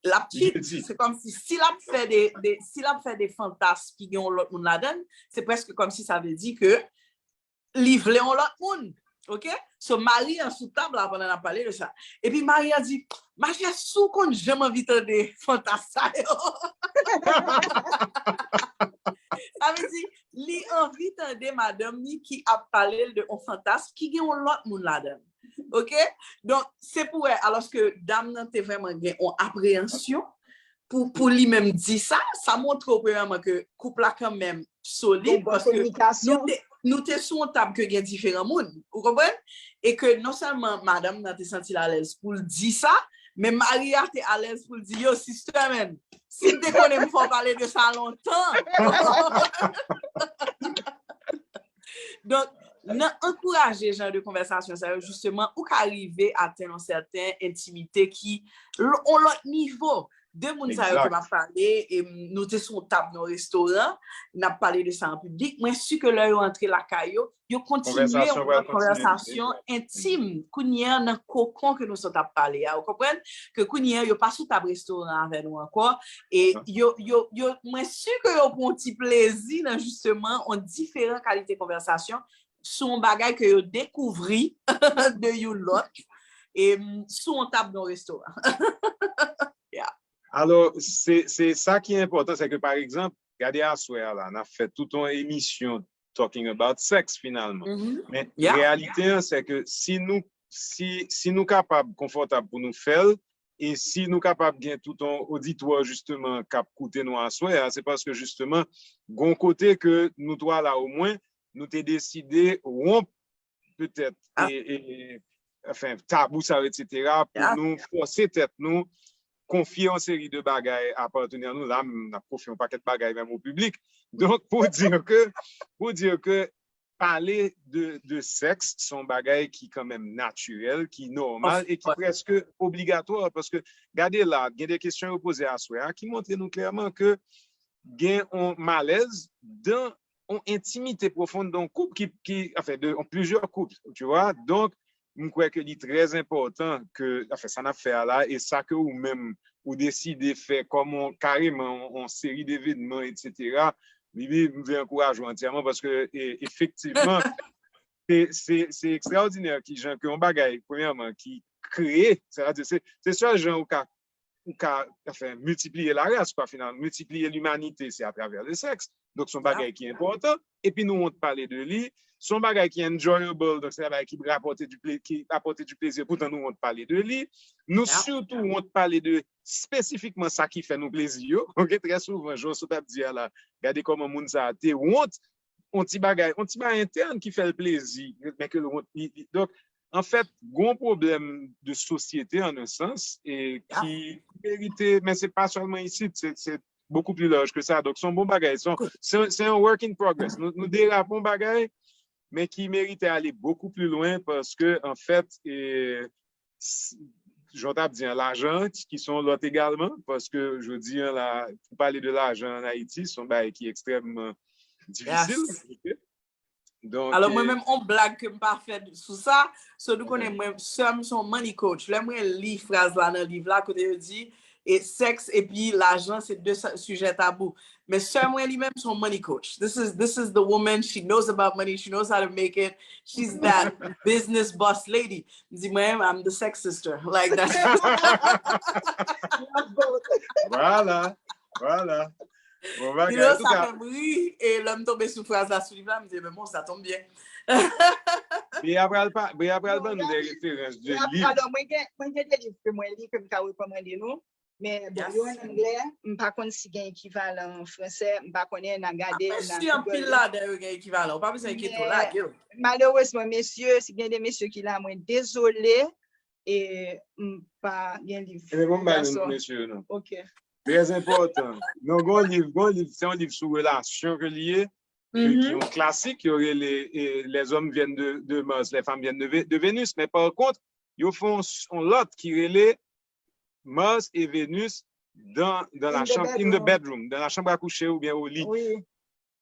l ap cheat. Se kòmsi si l ap fè de, de, si l ap fè de fantasm ki gen yon lòt moun ladan l, se prèske kòmsi sa vle di ke li vle yon lòt moun. Ok? So, mari an sou tab la pandan n ap pale de sa. Epi mari an di, machè, si w konn jan m anvi tande fantasm sa yo. Sa vle di, li anvi tande madanm ni ki ap pale l de yon fantasm ki gen yon lòt moun ladan l. Ok? Donk, se pou wè, alòske dam nan te vrèman gen yon apreyansyon pou, pou li menm di sa, sa montre w premyèman ke koup la kanmenm solid, paske nou te, nou te sou yon tab ke gen diferan moun, ou konprann? E ke non sèlman madanm nan te santi l alèz pou l di sa, men mari a te alèz pou l di, yo, sister, man, si m te konnen m fè w pale de sa lontan. Donk, nan ankouraje jan de konvèsasyon sa yo, jisteman, ou ka rive atenn yon sèten entimite ki, yon lòt nivo. De moun sa yo ke m ap pale, e nou te sou yon tab nan yon restoran, n ap pale de sa an piblik. Mwen si ke lè yo antre lakay yo, yo kontinye yon konvèsasyon entim. Kounye a nan kokon ke nou sot ap pale a, ou konprann? Ke kounye a yo pa sou tab restoran avè nou ankò. E yo, yo, yo, mwen si ke yo pran yon ti plezi nan jisteman yon diferan kalite konvèsasyon sou yon bagay ke yo dekouvri de youn lòt. e m, sou yon tab nan yon restoran. Yeah. Alò, se se sa ki enpòtan, se ke pa egzanp, gade aswè a la, n ap fè tout yon emisyon talking about sex finalman. Mhm. Men Yeah. Reyalite an, se ke si nou si si nou kapab konfòtab pou nou fè l, e si nou kapab gen tout yon oditwa jisteman k ap koute nou aswè a, se paske jisteman gon kote ke nou twa la omwen, nou te deside wonp petèt Ah. e, e, enfin, tabou sa yo, et cetera, pou Ah. nou fòse tèt nou konfye yon seri de bagay a patnè nou. La, m ap konfye yon pakèt bagay menm o piblik. Donk, pou di ke, pou di ke pale de, de sèks, se yon bagay ki kanmenm natirèl, ki nòmal e ki Of course. Prèske obligatwa. Paske, gade la, gen de kesyon yo poze aswè a ki montre nou klèman ke gen yon malèz dan yon entimite pwofon dan yon koup ki, ki enfin, de yon plizyè koup, tu vois. Donk, m kwè ke li trè enpòtan ke, enfin, sa n ap fè a la, e sa ke ou menm, ou deside fè kòm yon, kareman yon, yon seri devenman, et cetera. Bibi, m vle ankouraje w antyèman paske e, efektivman, se se- se ekstraòdinè ki jan ke yon bagay, premyèman, ki kreye, sètadi se se sèl jan ou ka ou ka enfin, miltipliye laras, kwa, finalman, miltipliye limanite, se atravè le sèks. Donk, se yon bagay ki enpòtan, epi nou wont pale de li. Se yon bagay ki enjoyable, donk se yon bagay ki rapòte du plè- ki apòte du plezi, poutan nou wont pale de li. Nou Yeah. Sitou wont pale de espesifikman sa ki fè nou plezi yo. Ok, trè souvan, jan w sot ap di a la, gade kòman moun sa a te wont, on ti bagay, on ti bagay entèn ki fè l plezi, men ke l wont. Li- li- Donk, anfèt, gon pwoblèm de sosyete, an un sans, e Yeah. ki merite, men se pa sèlman isit, se se beaucoup plus large que ça. Donk, se yon bon bagay. Se yon- Good. se yon- se yon work in progress. Nou, nou derape yon bagay, men ki merite ale beaucoup plus loin paske, anfèt, e, s- jan w t ap di an, lajan, ki se yon lòt egalman, paske jodi an la, pou pale de lajan an Ayiti, se yon bagay ki ekstrèmman difisil. Yes. Ok? Donk, Alò, mwen e, menm, on blag ke m pa fè sou sa, so nou konnen mwen, sè m se yon money coach. Lè mwen li fraz la nan liv la, kote yo di, e sèks epi lajan, se de sa- sijè tabou. Men sè mwen li menm, se yon money coach. This is, this is the woman, she knows about money, she knows how to make it. She's that business boss lady. M di mwen, I'm the sex sister. Like, that's Voilà, voilà. Bon You bagay, know, an tou sa ka. Fè m ri, e lè m tonbe sou fraz la sou liv la, m di, men bon, sa tonbe byen. Bea pral pa- Bea pral Non, ban nou de gade, referans de Ap- liv. Alò, mwen gen, mwen gen de liv ke mwen li, ke m ka rekòmande nou. Men bon, Yes. yo an anglè, m pa konn si gen ekivalan an fransè, m pa konnen, n a gade, n a Si anpil Google. Ladan yo gen ekivalan, ou pa bezwen enkyete w, Men- lage w. Malerezman, mesye, si gen de mesye ki la, mwen dezole, e m pa gen liv. E men bon, m ba nou Gason. Mesye yo non. Ok. Trè enpòtan. Non, gon liv, gon liv, se yon liv sou relasyon ke li ye, ki ki yon klasik, yo rele e, Les hommes viennent de, de Mars, les femmes viennent de, Vé- de Vénus. Men pa kont, yo fè yon, yon lòt ki rele Mars et Vénus dans, dans la In the chambre, in the bedroom. Bedroom, dans la chambre à coucher ou bien au lit. Oui.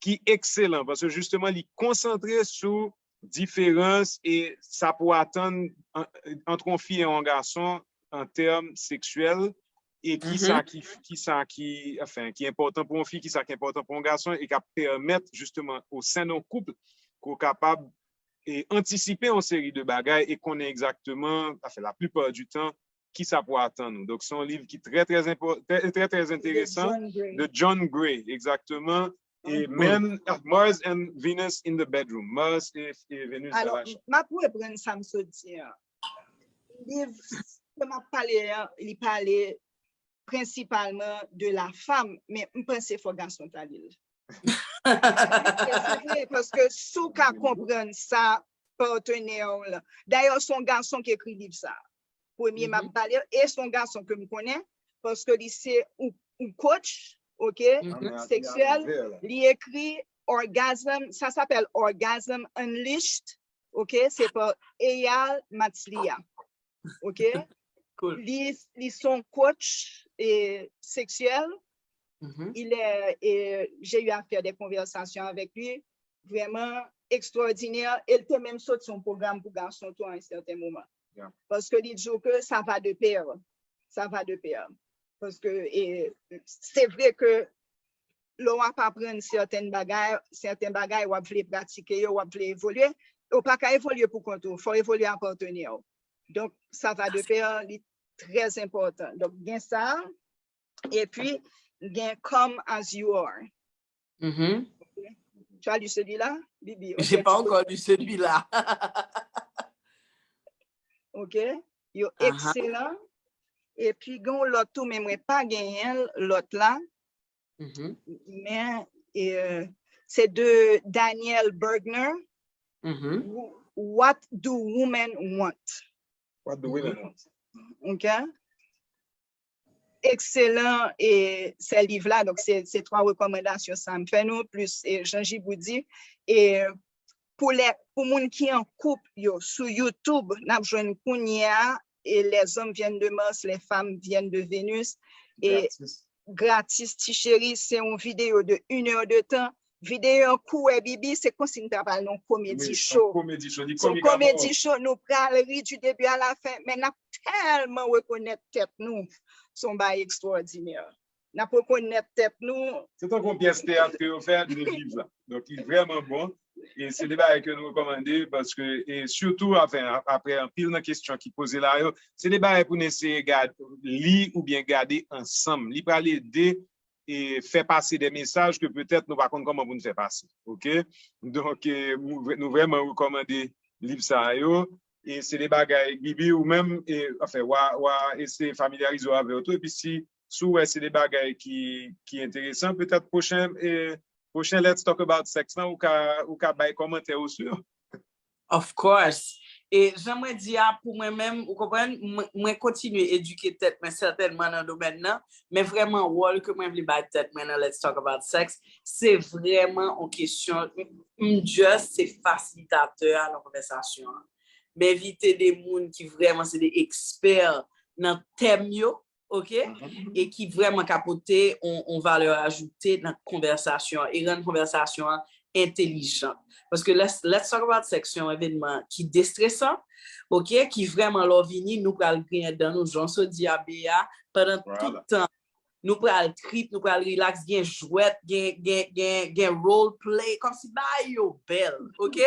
Ki ekselan, paske jisteman, li konsantre sou diferans e sa pou atann an- ant yon fi e yon gason an tèm seksyèl, e ki sa ki, ki sa ki, enfin, ki enpòtan pou yon fi, ki sa ki enpòtan pou yon gason, e k ap pèmèt, jisteman, o sen de yon koup, ke w kapab e, antisipe yon seri de bagay e konnen egzakteman, enfin, la plupart du temps, ki sa pou atann ou. Donk, se yon liv ki trè, trè, enpò- trè, trè, trè enteresan, John Gray. De John Gray, egzakteman. E Mhm. menm, ah, Mars and Venus in the Bedroom. Mars e, e Venus dans Alò, la chambre. M ap reprann sa m sot di an. Liv ke m ap pale an, li pale prensipalman de la femme, men m panse fò gason ta li l. Se vre, paske si w ka konprann sa patnè w la. Dayè, se yon gason ki ekri liv sa. Premye m ap pale, e se yon gason ke m konnen, paske li se yon, yon coach, ok, Mhm. seksyèl. Li ekri Orgasm, ça s'appelle Orgasm Unleashed, ok, se pa Eyal Matzliah, ok. Cool. Li, li se yon coach e, seksyèl. Mhm. Il est, et j'ai eu à faire des conversations avec lui, vraiment extraordinaire. E l te menm soti yon pwogram pou gason tou a un certain moment. Yeah. Paske li di w ke sa va de pair. Sa va de pair. Paske e, se vre ke lè w ap aprann sèten bagay, sèten bagay w ap vle pratike yo, w ap vle evolye, ou pa ka evolye pou kont ou, fò w evolye ak patnè w. Donk, ça va de pair, li trè enpòtan. Donk, gen sa, epi gen Come as You Are. Mhm. Tu as lu celui-là, Bibi? J'ai pas encore lu celui-là. OK? Yo ekselan. Epi gen yon lòt tou, men mwen pa genyen l, lòt la. Mhm. Men euh, c'est de Daniel Bergner. Mhm. What do women want? What do women want? OK? Ekselan e se liv la, donk se se twa rekòmandasyon sa m fè nou, plis e jan Jibou di, e pou lè pou moun ki an koup yo sou YouTube, n ap jwenn kounye a, e les hommes viennent de Mars, les femmes viennent de Vénus, e Gratis. Gratis, ti cheri, se yon videyo de une heure de temps. Videyo an kou, wè, Bibi, se konsi m ta pral nan yon komedi Wi, show. Komedi show, li Se yon komik a komedi mò. Show, nou pral ri du début à la fin, men n ap tèlman rekonèt tèt nou. Se yon bagay ekstwòdinè. N ap rekonèt tèt nou. Se tankou yon pyès teyat ke yo fè ak de liv la. Donk, li vrèman bon. E se de bagay ke nou rekòmande paske, e sitou, anfen, ap- apre anpil nan kesyon ki poze la yo, se de bagay pou nou eseye gad, li oubyen gade ansanm. Li pral ede e fè pase de mesaj ke petèt nou pa konn kòman pou nou fè pase. OK? Donk, e, nou, nou vrèman rekòmande liv sa yo. E se de bagay, Bibi, ou menm, e, anfen, w a, w a eseye familyarize w avè yo tou. Epi si, si w wè se de bagay ki, ki enteresan, petèt pwochen, e, pwochen Let's Talk About Sex lan, ou ka, ou ka bay kòmantè ou sou yo. Of course. E jan mwen di a, pou mwen menm, ou konprann, mwen- mwen kontinye edike tèt mwen sètènman nan domèn nan, men vrèman wòl ke mwen vle bay tèt mwen nan Let's Talk About Sex, se vrèman yon kesyon, m- m just se fasilitatè a nan konvèsasyon an. M envite de moun ki vrèman se de ekspè nan tèm yo, OK? E ki vrèman ka pote yon, yon valè ajoute nan konvèsasyon an e rann konvèsasyon an entèlijan. Paske let's, let's talk about sex se yon evènman ki destresan, OK? Ki vrèman lè w vini, nou pral griyen dan nou, jan w sot di a Bea, pandan tout tan nou pral trip, nou pral relax, gen jwèt, gen, gen, gen, gen role play, kòmsi bagay yo bèl, OK?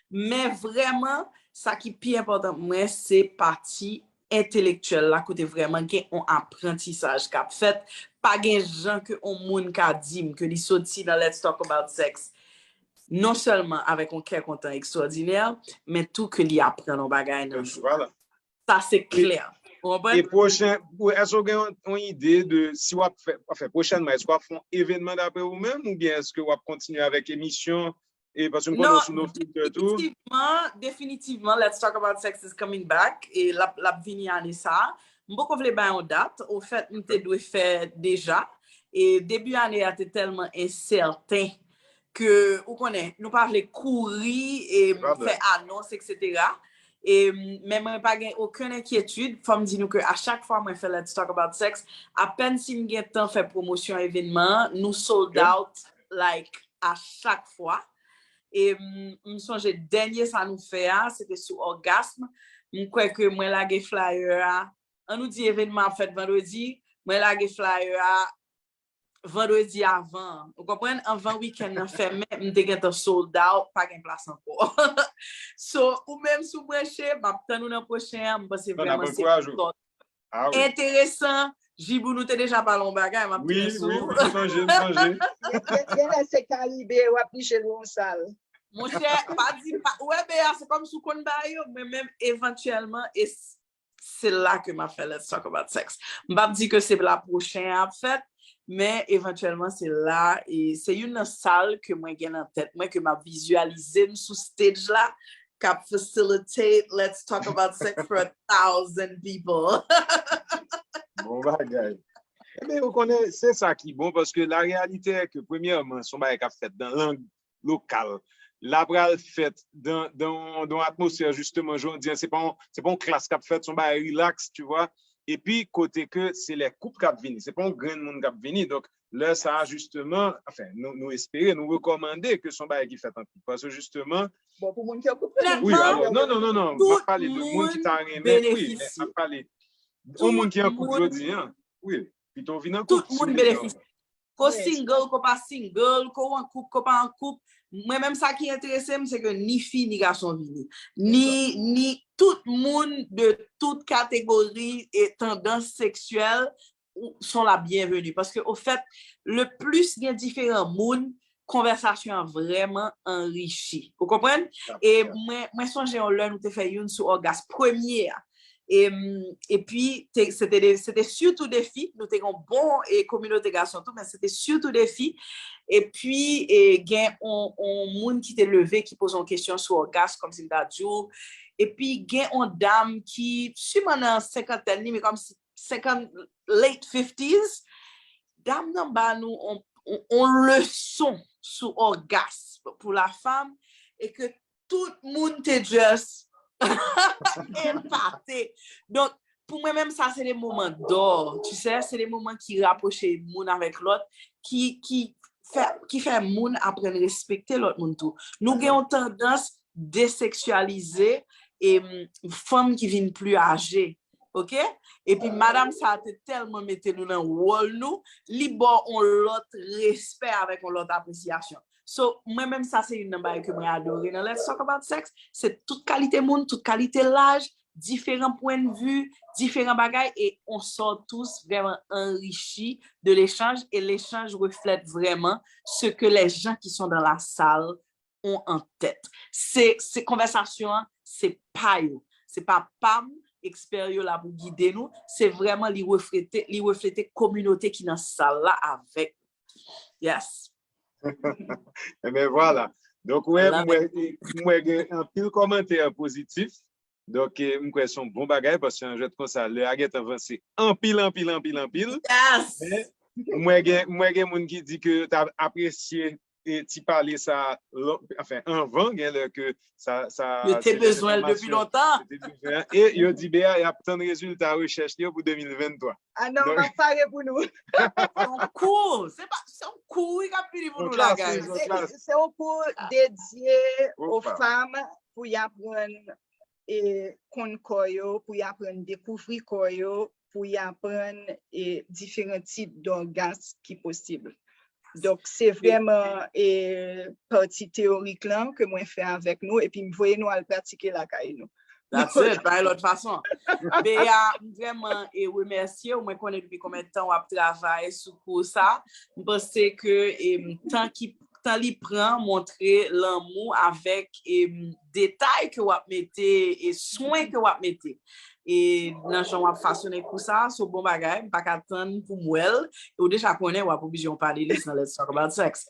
Men vrèman, sa ki pi enpòtan pou mwen, se pati entelektyèl la, kote vrèman gen yon aprantisaj k ap fèt. Pa gen jan ke yon moun ka di m ke li soti nan Let's Talk About Sex, non sèlman avèk yon kè kontan ekstwòdinè, men tou ke li aprann yon bagay nan jou. Voilà. Sa se klè. Ou E konprann? pwochen, pou- èske w gen yon, yon ide de si w ap fè, anfen, pwochènman, èske w ap fè yon evènman dapre ou menm oubyen èske w ap kontinye avèk emisyon? E paske m konnen Non, w sou nou filtè tou. Definitivman, definitivman, Let's Talk About Sex is coming back. E l ap, l ap vini ane sa a. M poko vle bay yon dat. Ofèt, m te dwe fè deja. E debi ane a te tèlman ensèten ke, ou konnen, nou pa vle kouri e Brother. Fè anons, etsetera. E, men mwen pa gen okenn enkyetid. Fò m di nou ke a chak fwa mwen fè Let's Talk About Sex, apèn si m gen tan fè pwomosyon evènman an, nou sold Ok. out, like, a chak fwa. E m, m sonje dènye sa nou fè a, se te sou orgasm. M kwè ke mwen lage flyer a. An nou di evènman ap fèt vandredi, mwen lage flyer a vandredi avan. Ou konprann? Anvan wikenn nan fèmen, m te gentan sold out, pa gen plas ankò. So, ou menm si w branche, m ap tann ou nan pwochen an, m panse Non, n ap vrèman se ankouraje w. sòt Ah wi. enteresan. Jibou, nou te deja pale yon bagay, m ap Wi, tounen sou wi, ou. wi, m sonje, m sonje. Gen lè se Karibe, w ap pije lwen yon sal. Monchè, pa di, pa, ou wè, Bea, se kòm si w konn bagay yo, men menm evantyèlman, e s- se la ke m ap fè Let's Talk About Sex. M p ap di ke se la pwochen an ap fèt, men evantyèlman, se la, e se youn nan sal ke mwen gen nan tèt mwen, ke m ap vizyalize m sou stage la, k ap facilitate Let's Talk About Sex for a thousand people. Bon bagay. Ebyen, ou konnen, se sa ki bon, paske la réalité est que, premyèman, se yon bagay k ap fèt nan lang lokal. La pral fèt dan, dan, dan yon atmosfè, jisteman, jan w di an, se pa yon, se pa yon klas k ap fèt, se yon bagay relax, tu vois. Epi, kote ke se lè koup k ap vini, se pa yon grenn moun k ap vini. Donk, lè sa a, jisteman, anfen, nou, nou espere, nou rekòmande ke se yon bagay ki fèt an koup. Paske, jisteman, Bon, pou moun ki an koup, non. wi, Honnêtement, alò, non, non, non, non, m ap pale de moun ki ta renmen, wi, men m ap pale de yon moun ki an koup jodi an. Wi, pito w vin an koup, si w vle. Tout moun benefisye. Ko single, ko pa single, ko an koup, ko pa an koup. Mwen menm sa ki enterese m, se ke ni fi ni gason vini. Ni, ni tout moun de tout kategori e tandans seksyèl sont la bienvenue. Paske, au fait, le plus gen diferan moun, konvèsasyon an vrèman anrichi. Ou konprann? E mwen, mwen sonje yon lè nou te fè youn sou orgasm premye a. E, epi, se te, se te sitou de fi, nou te gen yon bon e kominote gason tou, men se te sitou de fi. Epi, e, gen yon, yon moun ki te leve, ki poze yon kesyon sou orgasm, kòmsi m ta di w. Epi, gen yon dam ki, siman nan senkantèn li, men kòmsi senkant, late fifties, dam nan ba nou yon, yon, yon leson sou orgasm pou la femme e ke tout moun te just epate. Donk, pou mwen menm, sa se de moman d'or, tu sais, se de moman ki rapwoche moun avèk lòt, ki, ki fè, ki fè moun aprann respekte lòt moun tou. Nou gen yon tandans deseksyalize e fanm ki vin pli aje. Ok? Epi madam sa te tèlman mete nou nan wòl nou, li ba w yon lòt respè avèk yon lòt apresyasyon. So, mwen menm sa se youn nan bagay ke mwen adore nan Let's Talk About Sex, se tout kalite moun, tout kalite laj, diferan pwennvi, diferan bagay, e on sort tous vrèman anrichi de l'échange, et l'échange reflète vraiment ce que les gens qui sont dans la salle ont en tête. Se, se konvèsasyon an, se pa yo. Se pa pa m, ekspè yo la pou gide nou. Se vrèman li reflete, li reflete kominote ki nan sal la avèk nou. Yes. Ebyen vwala. Donk, wè, m wè, m wè gen anpil kòmantè pozitif. Donk, eh, m kwè se yon bon bagay, paske an jwèt konsa, lè a gentan vanse anpil, anpil, anpil, anpil. Yes! Men, m wè gen, m wè gen moun ki di ke yo ta apresye e ti pale sa, anfen, anvan, gen lè ke sa, sa, yo te bezwen l depi lontan. E yo di, Bea, y ap tann rezilta rechèch li yo pou de mil venntwa. Ah non, m ap pare pou nou. Se yon kou, se pa, se yon kou wi k ap vini pou nou la, guys. Se yon kou dedye aux femmes pou y aprann e konn kò yo, pou y aprann dekouvri kò yo, pou y aprann e diferan tip d'orgasme ki posib. Donk, se vrèman e pati teyorik lan ke mwen fè avèk nou, epi m voye nou al pratike lakay nou. That's it, pa gen lòt fason. Bea, m vrèman e remèsye w. Mwen konnen depi konbyen tan w ap travay sou kou sa. M panse ke e tan ki tan li pran montre lanmou avèk e detay ke w ap mete e swen ke w ap mete e nan jan w ap fasonnen kou sa, se yon bon bagay, m pa ka tann pou m wè l. E w deja konnen w ap oblije yon panelist nan Let's Talk About Sex.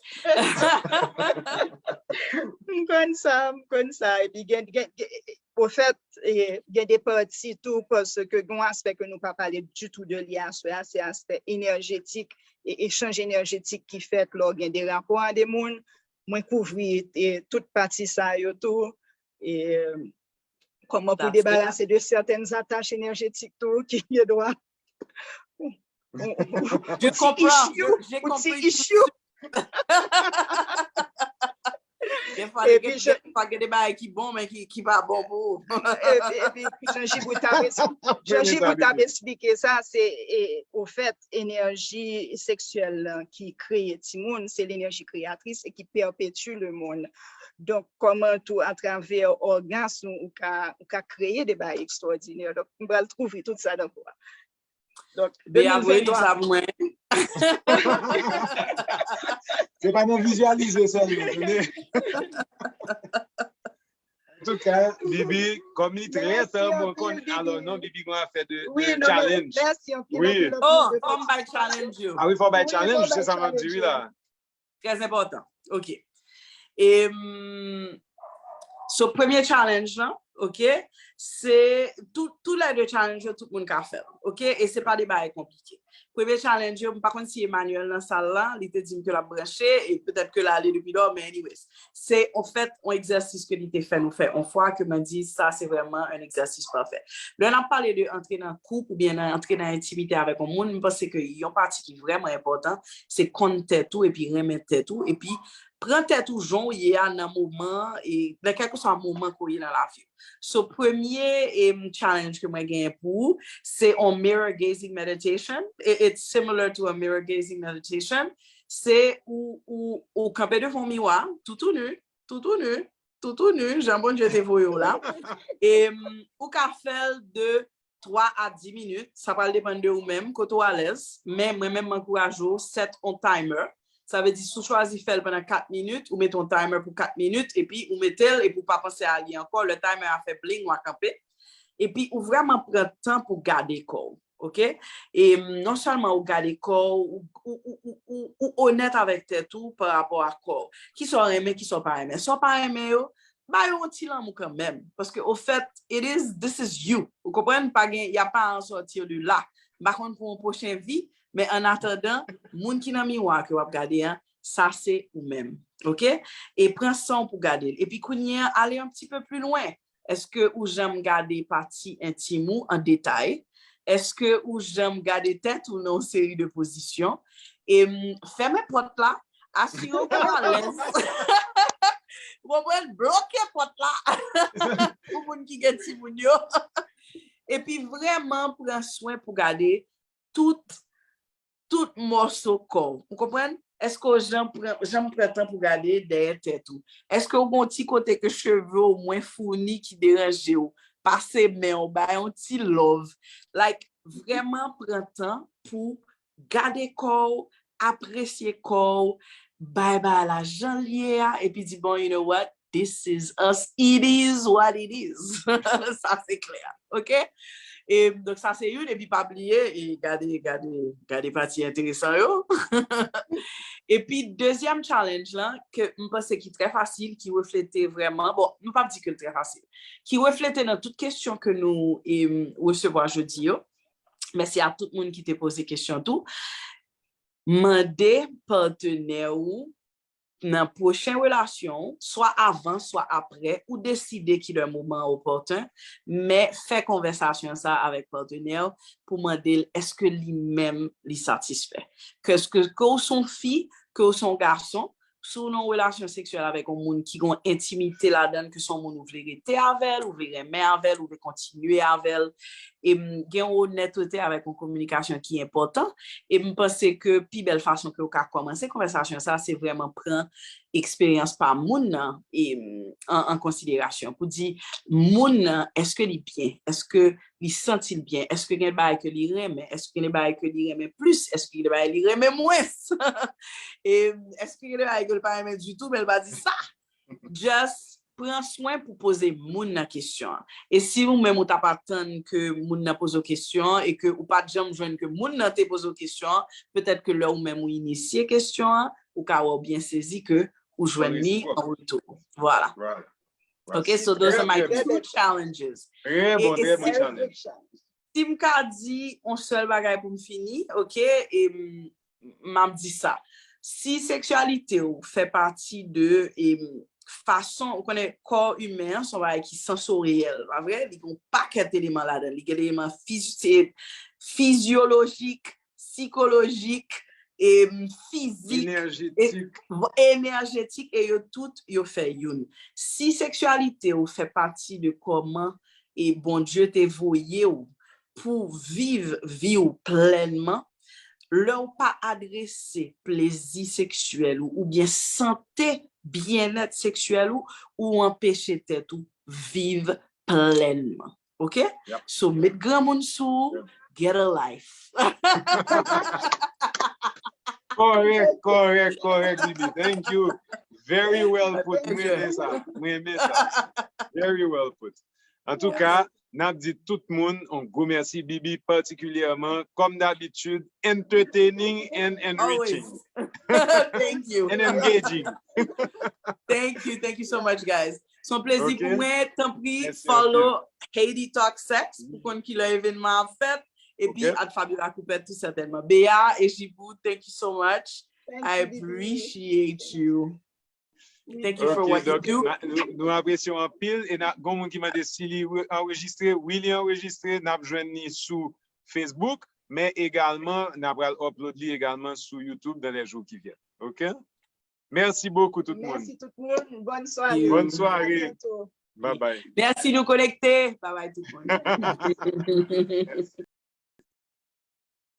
M konn sa, m konn sa. Epi gen, gen, gen, ofèt, e, gen de pati tou, paske gen yon aspè ke nou pa pale ditou de li aswè a, se aspè enèjetik e echanj enèjetik ki fèt lè w gen de rapò a de moun. Mwen kouvri e tout pati sa yo tou. E kòman pou debarase de sètèn atach enèjetik tou ki gen dwa Je comprends. J'ai compris. Defwa gen de bagay ki bon men ki pa bon pou ou. Epi Jean Gibou t ap Jean Gibou t ap esplike sa, se ofèt enèji seksyèl lan ki kreye timoun, se lenèji kreyatris e ki pèpetye lemonn. Donk kòman tou atravè ògasm ou ka ou ka kreye de bagay ekstwòdinè. Donk m pral kouvri tout sa nan kou a. Donk, Bea voye tou sa pou mwen. Se pa nan vizyalize sèlman, tande. Antouka, Bibi, kòm li trè tan, bon, konn, alò non, Bibi gon afè de, de challenge. Wi. Oh, fò m bay challenge yo. Ah wi, fò bay challenge, se sa m ap di wi la. Très important. Ok. E, mm, so, premye challenge lan, ok, se tou, tou lè de challenge yo, tout moun ka fè l, ok, e se pa de bagay konplike. Premye challenge yo, m pa konn si Emmanuel nan sal la, li te di m ke l ap branche, e petèt ke l ale depi lò, men anyways, se, an fèt, yon egzèsis ke li te fè nou fè yon fwa, ke mwen di, sa se vrèman yon egzèsis pafè. Lè n ap pale de antre nan koup oubyen nan antre nan entimite avèk yon moun, m panse ke yon pati ki vrèman enpòtan, se konn tèt ou epi renmen tèt ou, epi pran tèt ou jan w ye a nan moman, e nan kèlkeswa moman ke w ye nan lavi w. So, premye premye em, challenge ke mwen genyen pou ou, se on mirror gazing meditation. It- It's similar to a mirror gazing meditation. Se ou, ou, ou kanpe devan yon miwa, toutouni, toutouni, toutouni, jan Bondye te voye w la. Em, ou ka fè l de twa a dis minit, sa pral depann de ou menm, kote w alèz, men mwen menm m ankouraje w, set on timer. Sa vle di, si w chwazi fè l pandan kat minit, ou mete yon timer pou kat minit, epi ou mete l, epi ou pa panse a li ankò. Lè timer a fè bling, w a kanpe. Epi ou vrèman pran tan pou gade kò w, oke? E non sèlman ou gade kò w, ou, ou, ou, ou, ou, ou onèt avèk tèt ou pa rapò a kò w. Kisa w renmen, kisa w pa renmen. Sa w pa renmen yo, ba yo yon ti lanmou kanmenm. Paske, ofèt, it is, this is you. Ou konprann? Pa gen, y a pas à en sortir de là. M pa konn pou yon pwochen vi, men an atandan, moun ki nan miwa ke w ap gade an, sa se ou menm. Oke? E pran san w pou gade l. Epi kounye an, ale yon ti pe pli lwen. Èske ou janm gade pati entim ou an detay? Èske ou janm gade tèt ou nan yon seri de pozisyon? E m, fèmen pòt la, asire w ke w alèz. Ou konprann? Bloke pòt la pou moun ki gen timoun yo. Epi vrèman pran swen pou gade tout, tout mòso kò w. Ou konprann? Èske w janm pran, janm pran tan pou gade dèyè tèt ou? Èske w gen yon ti kote ke cheve w mwen founi ki deranje w? Pase men w, bay yon ti love. Like, vrèman pran tan pou gade kò w, apresye kò w, bay bagay la jan l ye a, epi di, bon, you know what? This is us. It is what it is. Sa se klè. Oke? E, donk, sa se youn, epi pa bliye, e gade, gade, gade pati enteresan yo. Epi, dezyèm challenge lan, ke m panse ki trè fasil, ki reflete vrèman, bon, nou p ap di ke l trè fasil, ki reflete nan tout kesyon ke nou e, resevwa jodi yo. Mèsi a tout moun ki te poze kesyon tou. Mande patnè ou nan pwochen relasyon w, swa avan, swa apre, ou deside ki lè moman an opòten, men fè konvèsasyon sa avèk patnè w pou mande l èske li menm li satisfè. Ke, ke, ke w se yon fi, ke w se yon gason, si w nan yon relasyon seksyèl avèk yon moun ki gen yon entimite ladan l, ke se yon moun ou vle rete avè l, ou vle renmen avè l, ou vle kontinye avè l, e m, gen yon onètete avèk yon kominikasyon ki enpòtan. E m panse ke pi bèl fason ke w ka kòmanse konvèsasyon sa, se vrèman pran eksperyans pa moun nan e, m, an, an konsiderasyon. Pou di, moun nan, èske li byen? Èske li santi l byen? Èske gen bagay ke li renmen? Èske gen bagay ke li renmen plis? Èske gen bagay li renmen mwens? E, m, èske gen bagay ke l pa renmen ditou, men l pa di sa? Just pran swen pou poze moun nan kesyon an. E si ou menm ou t ap atann ke moun nan poze w kesyon an e ke ou pa t janm jwenn ke moun nan te poze w kesyon an, petèt ke lè ou menm ou inisye kesyon an, ou ka wè w byen sezi ke ou jwenn li an retou. Vwala. Oke, so those are my two challenges. Trè bon, trè bon challenge. Si m ka di yon sèl bagay pou m fini, oke, e m, m ap di sa. Si seksyalite w fè pati de e, fason, ou konnen kò imen an se yon bagay ki sansoryèl, pa vre? Li gen yon pakèt eleman ladan l. Li gen eleman fiz, se fizyolojik, sikolojik, e, fizik, e, enèjetik, e yo tout, yo fè youn. Si seksyalite w fè pati de kòman e Bondye te voye w pou viv vi w plènman, lè w pa adrese plezi seksyèl ou oubyen sante, byennèt seksyèl ou, ou anpeche tèt ou viv plènman. Oke? So, met granmoun sou ou, get a life. Kòrèk, kòrèk, kòrèk, Bibi. Thank you. Very well put. Mwen renmen sa. Mwen renmen sa. Very well put. Antouka, n ap di tout moun yon gwo mèsi, Bibi patikilyèman, kòm dabitid, entertaining and enriching. Thank you. And engaging. Thank you, thank you so much, guys. Se yon plezi pou mwen. Tanpri, follow Haiti Talk Sex pou konn kilè evènman ap fèt. Epi at Fabiola Coupet tou sètènman. Bea e Jibou, thank you so much. I appreciate you. Thank you for what you do. Nou, nou apresye w anpil e n a, gen moun ki mande si li anrejistre. Wi, li anrejistre. N ap jwenn li sou Facebook, men egalman, n a pral upload li egalman sou YouTube dans les jours qui viennent. Oke? Mèsi bokou tout moun. Mèsi tout moun. Bòn sware. Bòn sware. A byento. Bye bye. Mèsi, nou konekte. Bye bye tout moun.